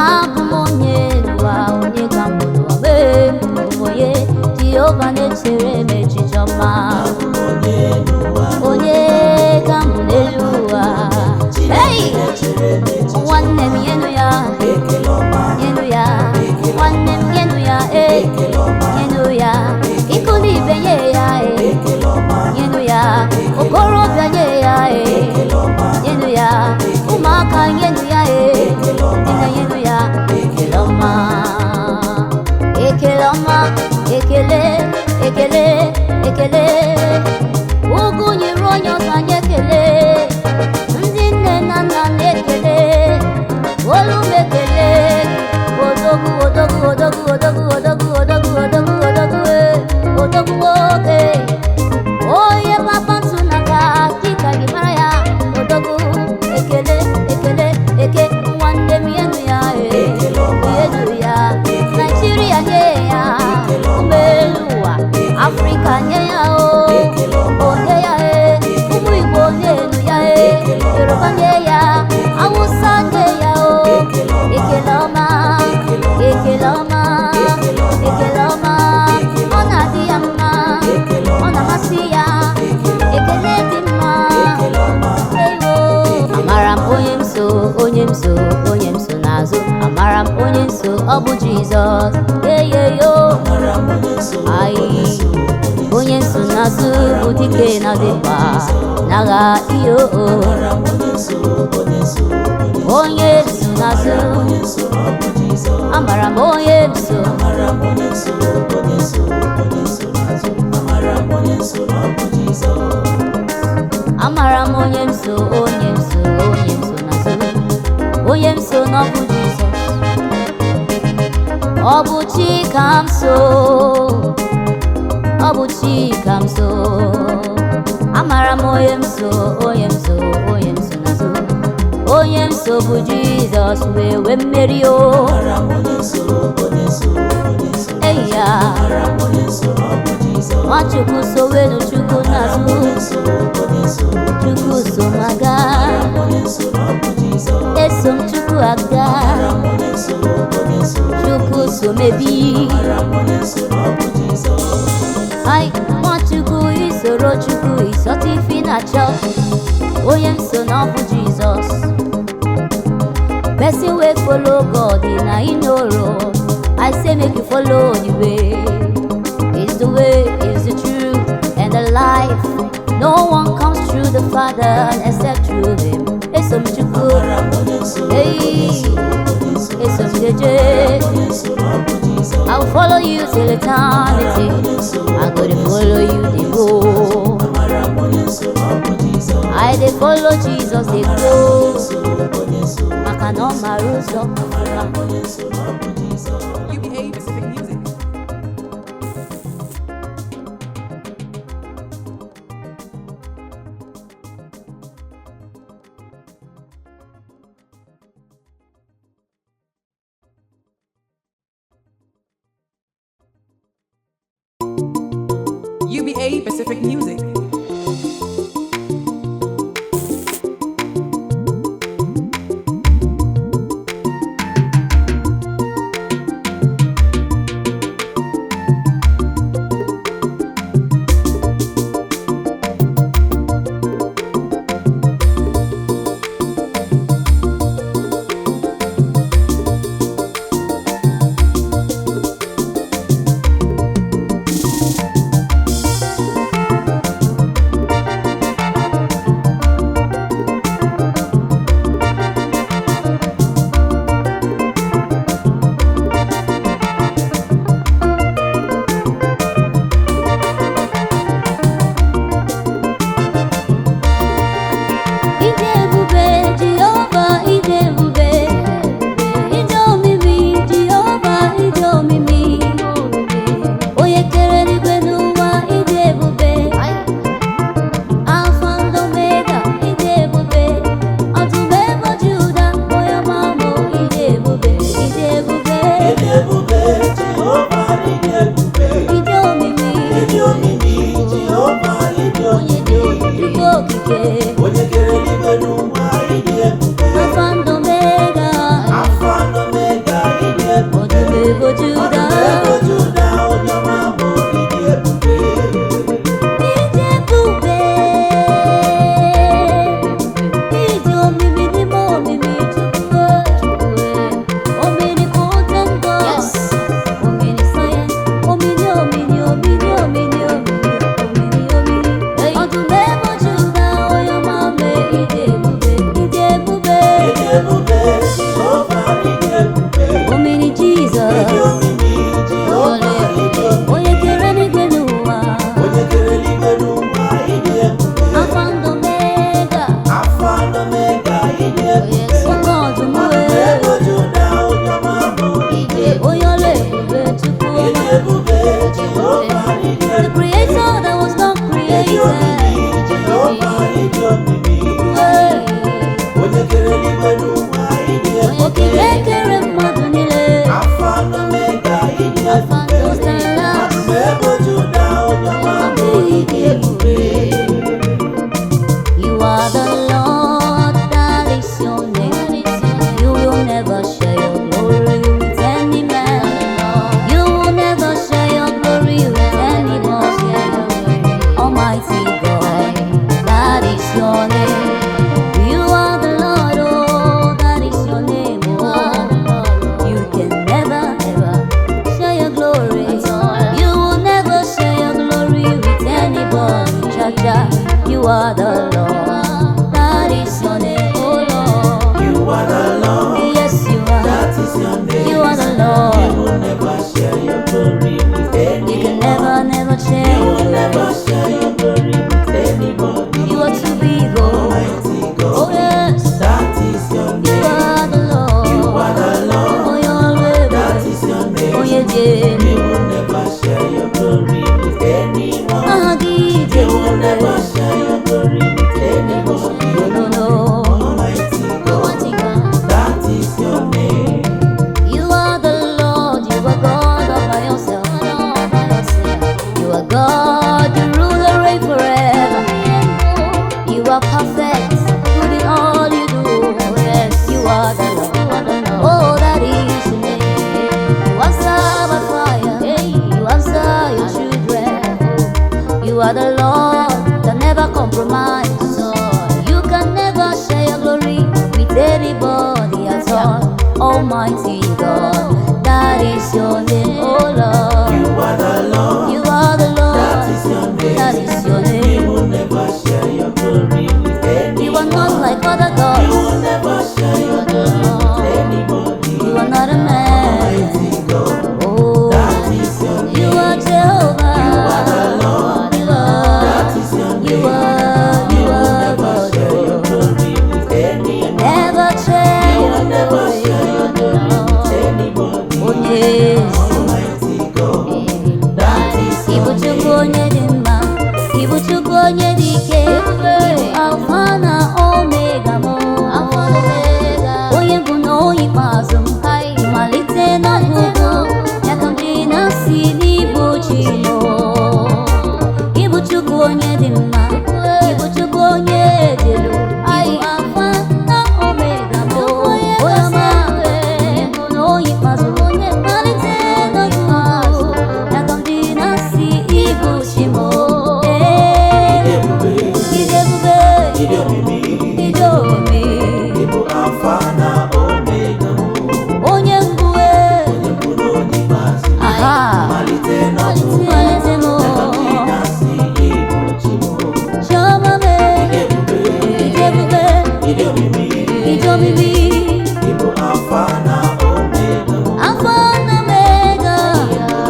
Abụ m onye n'ụwa, onye ka m bụ n'ụwa, mee m onye Jehova na-echere m echiche ọma. Onye ka m bụ n'elu ụwa. Hey! Nwanne m nyenu ya, nyenu ya, nwanne m nyenu ya, eh, nyenu ya, ikwu na ibe nye ya, eh, nyenu ya, okorobịa nye ya, eh, nyenu ya, ụmụaka nyenu ya, eh, nne nyenu ya, ekele ọma, ekele ọma, ekele, ekele, ekele, ugwu nyere onye ọzọ anyị ekele, ndị nne na nna na-ekele, olu m ekele, odogwu, odogwu, odogwu, odogwu, odogwu, odogwu, odogwu, odogwu, eh, odogwu nwoke, onye papa ntụ n'aka dịka gị mara ya, odogwu, ekele, ekele, eke, nwanne m yenu ya, eh, yenu ya, Naijiria nye ya, ụmụ elu ụwa, Afrịka nye ya o, onye ya e, ụmụ Igbo nye elu ya e, Yoruba nye ya, Awụsa nye ya o, ekele ọma, ekele ọma, ekele ọma, ọ na-adị ya mma, ọ na-amasị ya, ekele dị mma, ewo. Amara m onye m so, onye m so, onye m so n'azụ, amara m onye m so, ọ bụ Jizọs, eyeyo. Ayi, onye nso n'azụ bụ dike na dịkpa n'agha iyo. Onye nso n'azụ, amara m onye nso. Amara m onye nso, onye nso, onye nso n'azụ, onye nso n'ọbụ Jizọs. Ọ bụ chi ka m so, ọ bụ chi ka m so. Amara m onye m so, onye m so, onye m so n'azụ, onye m so bụ Jizọs wee wee mmeri o. Eya, Nwachukwu sowenu Chukwu n'azụ, Chukwu so m aga, eso m Chukwu aga, Chukwu so m ebi. Ai, Nwachukwu isoro Chukwu ịsọta ife ị na-achọ, onye m so na ọ bụ Jizọs. Person wey follow God na him no road. I say make you follow the way. Is the way, is the truth, and the life. No one comes through the Father except through him. Eso m Chukwu, hey, eso m Jeje. I will follow you till eternity. I go to follow you, dey go. I dey follow Jesus, dey go. Maka na ọ mara ụzọ ọfụma.
UBA Pacific Music. UBA Pacific Music.
Onye ebo Juda.
Ebo Juda, onye ọma bụ ịdị ebube.
Ịdị ebube, ịdị omimi n'ime omimi Chukwu, omnipotent God, omniscient, omni omni omni omni omni omni omni. Ọdụm ebo Juda, onye ọma mee ịdị ebube, ịdị ebube,
Ịdị ebube, Jehova ịdị ebube.
Omni Jesus,
Ịdị omimi, Jehova ịdị omimi.
onye kere n'igwe n'ụwa,
Onye kere eluigwe n'ụwa, ịdị ebube.
Alpha and Omega,
Alpha and Omega, ịdị ebube.
oke ọdụm
Ọdụm
wee.
ebo Juda, onye ọma bụ ịdị ebube.
Onye ọrụ ebube Chukwu
Ịdị
ọma.
ebube, Jehova ịdị
The
ebube.
creator that was not
Ịdị
created.
omimi, Jehova ịdị omimi.
Hey.
Onye kere eluigwe n'ụwa, ịdị ebube.
Okike kere mmadụ niile.
Alpha and Omega, ịdị ebube.
First and last.
Ọdụm ebo Juda, onye ọma bụ ịdị ebube.
You are the Lord, that is your name. You will never share your glory with any man. You will never share your glory with anyone. Almighty God, that is your name. You are the Lord, oh, that is your name. Oh, you can never, ever share your glory. You will never share your glory with anybody. Cha cha, you are the Lord. That is your name, oh Lord.
You are the Lord,
Yes, you are.
that is your name.
You are the Lord.
You will never share your glory with anyone.
You can never, never
You
change.
will never share your glory with anybody.
You are too big, oh.
Almighty God,
Oh yes,
that is your
you
name.
are the Lord.
You are the Lord,
Oh, you're
that is your name.
Onye dị elu.
You will never share your glory with anyone.
Aha gị dị
You will never
ebube.
share your glory with anybody.
No, no, no.
Almighty God, that is your name.
You are the Lord, you are God all by yourself. You are God, you rule and reign forever. You are perfect, good in all you do. Yes, you are the Lord. Oh, that is your name. You answer by fire, you answer your children. You are the Lord that never compromise. You can never share your glory with anybody at all. Almighty God, that is your name, oh Lord.
You are the Lord,
You are the Lord,
that is your name.
that is your
You
name.
will never share your glory with anyone.
You are not like other
You
gods.
will never share your glory with anybody.
You are not a man.
Almighty God,
Oh,
that is your name.
you are Jehovah.
You are the Lord,
You are,
that is your name.
you are,
You
you
will
are
never
God.
share your glory with anyone.
Never
You
change.
will never share your glory with anybody.
Onye ezi.
Almighty God, that is
Ibu
your
Chukwu
name.
onye dị mma, Ibu Chukwu onye dị ike, Alfa na Omega m, onye mbụ na onye ikpeazụ m, mmalite na ọgwụgwụ, ya ka m ji na-asị n'ịbụ chi m. Ibu Chukwu onye dị mma, Ibu Chukwu onye dị elu, Ibu Alfa na Omega m, onye ọma, onye mbụ na onye ikpeazụ, mmalite na ọgwụgwụ, ya ka m ji na-asị ịbụ chi m. Ee,
Ebube,
ịdị ebube,
ịdị omimi,
ịdị omimi,
ịbụ Alpha na Omega m.
onye mbụ e,
Onye mbụ na onye ikpeazụ,
aha,
mmalite na ọgwụgwụ,
mmalite m,
ya ka m ji na-asị ịbụ chi m.
chiọma m,
Ebube,
ịdị ebube,
ịdị omimi,
ịdị omimi,
ịbụ Alpha na Omega m.
Alfa na Omega,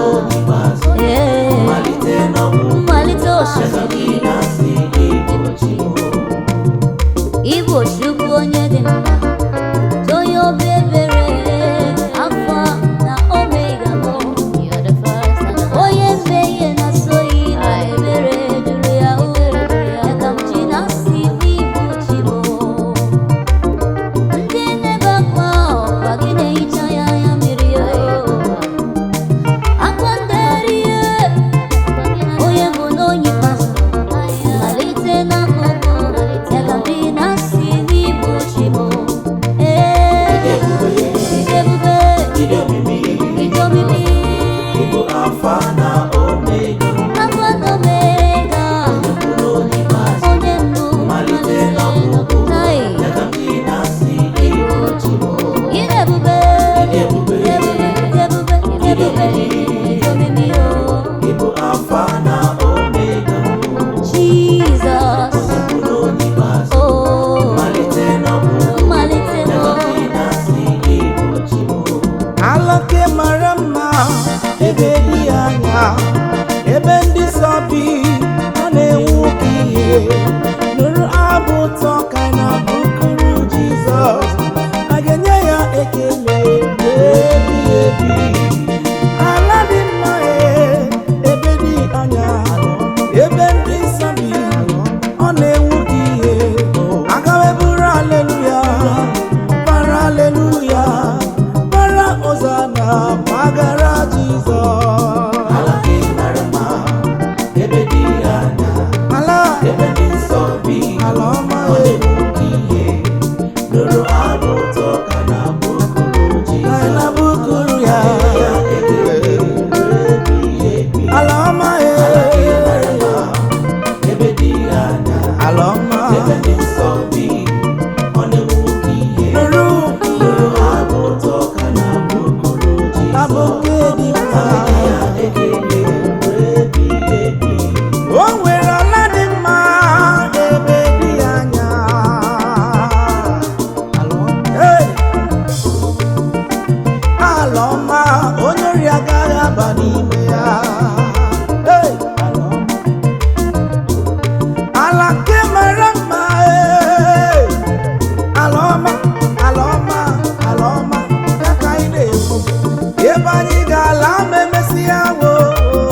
Onye ikpeazụ,
ee,
mmalite na ọgwụgwụ,
mmalite
ya ka m
osimiri.
ji na-asị ịbụ chi m.
Ịbụ Chukwu onye dị mma, onye obi ebere, Alfa na Omega m. Onye mmehie na-asọghị na ebere juru ya o, ya ka m ji na-asị n'ịbụ chi m. Ndị na-ebe akwa ọkwa gị na-ehicha ya anya mmiri o. Akwa nderi e, onye bụ na onye ikpeazụ, malite na mbụ, ya ka m ji na-asị n'ịbụ chi m. Ee,
Ebube,
ịdị ebube,
ịdị omimi,
ịdị
nsọ bi, ọ na-enwu ka ihe. Nụrụ abụ ụtọ ka anyị na-abụkuru Jizọs. A ga-enye ya ekele ebighị ebi. Ala dị mma ee, ebe dị anya, ebe ndị nsọ bi, ọ na-enwu ka ihe. Aga m eburu aleluya, para aleluya, para ozana, gbagara Jizọs.
Ala gị mara mma, ebe dị anya,
Ala,
ebe ndị nsọ bi,
ala ọma
ọ
ee.
na-enwu ka ihe. Nụrụ abụ ụtọ ka na-abụkuru
Anyị
Jizọs.
na-abụkuru ya.
Ya ekele ebighị ebi.
Ala ọma
Ala gị
ee.
mara mma, ebe dị anya,
Ala ọma.
ebe ndị nsọ bi, ọ na-enwu ka ihe.
Nụrụ
Nụrụ abụ ụtọ ka na-abụkuru
abụ
Jizọs.
nke dị mma.
Ya ekele ebighị ebi.
O nwere ala dị mma ebe dị anya. Hey! Ala ọma, onye ori agaghị aba n'ime ya. Hey! Ala nke mara mma, hey! Ala ọma, ala ọma, ala ọma, ya ka anyị na-ekwu. Ebe anyị ga-ala ma emesịa wo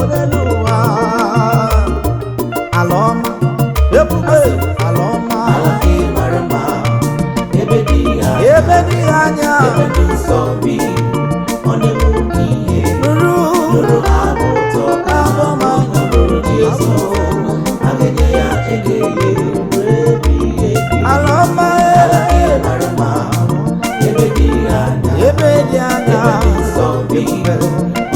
n'elu ụwa. Ala ọma, ebube, ala ọma,
Ala gị mara mma, ebe dị anya,
ebe dị anya,
ebe ndị nsọ bi, ọ na-enwu ka ihe.
nụrụ
Nụrụ abụ ụtọ ka
abụ ọma,
na-abụrụ Jizọs. A ga-enye ya ekele ebighị ebi.
Ala ọma,
Ala gị mara mma, ebe dị anya,
ebe dị anya,
ebe ndị nsọ bi,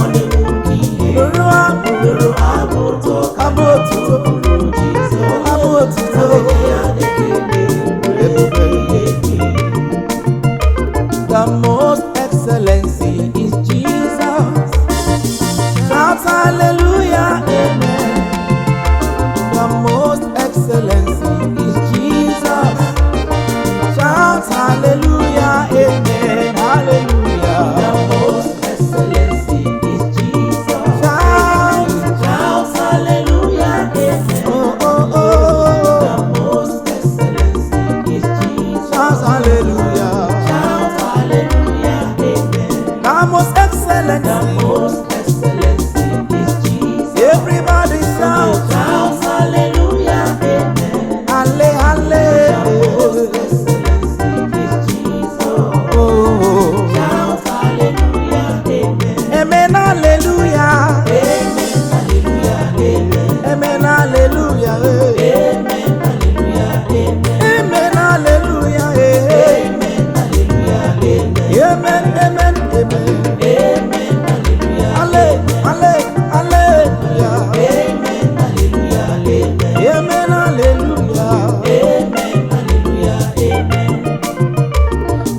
ọ na-enwu ka ihe.
nụrụ abụ,
Nụrụ abụ ụtọ ka
abụ otuto,
na-abụrụ Jizọs.
Abụ otuto,
A ga-enye ya ekele ebighị ebi.
The most excellency is Jesus. Shout hallelujah, amen. The most excellency is Jesus. Shout hallelujah, amen, hallelujah.
The most excellency is Jesus.
Shout,
Shout hallelujah, amen.
oh, oh, oh.
The most excellency is Jesus.
Shout hallelujah.
Shout hallelujah, amen.
The most
The
excellency.
most excellency is Jesus.
Everybody shout,
Shout hallelujah, amen.
halle, halle.
The most excellency is Jesus.
Oh,
Shout hallelujah, amen.
amen, hallelujah.
Amen, hallelujah, amen.
Amen, hallelujah. Eh.
Amen, hallelujah, amen.
Amen, hallelujah. Eh.
Amen, hallelujah, amen.
Amen, amen, amen.
Amen, hallelujah.
Halle, halle, hallelujah.
Amen, hallelujah, amen.
Amen, hallelujah.
Amen, hallelujah, amen.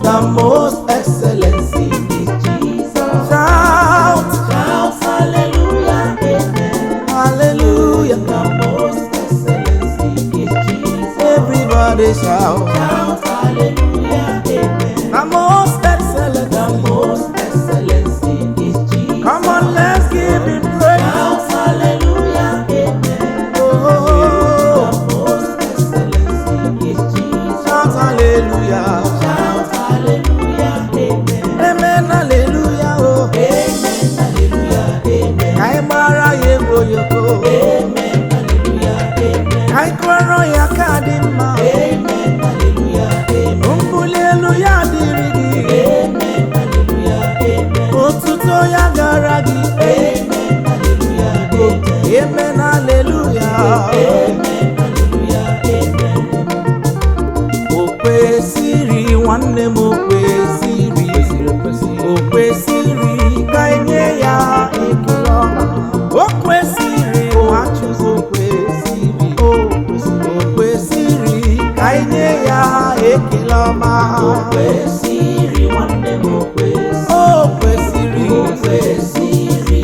The most excellency is Jesus.
Shout,
Shout hallelujah, amen.
hallelujah.
The most excellency is Jesus.
Everybody shout.
Shout hallelujah, amen.
The most excellent.
The most excellency is Jesus.
Come on, let's give him praise.
Shout hallelujah, amen.
Oh,
The most excellency is Jesus.
shout hallelujah.
Shout hallelujah, amen.
Amen, hallelujah. Oh,
Amen, hallelujah, amen.
ka anyị gbara ya egwu oyoko.
Amen, hallelujah, amen.
Ka anyị kụọrọ ya aka dị mma.
Amen, hallelujah, amen.
Mbuli elu ya dịrị gị.
Amen, hallelujah, amen.
Otuto ya gara gị.
Amen, hallelujah, amen.
Amen, hallelujah.
Amen, hallelujah, amen.
O kwesịrị nwanne m o kwesịrị o kwesịrị ka enye ya ekele ọma. O kwesịrị Nwachukwu o kwesịrị o kwesịrị ka enye ya ekele ọma.
O kwesịrị nwanne m o kwesịrị.
O kwesịrị
O kwesịrị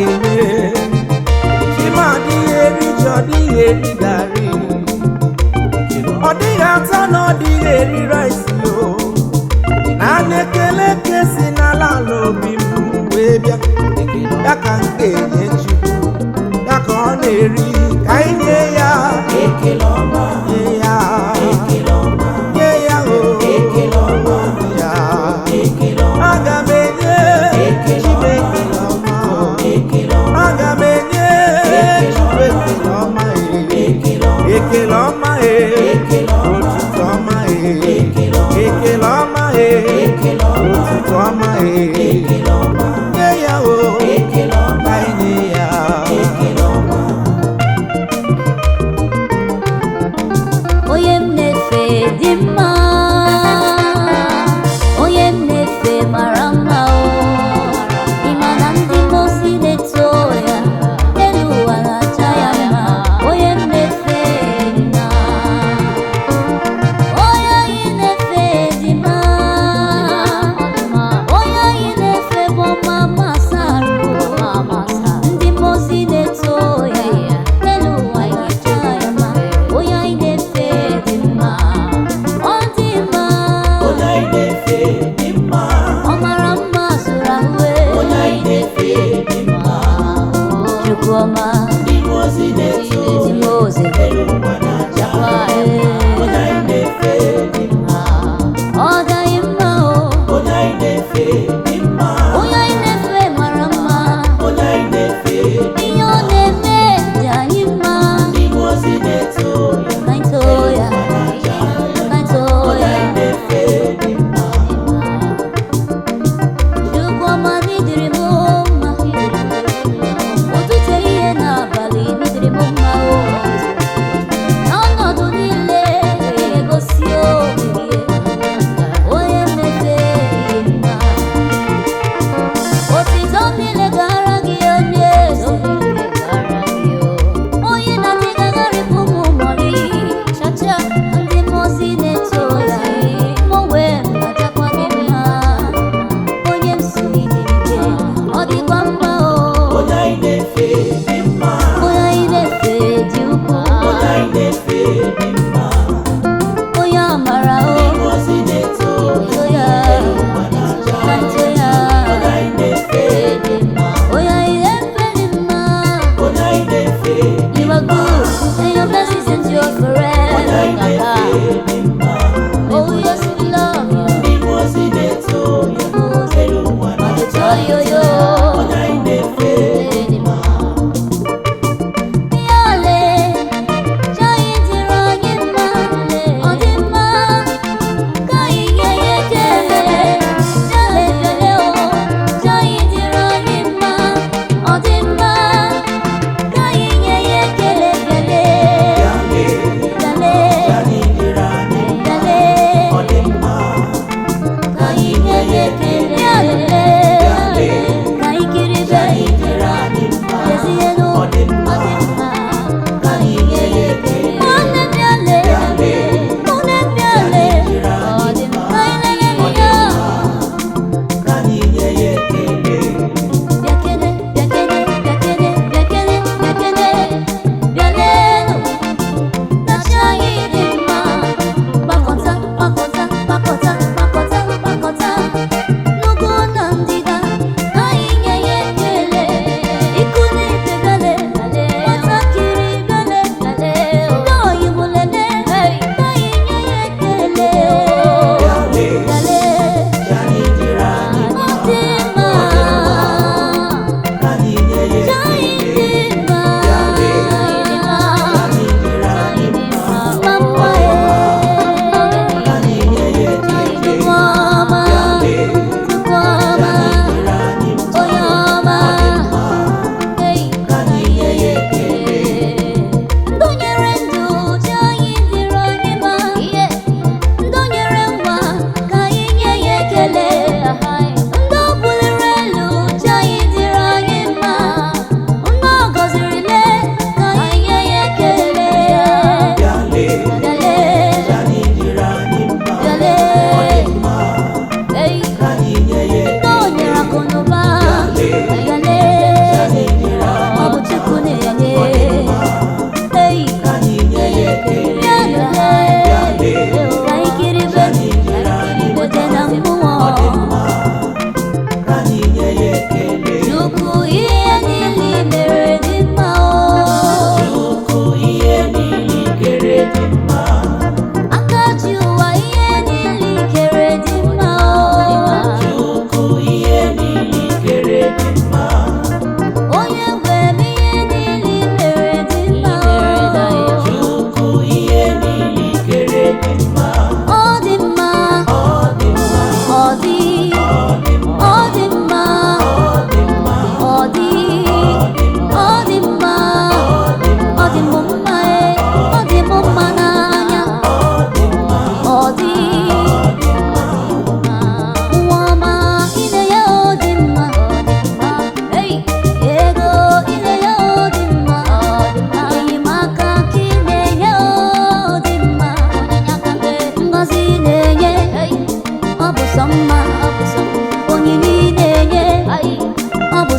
ga-enye. Chima adịghị eri ji, ọ dịghị eri garị, ọ dịghị ata na ọ dịghị eri rice o. Naanị ekele ka si n'ala ala obi m wee bịa, ya ka m ga-enye Chukwu, ya ka ọ na-eri, ka anyị nye ya.
Ekele ọma,
Nye ya.
Ekele ọma,
Nye ya o.
Ekele ọma,
Ya.
Ekele ọma,
Aga m enye Chineke ọma.
Ekele ọma,
Aga m enye Chineke ọma e.
Ekele ọma,
Ekele ọma e. Otuto ọma e. Ekele ọma e.
Ekele ọma,
Otuto ọma e.
Ekele ọma,
Nye ya o.
Ekele ọma,
Ka anyị nye ya.
Ekele ọma.
Onye m na-efe dị mma, onye m na-efe mara mma o. Ị ma na ndị mmụọ ozi na-eto ya, elu ụwa na-acha ya mma. Onye m na-efe dị mma, onye anyị na-efe dị mma, onye anyị na-efe bụ ọma masarụ. Ndị mmụọ ozi na-eto ya, elu ụwa na-acha ya mma. Onye anyị na-efe dị mma, ọ dị mma.
Onye anyị na-efe dị mma,
Ọ mara mma zụrụ ahụ.
Onye anyị na-efe dị mma.
Chukwu ọma.
Ndị mmụọ ozi na-eto
Ndị mmụọ ozi.
elu ụwa na-aja ya mma. Onye anyị na-efe dị mma,
Ọ gaghị mma o.
Onye anyị na-efe dị mma,
Onye anyị na-efe mara mma.
Onye anyị na-efe dị
Ihe ọ na-eme dị anyị mma.
Ndị mmụọ ozi na-eto ya,
Ka anyị too ya,
na-aja ya.
Ka anyị too
Onye
ya.
anyị na-efe dị mma,
Chukwu ọma n'ịdịrị m mma. Ụtụtụ ehihie na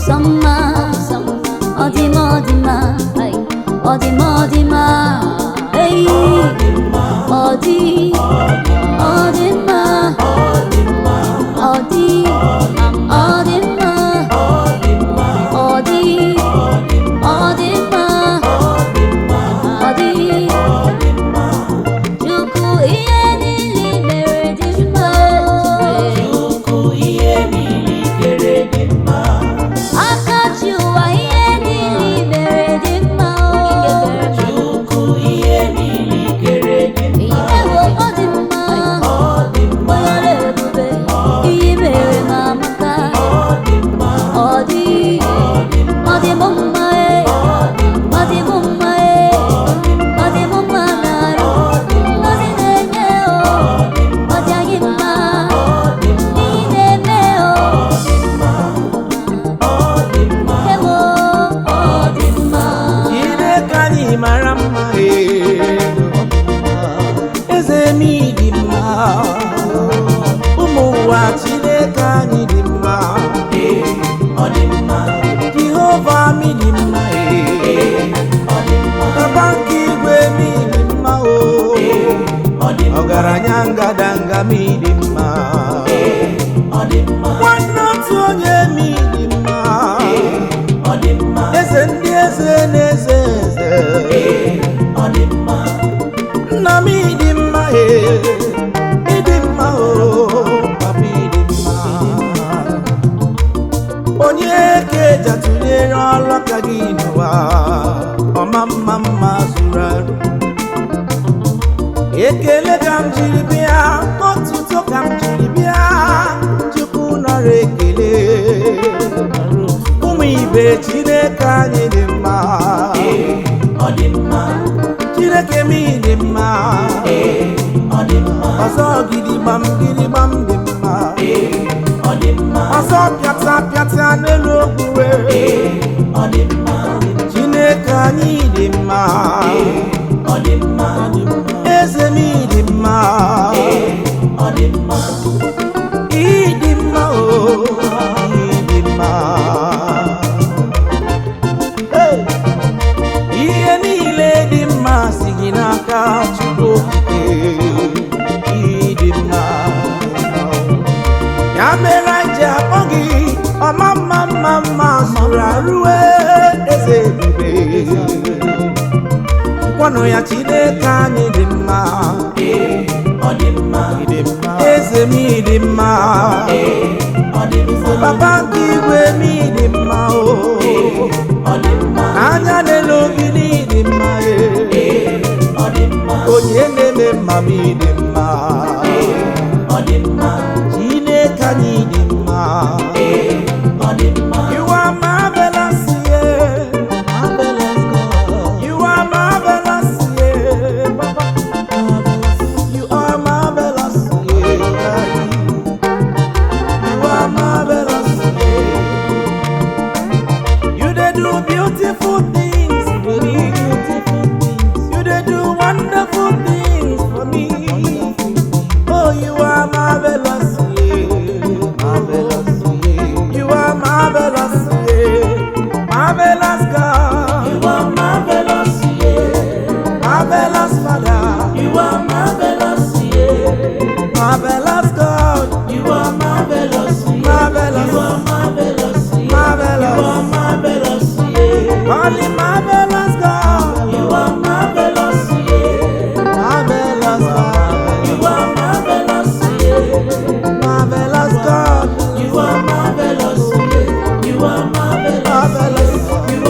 sọ mma. Ọ dị mma, ọ dị mma, ọ dị mma, ọ dị mma. Ei, ọ dị, ọ dị mma, ọ dị, ọ dị mma, ọ dị, ọ dị mma, ọ dị. Chukwu, ihe niile i mere dị mma.
Chukwu, ihe niile i kere dị mma.
Aka ji ụwa, ihe niile i mere dị mma.
Chukwu, ihe niile i kere dị mma.
Ewo, ọ dị mma.
Ọ dị mma.
Onye ebube, ihe i mere ma amaka.
Ọ dị mma.
Ọ dị, ọ dị m mma e, ọ dị m mma e, ọ dị m mma n'arụ. Ngọzi na-enye o, ọ dị anyị mma. Ihe na-eme o, ewo, ọ dị mma.
Chineke anyị mara mma ee. Eze m dị mma, ụmụ ụwa, Chineke anyị dị mma.
Ọ dị mma.
Jehova m dị mma ee.
Ọ dị mma.
Papa nke igwe m dị mma o.
Ọ dị mma.
Ọgaranya ngadanga m dị mma.
Ọ dị mma.
Nwanne otu onye m dị mma.
Ọ dị mma.
Eze ndị eze na eze eze.
Ọ dị mma.
Nna m dị mma ee, ịdị mma o, papa ịdị mma. Onye ka eji atụnyere ọlaka gị n'ụwa, ọma mma mma zuru arụ. Ekele ka m jiri bịa, otuto ka m jiri bịa, Chukwu nara ekele. Ụmụ ibe, Chineke anyị dị mma.
Ọ dị mma.
Chineke m dị mma.
Ọ dị mma.
Ọzọ gidigbam gidigbam dị mma.
Ọ dị mma.
Ọzọ pịata pịata n'elu okwuwe.
Ọ dị mma.
Chineke anyị dị mma.
Ọ dị mma.
Eze m dị mma.
Ọ dị mma.
Ịdị mma o, ịdị mma. Hey! Ihe niile dị mma si gị n'aka Chukwu okike. Ịdị mma, ya mere anyị ji akpọ gị ọma mma mma mma zuru arụwe, eze ebube. Nkwanụ ya, Chineke anyị dị mma.
Ọ dị mma.
Eze m dị mma.
Ọ dị mma.
Papa nke igwe m dị mma o.
Ọ dị mma.
Anya n'elu obi dị mma e.
Ọ dị mma.
Onye na-eme mma m dị mma.
Ọ dị mma.
Chineke anyị dị mma.
Ọ dị mma.
You are marvelous, yeah. Marvelous God. You are marvelous, yeah. Papa. You are marvelous, yeah. You are marvelous, yeah. You dey do beautiful things for me. You dey do wonderful things for me. Oh, you are marvelous, yeah. Marvelous, yeah. You are marvelous, yeah. Marvelous God.
You are marvelous, yeah.
Marvelous Father.
You are marvelous, yeah.
Marvelous God.
You are marvelous, yeah.
Marvelous.
You are marvelous, yeah.
Marvelous.
You are marvelous, yeah.
Only marvelous God.
You are marvelous, yeah.
Marvelous God.
You are marvelous, yeah.
Marvelous God.
You are marvelous, yeah. You are marvelous,
Marvelous.
yeah.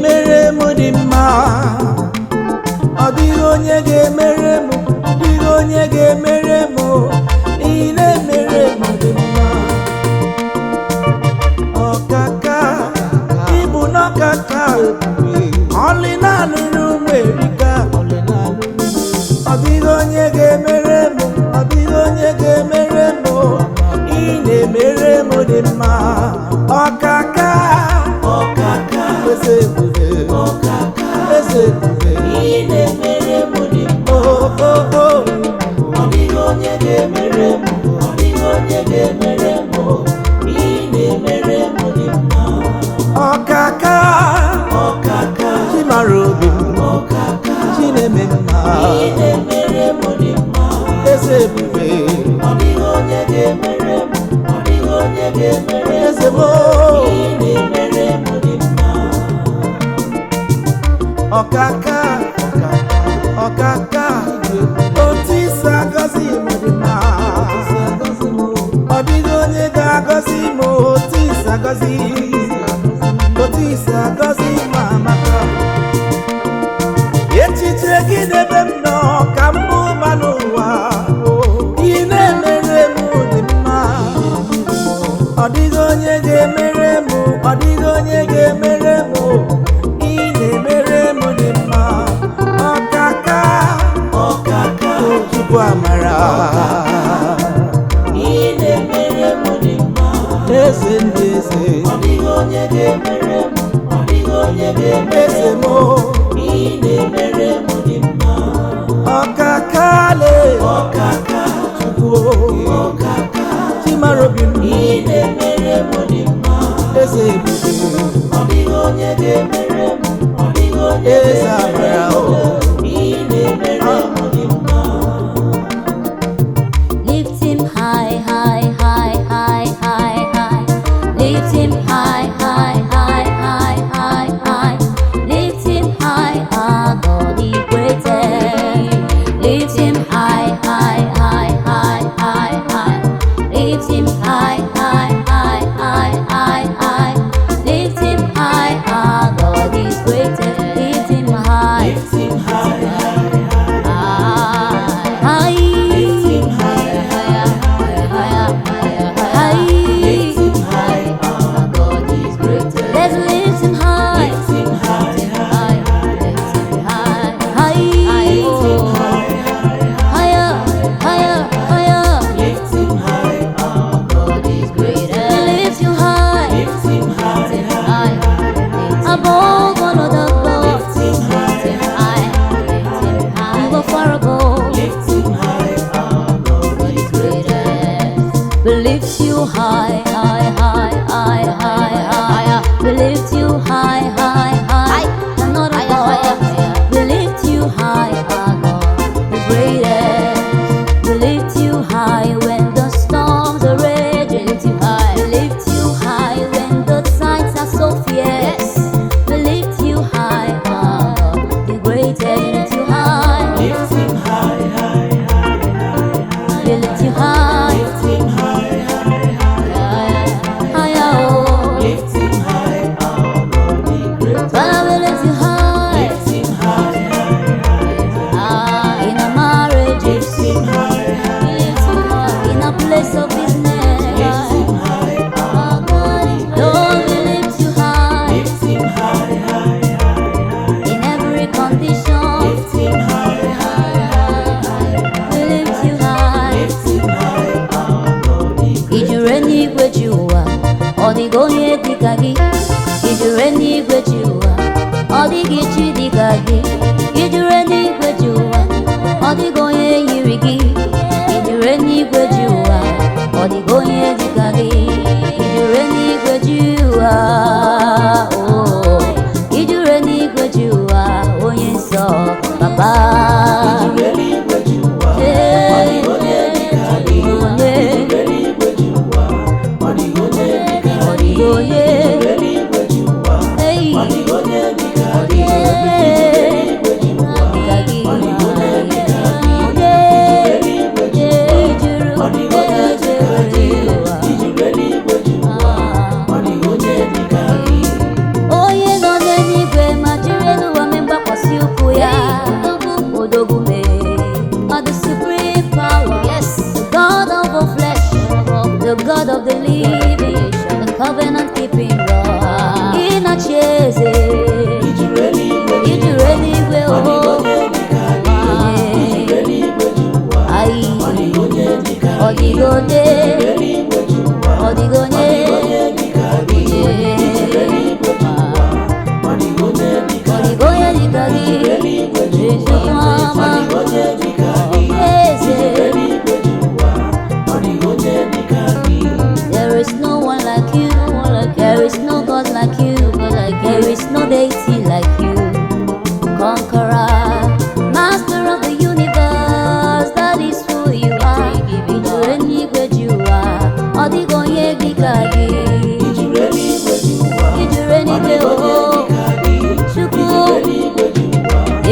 na-emere m dị mma. Ọ dịghị onye ga-emere m, dịghị onye ga-emere m. Ị na-emere m dị mma. Ọkaka, ịbụ n'ọkaka, ọlị na-alụrụ ụmụ erika. Ọ dịghị onye ga-emere m, ọ dịghị onye ga-emere m. Ị na-emere m dị mma. Ọkaka,
Ọkaka,
eze ebube,
ọkaka,
eze ebube.
Ị na-emere m dị mma.
O o o.
Ọ dịghị onye ga-emere m, ọ dịghị onye ga-emere m. Ị na-emere m dị mma.
Ọkaka,
Ọkaka,
chimara obi m,
ọkaka,
chi na-eme mma.
Ị na-emere m dị mma.
Eze ebube,
Ọ dịghị onye ga-emere m, ọ dịghị onye ga-emere m.
eze m.
Ị na-emere m dị mma.
Ọkaka, ọkaka, otu isi agọzi m dị mma. Ọ dịghị onye ga-agọzi m otu isi agọzi, otu isi agọzi m amaka. Echiche gị n'ebe m nọ ka m bụ ụba n'ụwa. Ị na-emere m dị mma. Ọ dịghị onye ga-emere m, ọ dịghị onye ga-emere m. Ị na-emere m dị mma. Ọkaka,
Ọkaka,
Chukwu amara.
Ị na-emere m dị mma.
Eze ndị eze,
Ọ dịghị onye ga-emere m, ọ dịghị onye ga-emere
eze
m.
m.
Ị na-emere m dị mma.
Ọkakale,
Ọkaka,
Chukwu,
ọkaka,
Chimara obi m,
ị na-emere m dị mma.
eze ebube,
Ọ dịghị onye ga-emere m, ọ dịghị onye
eze
ga-emere
amara
m.
o.
Ị na-emere m dị mma.
Lift him high, high, high, high, high, high. Lift him high, high, high, high, high, high. Lift him high, our God is greatest. Lift him high, high, high, high, high, high. Lift him high, high, high, high, high, high. Lift him high, our God is greatest. Lift him high.
Lift him high, high,
High, high.
Lift him high,
higher, higher, higher,
lift him high, our God is greater.
Let's lift him high,
Lift him high,
high, lift him high, high,
lift him high,
higher, higher, higher.
lift him high, our God is greater.
We lift you high,
Lift him high,
high, above all other gods.
lift him high,
High, lift him high. We go far above.
lift him high, our God is greater.
We lift you high, high, high, high, high, high. We lift you high, high, high. Another God. We lift you high, our God, the greatest. We lift you high when the storms are raging. We lift you high when the tides are so fierce. We lift you high, our God, the greatest. We lift you high.
Lift him high, high, high, high.
We lift you high.
Lift him high, high, high.
Higher, oh.
Lift him high, our God the greatest.
Father, we lift you high.
Lift him high, high,
High. In our marriages,
lift him high, high.
we lift you high. In our place of business,
Lift him high, our
Lord, we lift you high.
lift him high, high, high.
In every condition,
Lift him high, high.
we lift you high.
Lift him high, our God the greatest.
Ijuru n'igwe ji ụwa, ọ dịghị onye dịka gị. Ijuru n'igwe ji ụwa, ọ dịghị chi dịka gị. Ijuru n'igwe ji ụwa, ọ dịghị onye yiri gị. Ijuru n'igwe ji ụwa, ọ dịghị onye dịka gị. Ijuru n'igwe ji ụwa, oh. Ijuru n'igwe ji ụwa, onye nsọ, papa.
Ijuru eluigwe ji ụwa, ọ dịghị onye dịka gị.
Onye,
Ijuru eluigwe ji ụwa, ọ dịghị onye dịka
ọ
gị.
dịghị onye,
Ijuru eluigwe ji ụwa,
hey.
ọ dịghị onye dịka gị.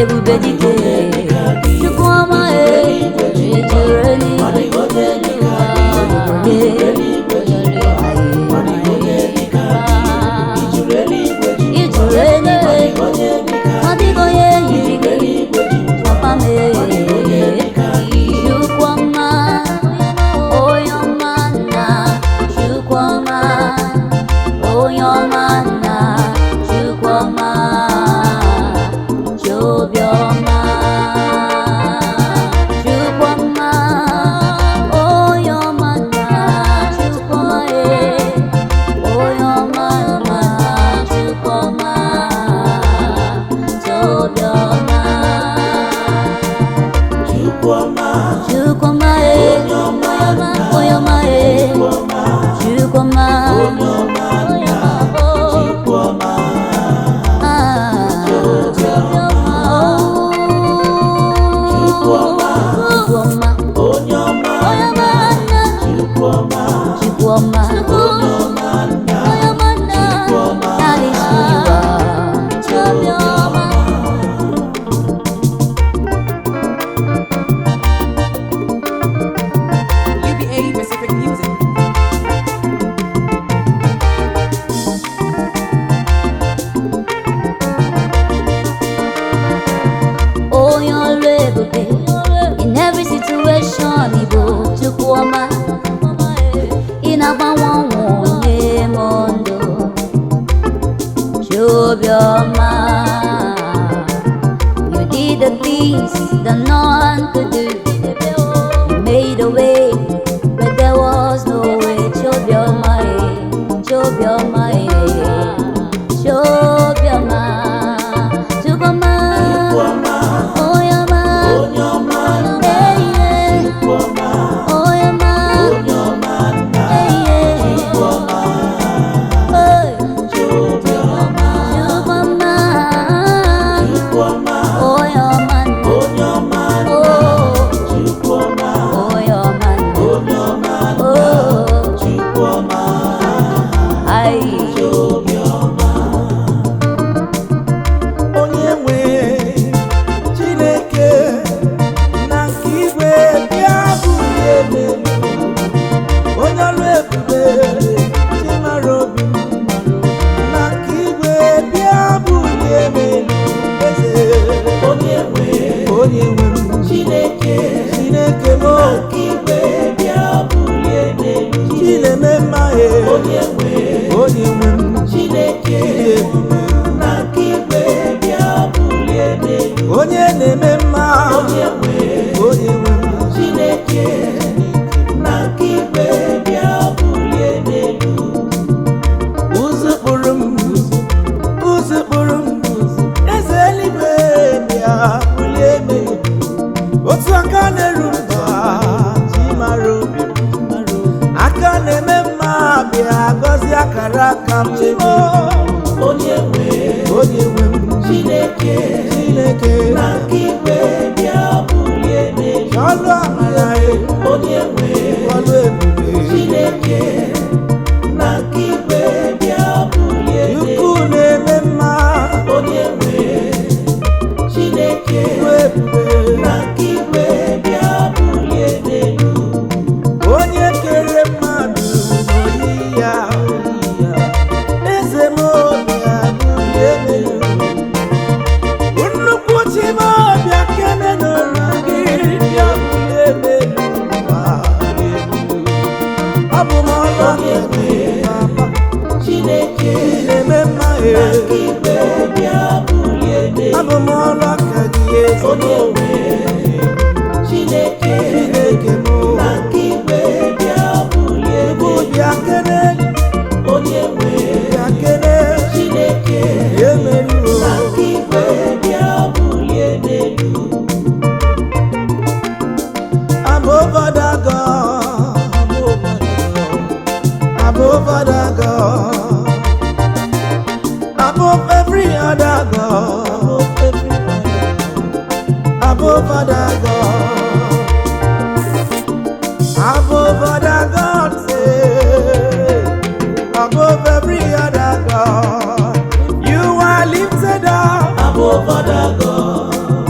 Ebube dike, Chukwu ọma e, ejuru eluigwe juru elu ụwa. Ijuru eluigwe, ọ dịghị onye yiri gị, papa m e. Chukwu ọma, onye ọma nna, Chukwu ọma, onye ọma nna, Chukwu ọma, Chiobiọma. Chukwu ọma, onye ọma nna, Chukwu ọma e. Onye ọma nna, Chukwu ọma, Chiobiọma. Chukwu ọma e, onye ọma e, Chukwu ọma, onye ọma o. Ah, Chukwu ọma, Chukwu ọma, onye ọma nna, Chukwu ọma, onye ọma nna, that is who you are, Chiobiọma.
UBA Pacific Music.
Onye ọrụ ebube, in every situation ị bụ Chukwu ọma, ị na-agbanwe ọnwụ nye m ndụ, Chiobiọma. You did the things that no one could do. You made a way where there was no way. Chiobiọma e, Chiobiọma e, Chiobiọma, Chukwu ọma. Onye ọma, eh, yeah. Onye ọma, eh, yeah. Hey. Chukwu ọma, onye ọma nna, oh, onye ọma nna, oh, aye.
Onye nwe Chineke na nke igwe bịa bulie m elu. Onye ọrụ ebube chimara obi m na nke igwe bịa bulie m elu eze. Onye nwe m Chineke m Chineme mma e onye nwe m Chineke ebube onye na-eme mma onye nwe m
Chineke na nke igwe bịa bulie n'elu.
Ụzọ kpụrụ m, ụzọ kpụrụ m, eze eluigwe bịa bulie m elu. Otu aka na-eru mba, chi mara obi m. Aka na-eme mma bịa gọzie akara aka m. Chimo,
Onye nwe
onye nwe m,
Chineke
Chineke
na nke igwe bịa bulie n'elu.
ọlụ amara e,
Onye nwe
ọlụ ebube.
Chineke na nke igwe bịa bulie n'elu.
Ukwu na-eme mma,
Onye nwe Chineke
ọlụ ebube.
na nke igwe bịa bulie n'elu.
Onye kere mmadụ n'oyiyi ya, eze m obi abụghị emelu. Nnukwu chi m ọbịa kene n'olu gị bịa bulie m elu ụwa. Ọ bụ m ọlụ aka gị, papa,
Chineke
na-eme mma e.
na nke igwe bịa bulie n'elu.
Abụ m ọlụ aka gị eze m.
Onye nwe Chineke
Chineke m.
na nke igwe bịa bulie
Chukwu
n'elu.
bịa kene,
Onye nwe
bịa kene,
Chineke
emelu
na
o.
nke igwe bịa bulie n'elu.
Above other God, above other God, above every other God, above other God, above other gods, eh, above every other God. You are lifted up,
Above other gods,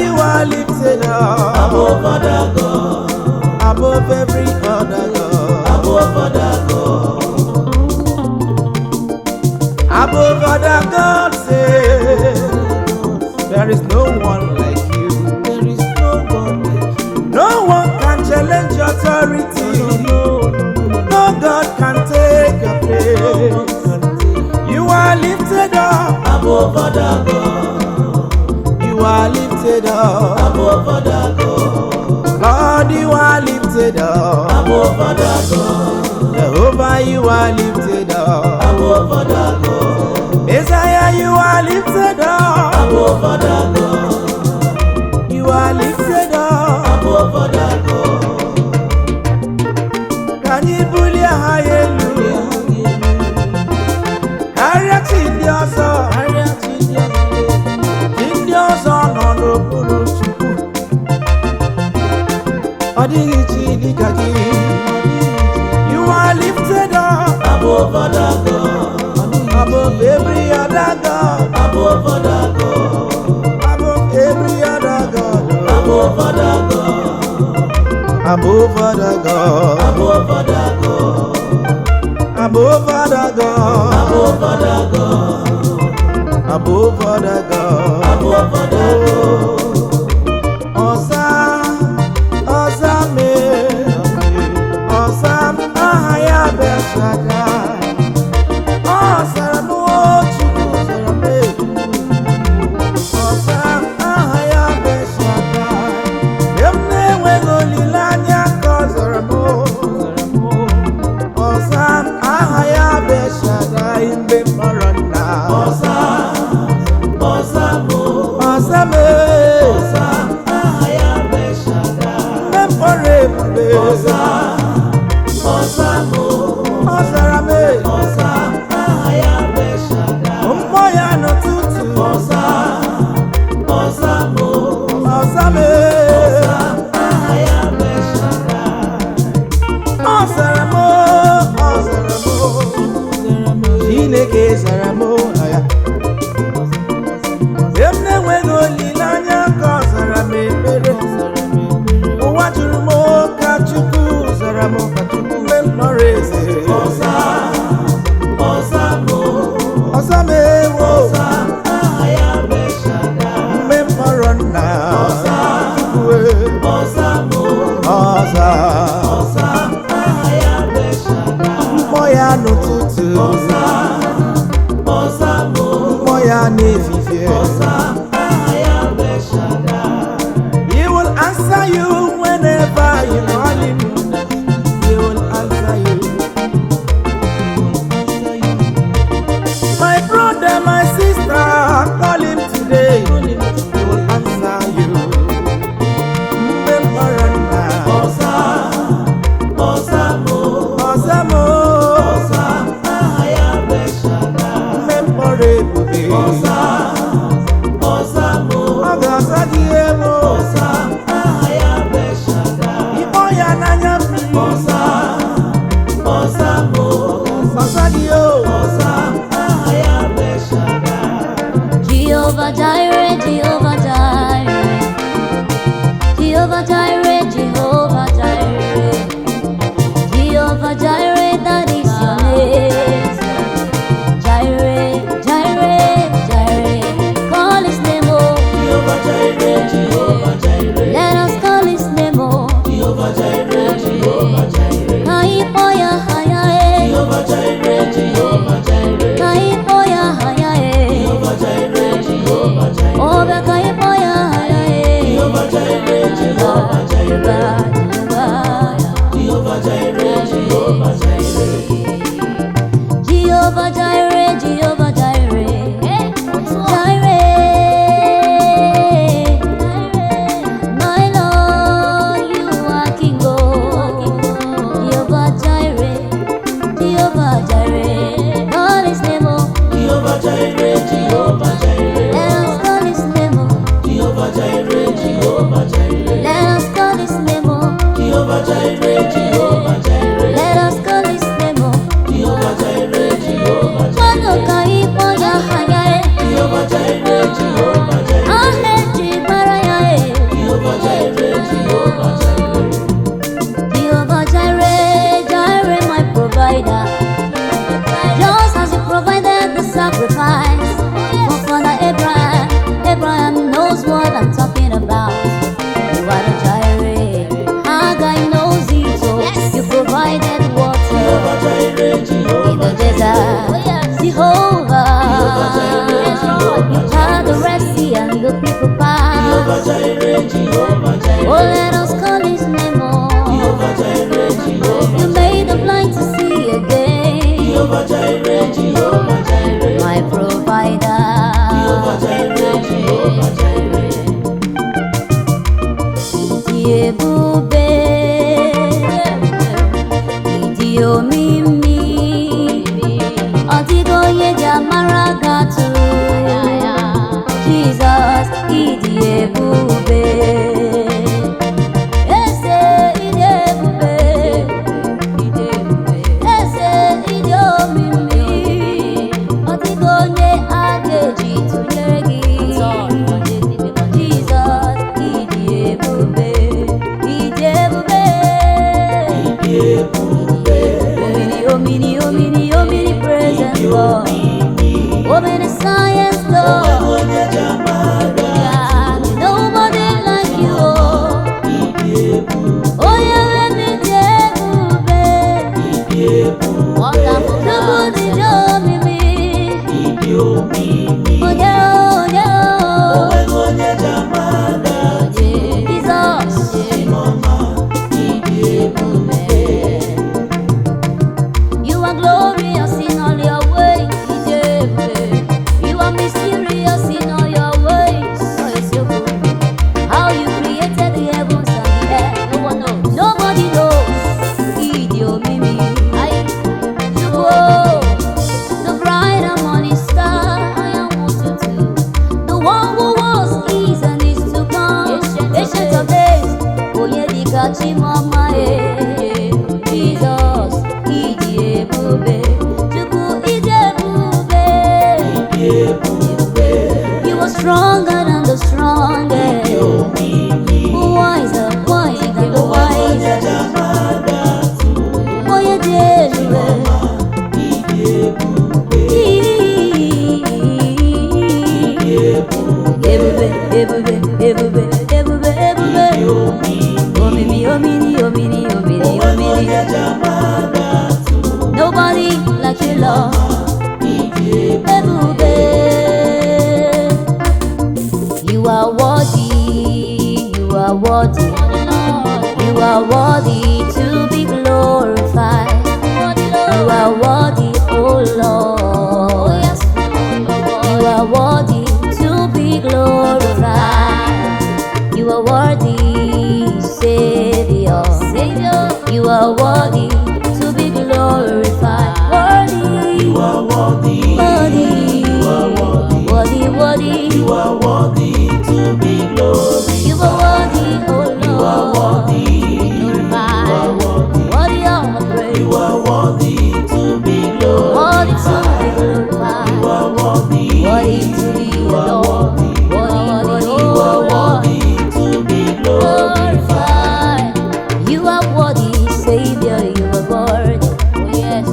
you are lifted up.
Above other gods.
Above every other god.
Above other gods.
Above other gods, eh, there is no one like you.
There is no one like you.
No one can challenge your authority.
No, no, no,
No God can take your
no
place.
one can take.
You are lifted up.
Above other gods.
You are lifted up.
Above other gods.
Lord, you are lifted up.
Above other gods.
Jehovah, you are lifted up.
Above other gods.
Messiah, you are lifted up.
Above other gods.
You are lifted up.
Above other gods.
Ka anyị bulie aha ya elu karịa chi ndị ọzọ.
Karịa chi ndị ọzọ.
Chi ndị ọzọ nọ n'okpuru Chukwu. Ọ dịghị chi dịka gị. You are lifted up
Above other gods.
above every other god.
Above other gods.
Above every other god.
Above other gods.
Above other god.
Above other gods.
Above other god.
Above other gods.
Above other god.
Above other gods.
Ọza, ọza mee, ọza aha ya bụ El Shaddai. Ọ zara m o, Chukwu zara m e. Ọza aha ya bụ El Shaddai. Mgbe m na-enweghị olileanya ka ọ zara m o. Ọza aha ya bụ El Shaddai mgbe m kpọrọ nna.
Ọza, ọza mo.
Ọza mee,
Ọza, aha ya bụ El Shaddai.
mgbe m kpọrọ ebube.
Ọza, ọza mo.
Ọ zara m e.
Ọza, aha ya bụ El Shaddai.
Mkpọ ya n'ụtụtụ.
Ọza, ọza mo.
Ọza m ee.
Aha ya bụ El Shaddai.
Ọ zara m oo, ọ zara m oo. Chineke zara m oo, ya. Mgbe m na-enweghị olileanya ka ọ zara m ekpere. Ụwa jụrụ m oo, ka Chukwu zara m ka Chukwu mgbe m nọrọ eze.
Ọza, ọza mo.
Ọza m ewo
Ọza, aha ya bụ El Shaddai.
mgbe m kpọrọ nna.
Ọza,
Chukwu ee.
ọza mo.
Ọza
Ọza, aha ya bụ El Shaddai.
mkpọ ya n'ụtụtụ.
Ọza, ọza mo.
Mkpọ ya n'efifie.
Ọza, aha ya bụ El Shaddai.
He will answer you whenever you call him. He will answer you. My brother, my sister, call him today. He will answer you. Mgbe m kpọrọ nna,
Ọza, ọza mo.
ọza m o.
Ọza, aha ya bụ El Shaddai.
Mgbe m kpọrọ ebube,
Ọza, ọza mo.
ọ ga-aza gị emo.
Ọza, aha ya bụ El Shaddai.
Ịkpọ ya n'anya mmiri,
Ọza, ọza mo.
ọza gị o.
Ọza, aha ya bụ El Shaddai.
Jehovah Jireh, Jehovah Jireh, Jehovah Jireh, Jehovah Jireh, Jehovah Jireh, that is your name. Jireh, Jireh, Jireh, call his name, oh.
Jehovah Jireh, Jehovah Jireh.
Let us call his name, oh.
Jehovah Jireh, Jehovah Jireh.
Kaipoya haya eh,
Jehovah Jireh, Jehovah Jireh.
kaipoya haya eh,
Jehovah Jireh, Jehovah Jireh.
oba kaipoya haya eh.
Jehovah Jireh, Jehovah Jireh.
Jehovah,
Jehovah Jireh, Jehovah Jireh.
Jehovah Jireh, Jehovah Jireh, Jireh, my Lord, you are King, oh. Jehovah Jireh, Jehovah Jireh, call his name, oh.
Jehovah Jireh, Jehovah Jireh.
Let us call his name, oh.
Jehovah Jireh, Jehovah Jireh.
Let us call his name, oh.
Jehovah Jireh, Jehovah Jireh.
Let us call his name, oh.
Jehovah Jireh, Jehovah Jireh.
Kwano ka ipo ya ha ya e.
Jehovah Jireh, Jehovah Jireh.
Aha eji mara ya e.
Jehovah Jireh, Jehovah Jireh.
Oh, let us call his name on.
Jehovah Jireh, Jehovah.
You made the blind to see again.
Jehovah Jireh, Jehovah Jireh.
My provider.
Jehovah Jireh, Jehovah Jireh.
Ịdị ebube, ịdị omimi, ọ dịghị onye ji amara gatụ. Jizọs, ịdị ebube. Eze ịdị ebube, eze ịdị omimi, ọ dịghị onye a ga-eji tụnyere gị. Jizọs, ịdị ebube, ịdị ebube.
Ịdị ebube,
Omini, omini, omini, omini present God. Omini science Lord.
onye ji amara.
Yeah, nobody like you. Oh.
Ịdị ebube,
Onye nwe m ịdị ebube.
ịdị ebube,
Chukwu dị omimi.
ịdị omimi.
Onye, onye, oh.
Onweghị onye ji amara.
Jizọs.
Ọma, ịdị ebube.
You are glorious in all your ways. You are mysterious in all your ways. How you created the heavens and the earth, no one knows. Nobody knows. Ịdị omimi. Chukwu, the bright and morning star. The one who was, is, and is to come. Ancient of days, onye dịka Chimoma, eh. Jizọs, ịdị ebube. Chukwu, ịdị ebube.
Ịdị ebube,
You are stronger than the strongest.
omimi.
Wiser, wiser than the wise.
Onye ji amara.
Onye dị ebube.
Ịdị ebube, ịdị ebube,
Ebube, ebube, ebube, ebube, ebube.
ịdị omimi.
Omimi, omini, omini, omini,
Onweghị
omini.
onye ji amara.
Nobody like you, Lord.
Ịdị ebube.
Ebube. You are worthy, you are worthy, you are worthy to be glorified. You are worthy, oh Lord. You are worthy to be glorified. You are worthy, Savior. You are worthy to be glorified. Worthy.
You are worthy.
Worthy,
You are worthy.
worthy, worthy.
You are worthy to be glorified.
You are worthy, oh
You are
Lord.
worthy.
Glorified.
You are worthy.
Worthy of my praise.
You are worthy to be
Worthy
glorified.
to be glorified.
You are worthy.
Worthy to be
You are
adored.
worthy.
Worthy, worthy,
You are
oh Lord.
worthy to be glorified.
Glorified. You are worthy, Savior. You are worthy. Oh yes.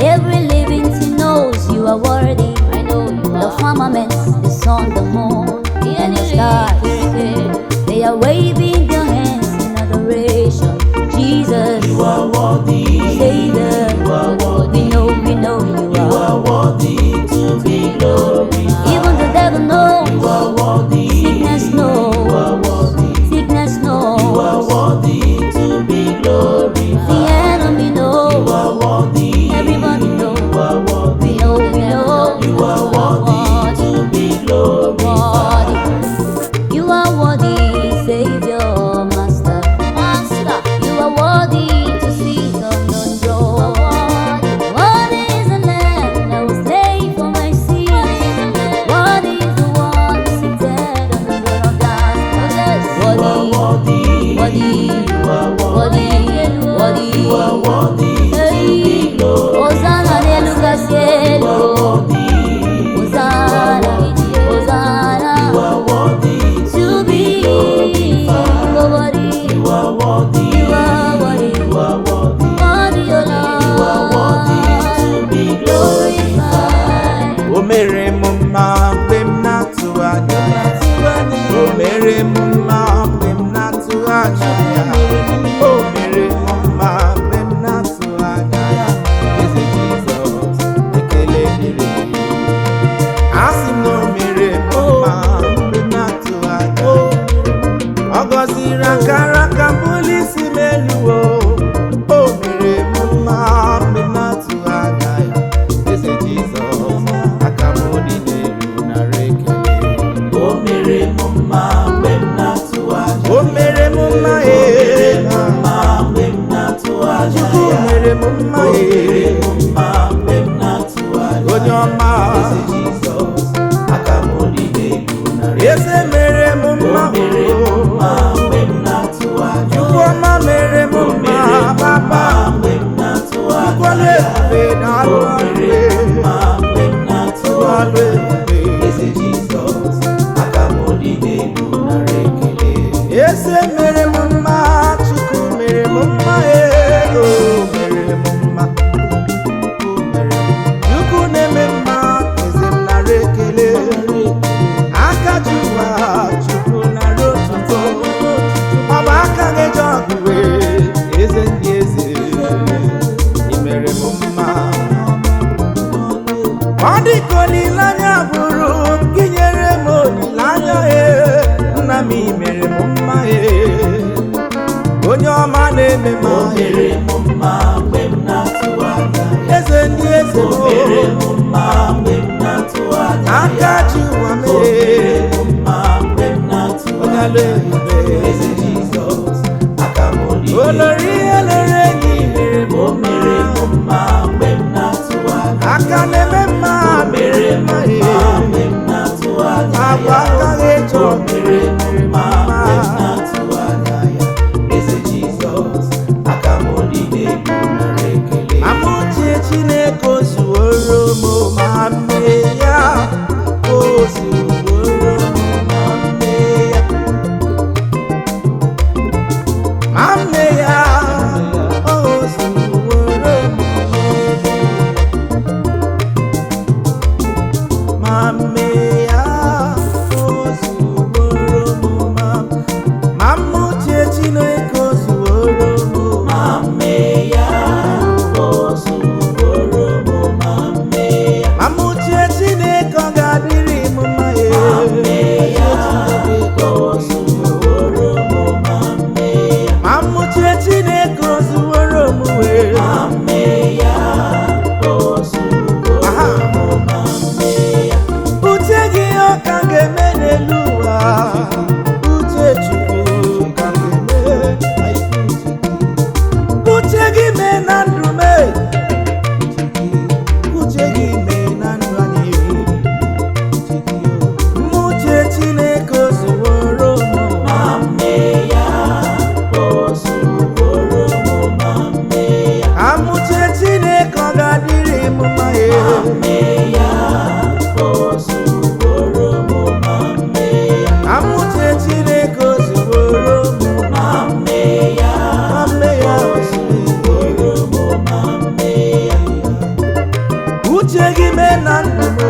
Every living thing knows you are worthy. I know you are. The firmament, the sun, the moon, and the stars. They are waving their hands in adoration. Jesus,
You are worthy.
Savior.
You are worthy.
We know you
You
are.
are worthy to be glorified.
Even the devil knows.
You are worthy.
Sickness
You are
knows.
worthy.
Sickness
You are
knows.
worthy to be glorified.
The enemy
You
knows.
are worthy.
Everybody knows.
You are worthy.
We know, we know.
You are worthy to be glorified.
Worthy. You are worthy, Savior, Master. Master. You are worthy to sit on the throne. Worthy is the Lamb that was slain for my sins. Worthy is the one seated on the throne of God.
You are
Worthy,
worthy.
worthy,
You are worthy.
worthy, worthy.
You are worthy to be
Hey,
glorified.
Hosanna nelu
You are
kasielu.
worthy.
Hosanna, Hosanna.
You are worthy
To be worthy,
You are worthy.
you are worthy,
You are worthy.
worthy, O
You are worthy
Lord.
to be glorified.
Glorified.
O mere m mma mgbe m na-atụ anya ya. O mere m mma mgbe m na-atụ anya ya. O mere m mma mgbe m na-atụ anya ya. Eze Jizọs, ekele dịrị gị. Asị m na o mere m mma mgbe m na-atụ anya ya. Akara ka mbuli isi m elu o. O mere m mma mgbe m na-atụghị anya ya. Eze Jizọs, aka m dị n'elu nara ekele.
O mere m mma mgbe m na-atụ anya.
O mere m mma ee.
Mma mgbe m na-atụ anya
Chukwu
ya.
mere m mma
O mere
ee.
m mma mgbe m na-atụ anya
Onye
ya.
ọma.
Eze Jizọs, aka m dị n'elu nara
Eze mere m
O
mma
mere m
oo.
mma mgbe m na-atụ anya
Chukwu
ya.
ọma mere m
O
mma
mere m mma
papa.
mgbe m na-atụ
Chukwu
anya
ọlụ
ya.
ebube na
O
alụ
mere m
ebube.
mma mgbe m na-atụ
Chukwu ọlụ
anya ya.
ebube.
Eze Jizọs, aka m dị n'elu nara ekele.
Eze mere m mma, Chukwu mere m mma ee, o mere m mma. O mere m. Chukwu na-eme mma, eze m nara ekele. Aka ji ụwa, Chukwu nara otuto. Ọ bụ aka gị ji ọgụ wee, eze ndị eze, ị mere m mma. Ọ dị ka olileanya bụrụ gị nyere m olileanya ee, nna m ị mere m mma ee, onye ọma na-eme m
O
ee,
mere m mma mgbe m na-atụ anya ya.
eze ndị eze
O
m
mere m mma mgbe m na-atụ anya ya.
aka ji ụwa m
O mere
ee,
m mma mgbe m na-atụ
onye
anya
ala
ya.
ebube
Eze Jizọs, aka m dị
olori ihe lere enyi mere m
O mere m mma mgbe m na-atụ anya
aka na-eme mma
O mere m
mma
mma
ee,
mgbe m na-atụ anya
agwa
ya.
aka gị
O
chọrọ
mere m mma mgbe m na-atụ anya ya. Eze Jizọs, aka m dị n'elu nara ekele.
Amuche Chineke ozuworo m ma mee ya ozuworo m ma mee ya ma mee ya ozuworo m ma mee ya ozuworo m ma ma mmuche Chineke ozuworo m
Ma mee ya, ozuworo m ma mee ya.
Amuche Chineke ọ ga-adịrị m mma
Ma
ee.
mee ya, ozuworo m ma mee ya.
Ma mmuche Chineke ozuworo m wee.
Ma mee ya, ozuworo m ma mee ya.
Uche gị ọ ka m ga-eme n'elu ụwa. Uche Chukwu ka m ga-eme. Uche gị mee na ndụ m ee. Uche gị mee na ndụ anyị. Mmuche Chineke ozuworo m.
Ma mee ya, ozuworo m ma mee ya.
Amuche Chineke ọ ga-adịrị m mma ee.
Ma mee ya, ozuworo m ma mee ya.
Amuche Chineke ozuworo m.
Ma mee ya,
Ma mee ya
ozuworo m ma mee ya.
Uche gị mee na ndụ m.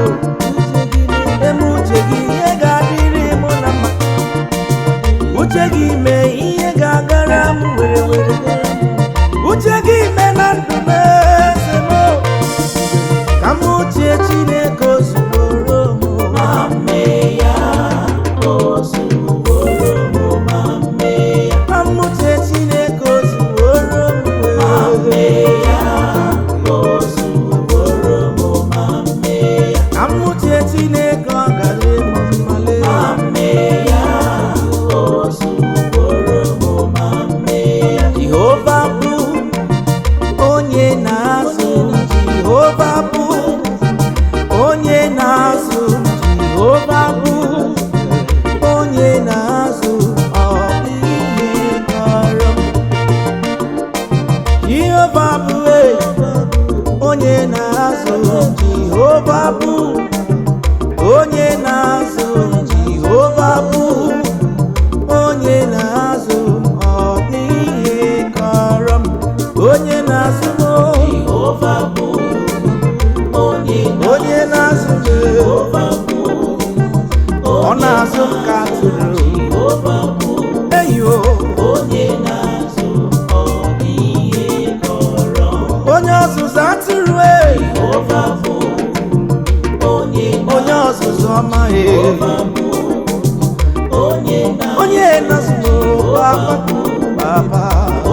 Eme uche gị ihe ga-adịrị m na mma. Uche gị mee ihe ga-agara m were were. Uche gị mee na ndụ m eze m. Ka m uche Chineke ozuworo m.
Ma mee ya, ozuworo m ma mee ya.
Ka m uche Chineke ozuworo m.
Ma mee ya, ozuworo m ma mee ya.
Ka m uche Chineke ọ gara ịmụ mmale.
Ma mee ya, ozuworo m ma mee ya.
Jehova bụ onye na-azụ Jehova bụ onye na-azụ Jehova bụ onye na-azụ ọ bụ ihe kọrọ m. Jehova bụ onye na-azụ Jehova bụ onye na-azụ Jehova bụ onye na-azụ ọ bụ ihe kọrọ m onye na-azụ m
Jehova bụ onye
onye na-azụ m
Jehova bụ
ọ na-azụ m ka atụrụ
Jehova bụ
eyo
onye na-azụ ọ dị ihe kọrọ
onye ọzụzụ atụrụ e
Jehova bụ onye
onye ọzụzụ ọma e
Jehova bụ onye na
onye na-azụ m Papa,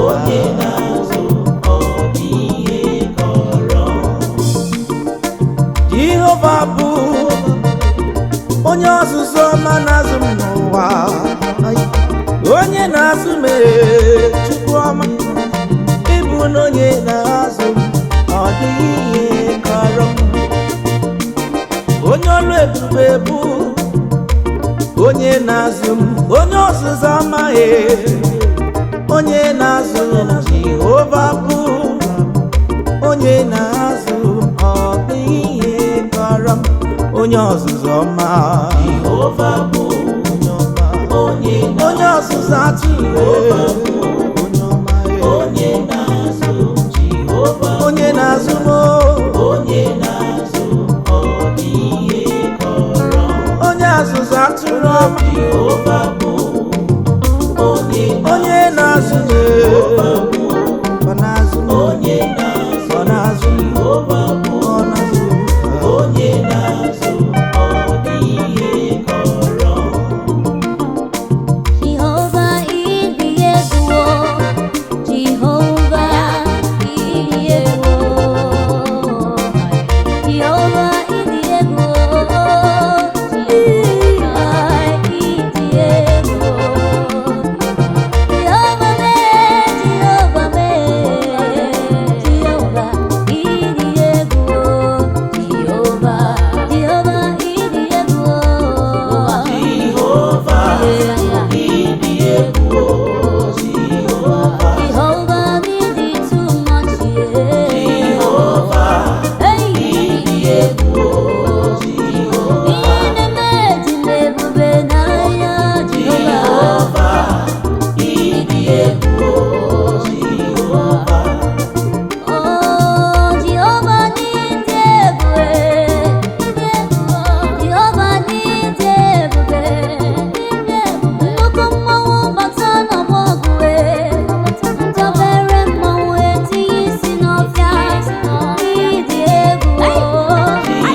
Onye na-azụ ọ dị ihe kọrọ.
Jehova bụ onye ọzụzụ ọma na-azụ m n'ụwa. Onye na-azụ m ee, Chukwu ọma, ịbụ na onye na-azụ m, ọ dịghị ihe kọrọ m. Onye ọlụ ebube bụ onye na-azụ m, onye ọzụzụ ọma ee, onye na-azụ m, Jehova bụ onye na-azụ m, ọ dịghị ihe kọrọ m. Onye ọzụzụ ọma,
Jehova bụ
onye ọma,
onye
onye ọzụzụ atụrụ onye ọma ee.
onye na-azụ Jehova
Onye na-azụ m o,
onye na-azụ ọ dị ihe kọrọ.
Onye azụzụ atụrụ ọma,
Jehova bụ onye
onye na-azụ m ee. Ọ na-azụ m,
onye na-azụ
ọ na-azụ m,
Jehova bụ
ọ na-azụ m.
onye na-azụ ọ dị ihe kọrọ.
Jehova ịdị egwu, Jehova ịdị egwu, Jehova ịdị egwu, Jehova ịdị egwu. Jehova mee, Jehova mee, Jehova ịdị egwu, Jehova, Jehova ịdị egwu.
Jehova ịdị egwu, Jehova
Jehovah need it too much, yeah.
Jehova
Hey,
ịdị egwu, Jehova
ị na-eme ebube n'anya, Jehovah.
Jehova ịdị egwu, Jehova
Oh, Jehovah need ebube. Jehovah need ebube. Nnukwu mmanwụ bata n'ọgbọ ọgụ, ntọbere mmanwụ etinye isi n'ọfịa. Ịdị egwu,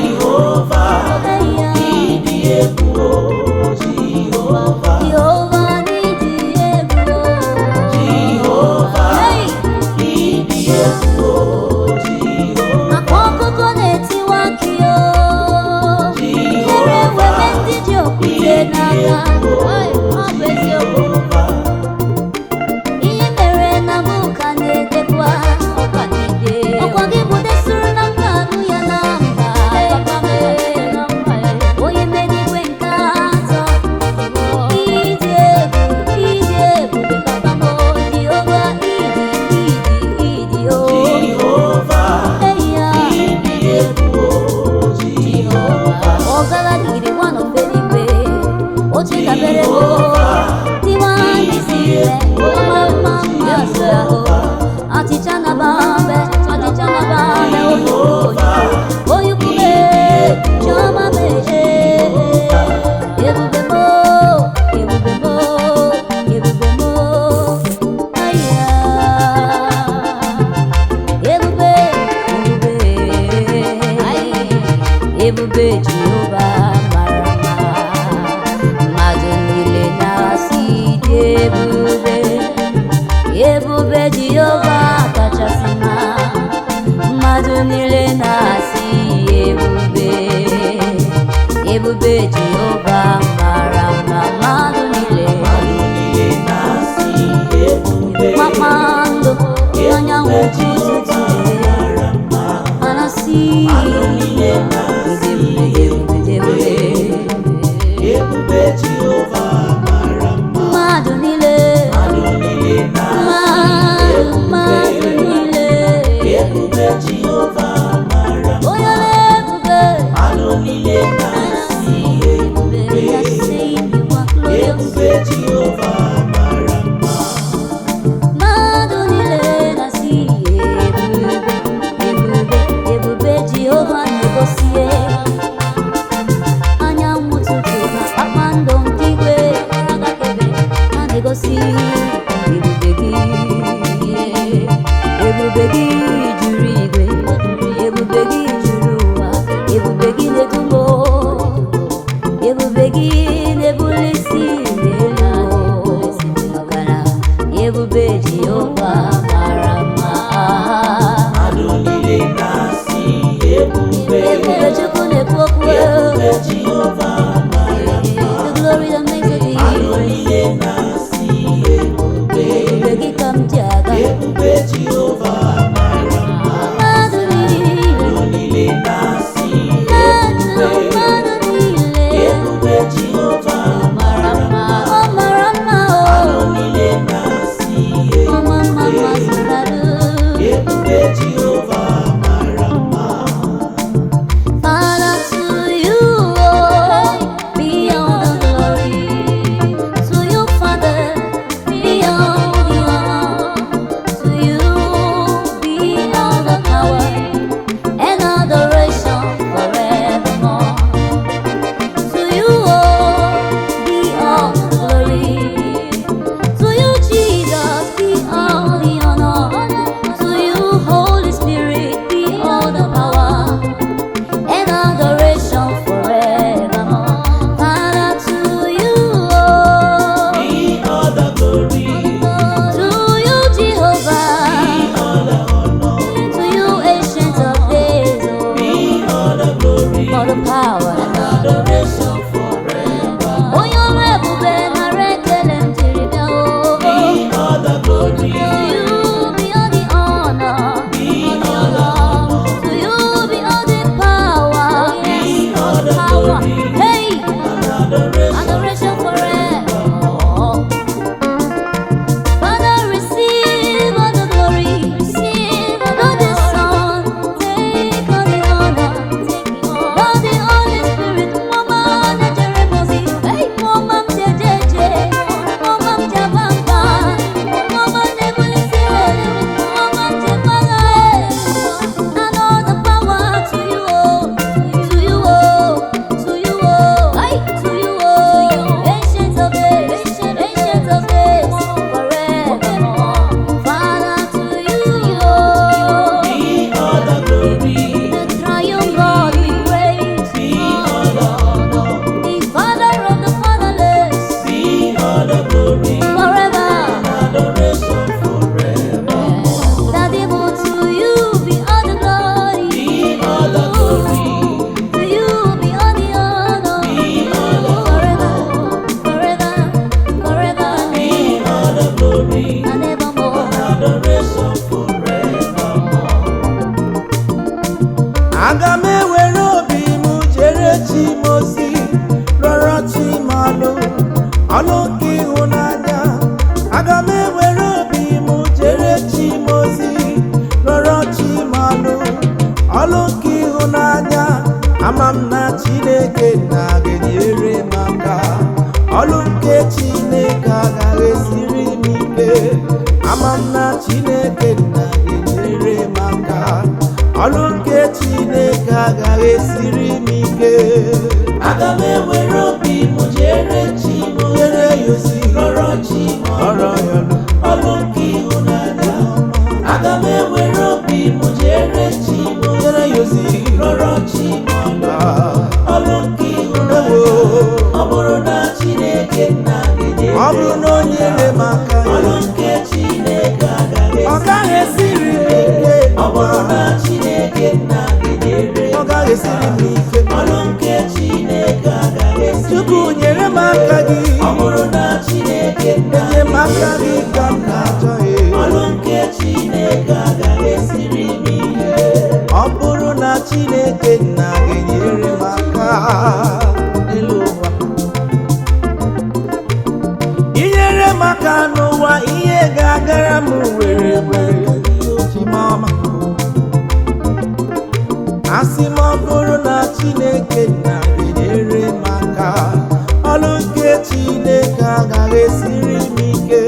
Jehova
Hey,
ịdị egwu, Jehova
Jehovah n'ịdị egwu.
Jehova
Hey!
ịdị egwu, Jehova
Akwa ọkụkọ na-etiwa akị o. Ihere webe ndị ji okwute n'aka. Oi, ọ bụ eziokwu. Ihe mere na mụ ka na-edekwa. Ọkwa gị bụ desuru na mba anụ ya na mba. Onye mere igwe nke atọ. Ịdị egwu, ịdị ebube papa m o. Jehova ịdị, ịdị, ịdị o.
Jehova
Hey, ya.
ịdị egwu, Jehova
Ọgaranya one of eluigwe, oche dabere m tiwa n'isi ire, ọma mma mma ahụ. Achịcha na babe, achịcha na babe, onye ukwu mee, chiọma mee, ebube m, ebube m, ebube m, aya. Ebube, ebube, ebube Jehova mara mma, mmadụ niile na-asị dị ebube, ebube Jehova kachasị mma, mmadụ niile na-asị ebube, ebube Jehova mara mma, mmadụ niile.
niile na-asị ebube
Kpakpando anyanwụ ụtụtụ
mara mma
anasị
niile na-asị
ebube ebube
ebube Jehova mara mma
mmadụ niile
mmadụ niile na-asị
mmadụ mmadụ niile
ebube Jehova mara mma
onye na-ebube
mmadụ niile na-asị
ebube ya sị you are glorious.
ebube Jehova mara mma
Mmadụ niile na-asị ebube ebube ebube Jehova na-egosi anyanwụ ụtụtụ na kpakpando nke igwe ha na-egosi ebube gị ebube gị juru igwe ebube gị juru ụwa ebube gị na-edu m ebube gị na-ebuli isi n'elu ọkara
Chineke nna ga-enyere m aka. Ọrụ nke Chineke agaghị esiri m ike.
Aga m ewere obi m jere chi m ozi,
Jere ya ozi.
Rọrọ chi m
Ọrọ
ọrụ,
ya ọlụ.
Ọlụ nke ịhụnanya. Aga m ewere obi m jere chi m ozi,
Jere ya ozi.
Rọrọ chi m ọlụ,
Ah,
ọlụ nke ịhụnanya.
ewo.
Ọ bụrụ na Chineke nna ga-enyere
Ọ bụrụ na o nyere m aka,
ọlụ nke Chineke agaghị
ọ gaghị esiri m ike.
Ọ bụrụ na Chineke nna ga-enyere
Ọ gaghị esiri m ike.
ọlụ nke Chineke agaghị esiri
Chukwu nyere m aka gị.
Ọ bụrụ na Chineke nna
Enyemaka gị ka m na-achọ e.
ọlụ nke Chineke agaghị esiri m ihe.
Ọ bụrụ na Chineke nna ga-enyere m aka n'elu ụwa, inyere m aka n'ụwa, ihe ga-agara m were were. Chimọma, asị m, ọ bụrụ na Chineke nna ga-enyere m aka, ọlụ nke Chineke agaghị esiri m ike.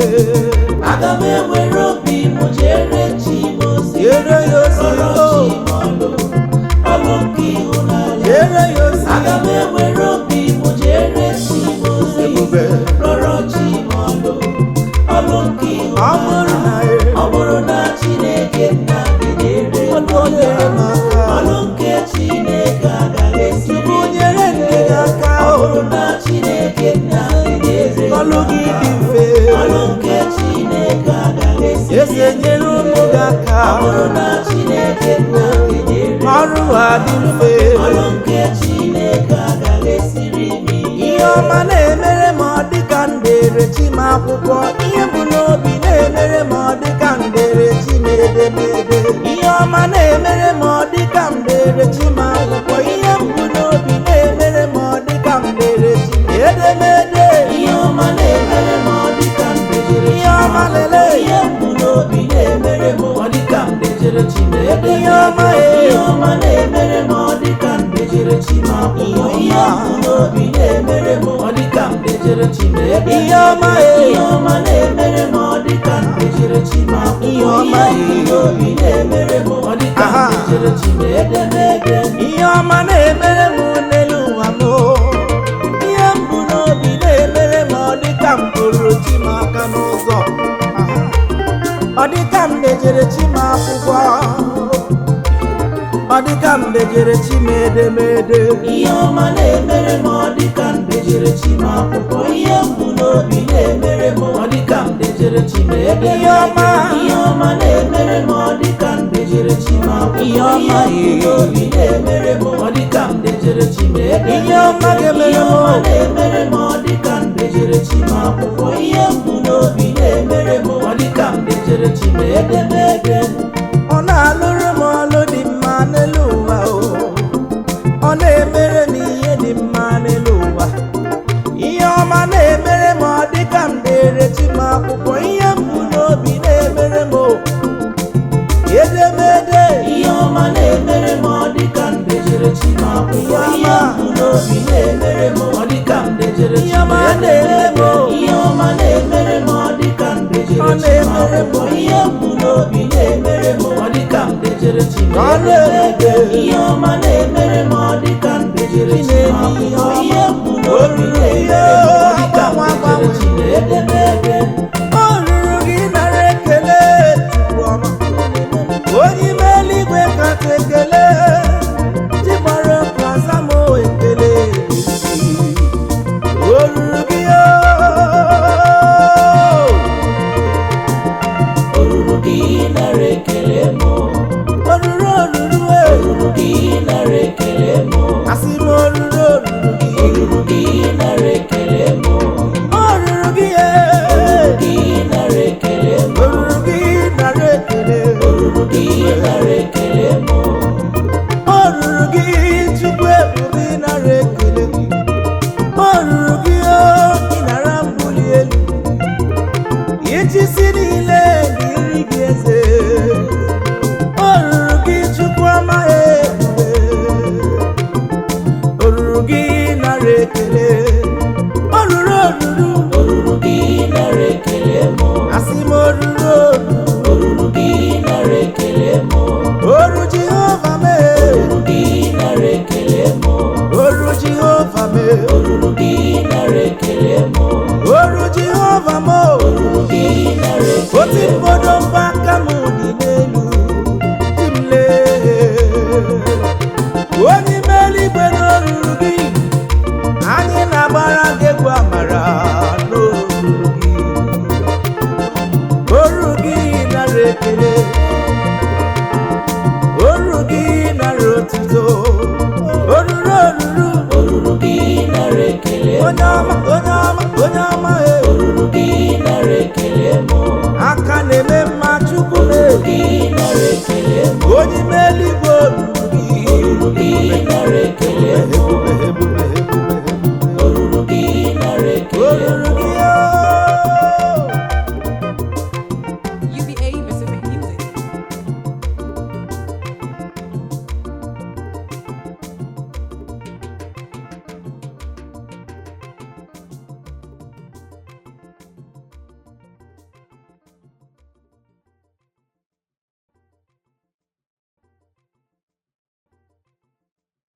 Aga m ewere obi m jere chi m ozi,
Jere ya ozi,
rọrọ
o.
chi m ọlụ, ọlụ nke ịhụnanya.
Jere ya ozi.
Aga m ewere obi m jere chi m ozi,
Ebube.
Rọrọ chi m ọlụ, ọlụ nke
Ọ bụrụ
ịhụnanya.
na e
Ọ bụrụ na Chineke nna ga-enyere m
Ọlụ o nyere m aka.
ọlụ nke Chineke agaghị esiri
Chukwu nyere nne gị aka.
Ọ bụrụ na Chineke nna ga-enyere m
Ọlụ gị dị mfe.
ọlụ nke Chineke agaghị esiri
Eze nyere ụmụ gị aka.
Ọ bụrụ na Chineke nna ga-enyere
Ọrụ ha dị mfe.
ọlụ nke Chineke agaghị esiri m ihe.
Ihe ọma na-emere m, ọ dịka m dere chi m akwụkwọ. Ihe bụ n'obi na-emere m, ọ dịka m dere chi m edemede. Ihe ọma na-emere m, ọ dịka m dere chi m akwụkwọ. Ihe m bụ n'obi na-emere m, ọ dịka m dere chi m edemede.
Ihe ọma na-emere m, ọ dịka m dejere
Ihe ọma lele.
Ihe m bụ n'obi na-emere m, ọ dịka m dejere chi m edemede.
Ihe ọma e.
Ihe ọma na-emere m, ọ dịka m dejere chi m akwụkwọ. Ihe m bụ n'obi na-emere m, ọ dịka m dejere chi m edemede.
Ihe ọma e.
Ihe ọma na-emere m, ọ dịka m dejere chi m akwụkwọ.
Ihe ọma
Ihe m bụ
e.
n'obi na-emere m, ọ dịka m
Aha.
dejere chi m edemede.
Ihe ọma na-emere m n'elu ụwa m o. Ihe m bụ n'obi na-emere m, ọ dịka m kụrụ chi m aka n'ụzọ. Aha. Ọ dịka m dejere chi m akwụkwọ. Ọ dịka m dejere chi m edemede.
Ihe ọma na-emere m, ọ dịka m dejere chi m akwụkwọ. Ihe m bụ n'obi na-emere m, ọ dịka m dejere chi m edemede.
Ihe ọma.
Ihe ọma na-emere m, ọ dịka m dejere chi m akwụkwọ.
Ihe ọma
Ihe m bụ n'obi na-emere m, ọ dịka m dejere chi m edemede.
Ihe ọma ga-emere
Ihe
m.
ọma na-emere m, ọ dịka m dejere chi m akwụkwọ. Ihe m bụ n'obi na-emere m, ọ dịka m dejere chi m edemede.
Ọ na-alụrụ m ọlụ dị mma n'elu ụwa o. Ọ na-emere m ihe dị mma n'elu ụwa. Ihe ọma na-emere m, ọ dịka m dere chi m akwụkwọ. Ihe m bụ n'obi na-emere m o. Edemede.
Ihe ọma na-emere m, ọ dịka m dejere chi m akwụkwọ. Ihe m bụ n'obi na-emere m, ọ dịka m dejere chi
Ihe
m
ọma na-eme m o.
Ihe ọma na-emere m, ọ dịka m dejere
Ọ
chi m
na-emere m.
akwụkwọ. Ihe m bụ n'obi na-emere m, ọ dịka m dejere chi m
Ọ na-emere.
Ihe ọma na-emere m, ọ dịka m dejere chi m akwụkwọ. Ihe m bụ n'obi na-emere m, ọ dịka m dejere chi m edemede.
O ruru gị nara ekele, Chukwu ọma. Onye ime eluigwe kacha ekele. Chi gbara plaza m ekele. O ruru gị o.
O ruru gị nara ekele m.
O ruru, o ruru e.
O ruru gị nara ekele m.
Asị m, o ruru, o ruru gị.
O ruru gị nara ekele m.
O ruru gị e.
Gị nara ekele m.
O ruru gị nara ekele.
O ruru gị nara ekele m.
O ruru gị, Chukwu ebube, nara ekele. O ruru gị o, ịnara mbuli elu. Ichisi niile dịrị gị, eze. O ruru gị, Chukwu ọma ebube. O ruru gị nara ekele. O ruru, o ruru.
O ruru gị nara ekele m.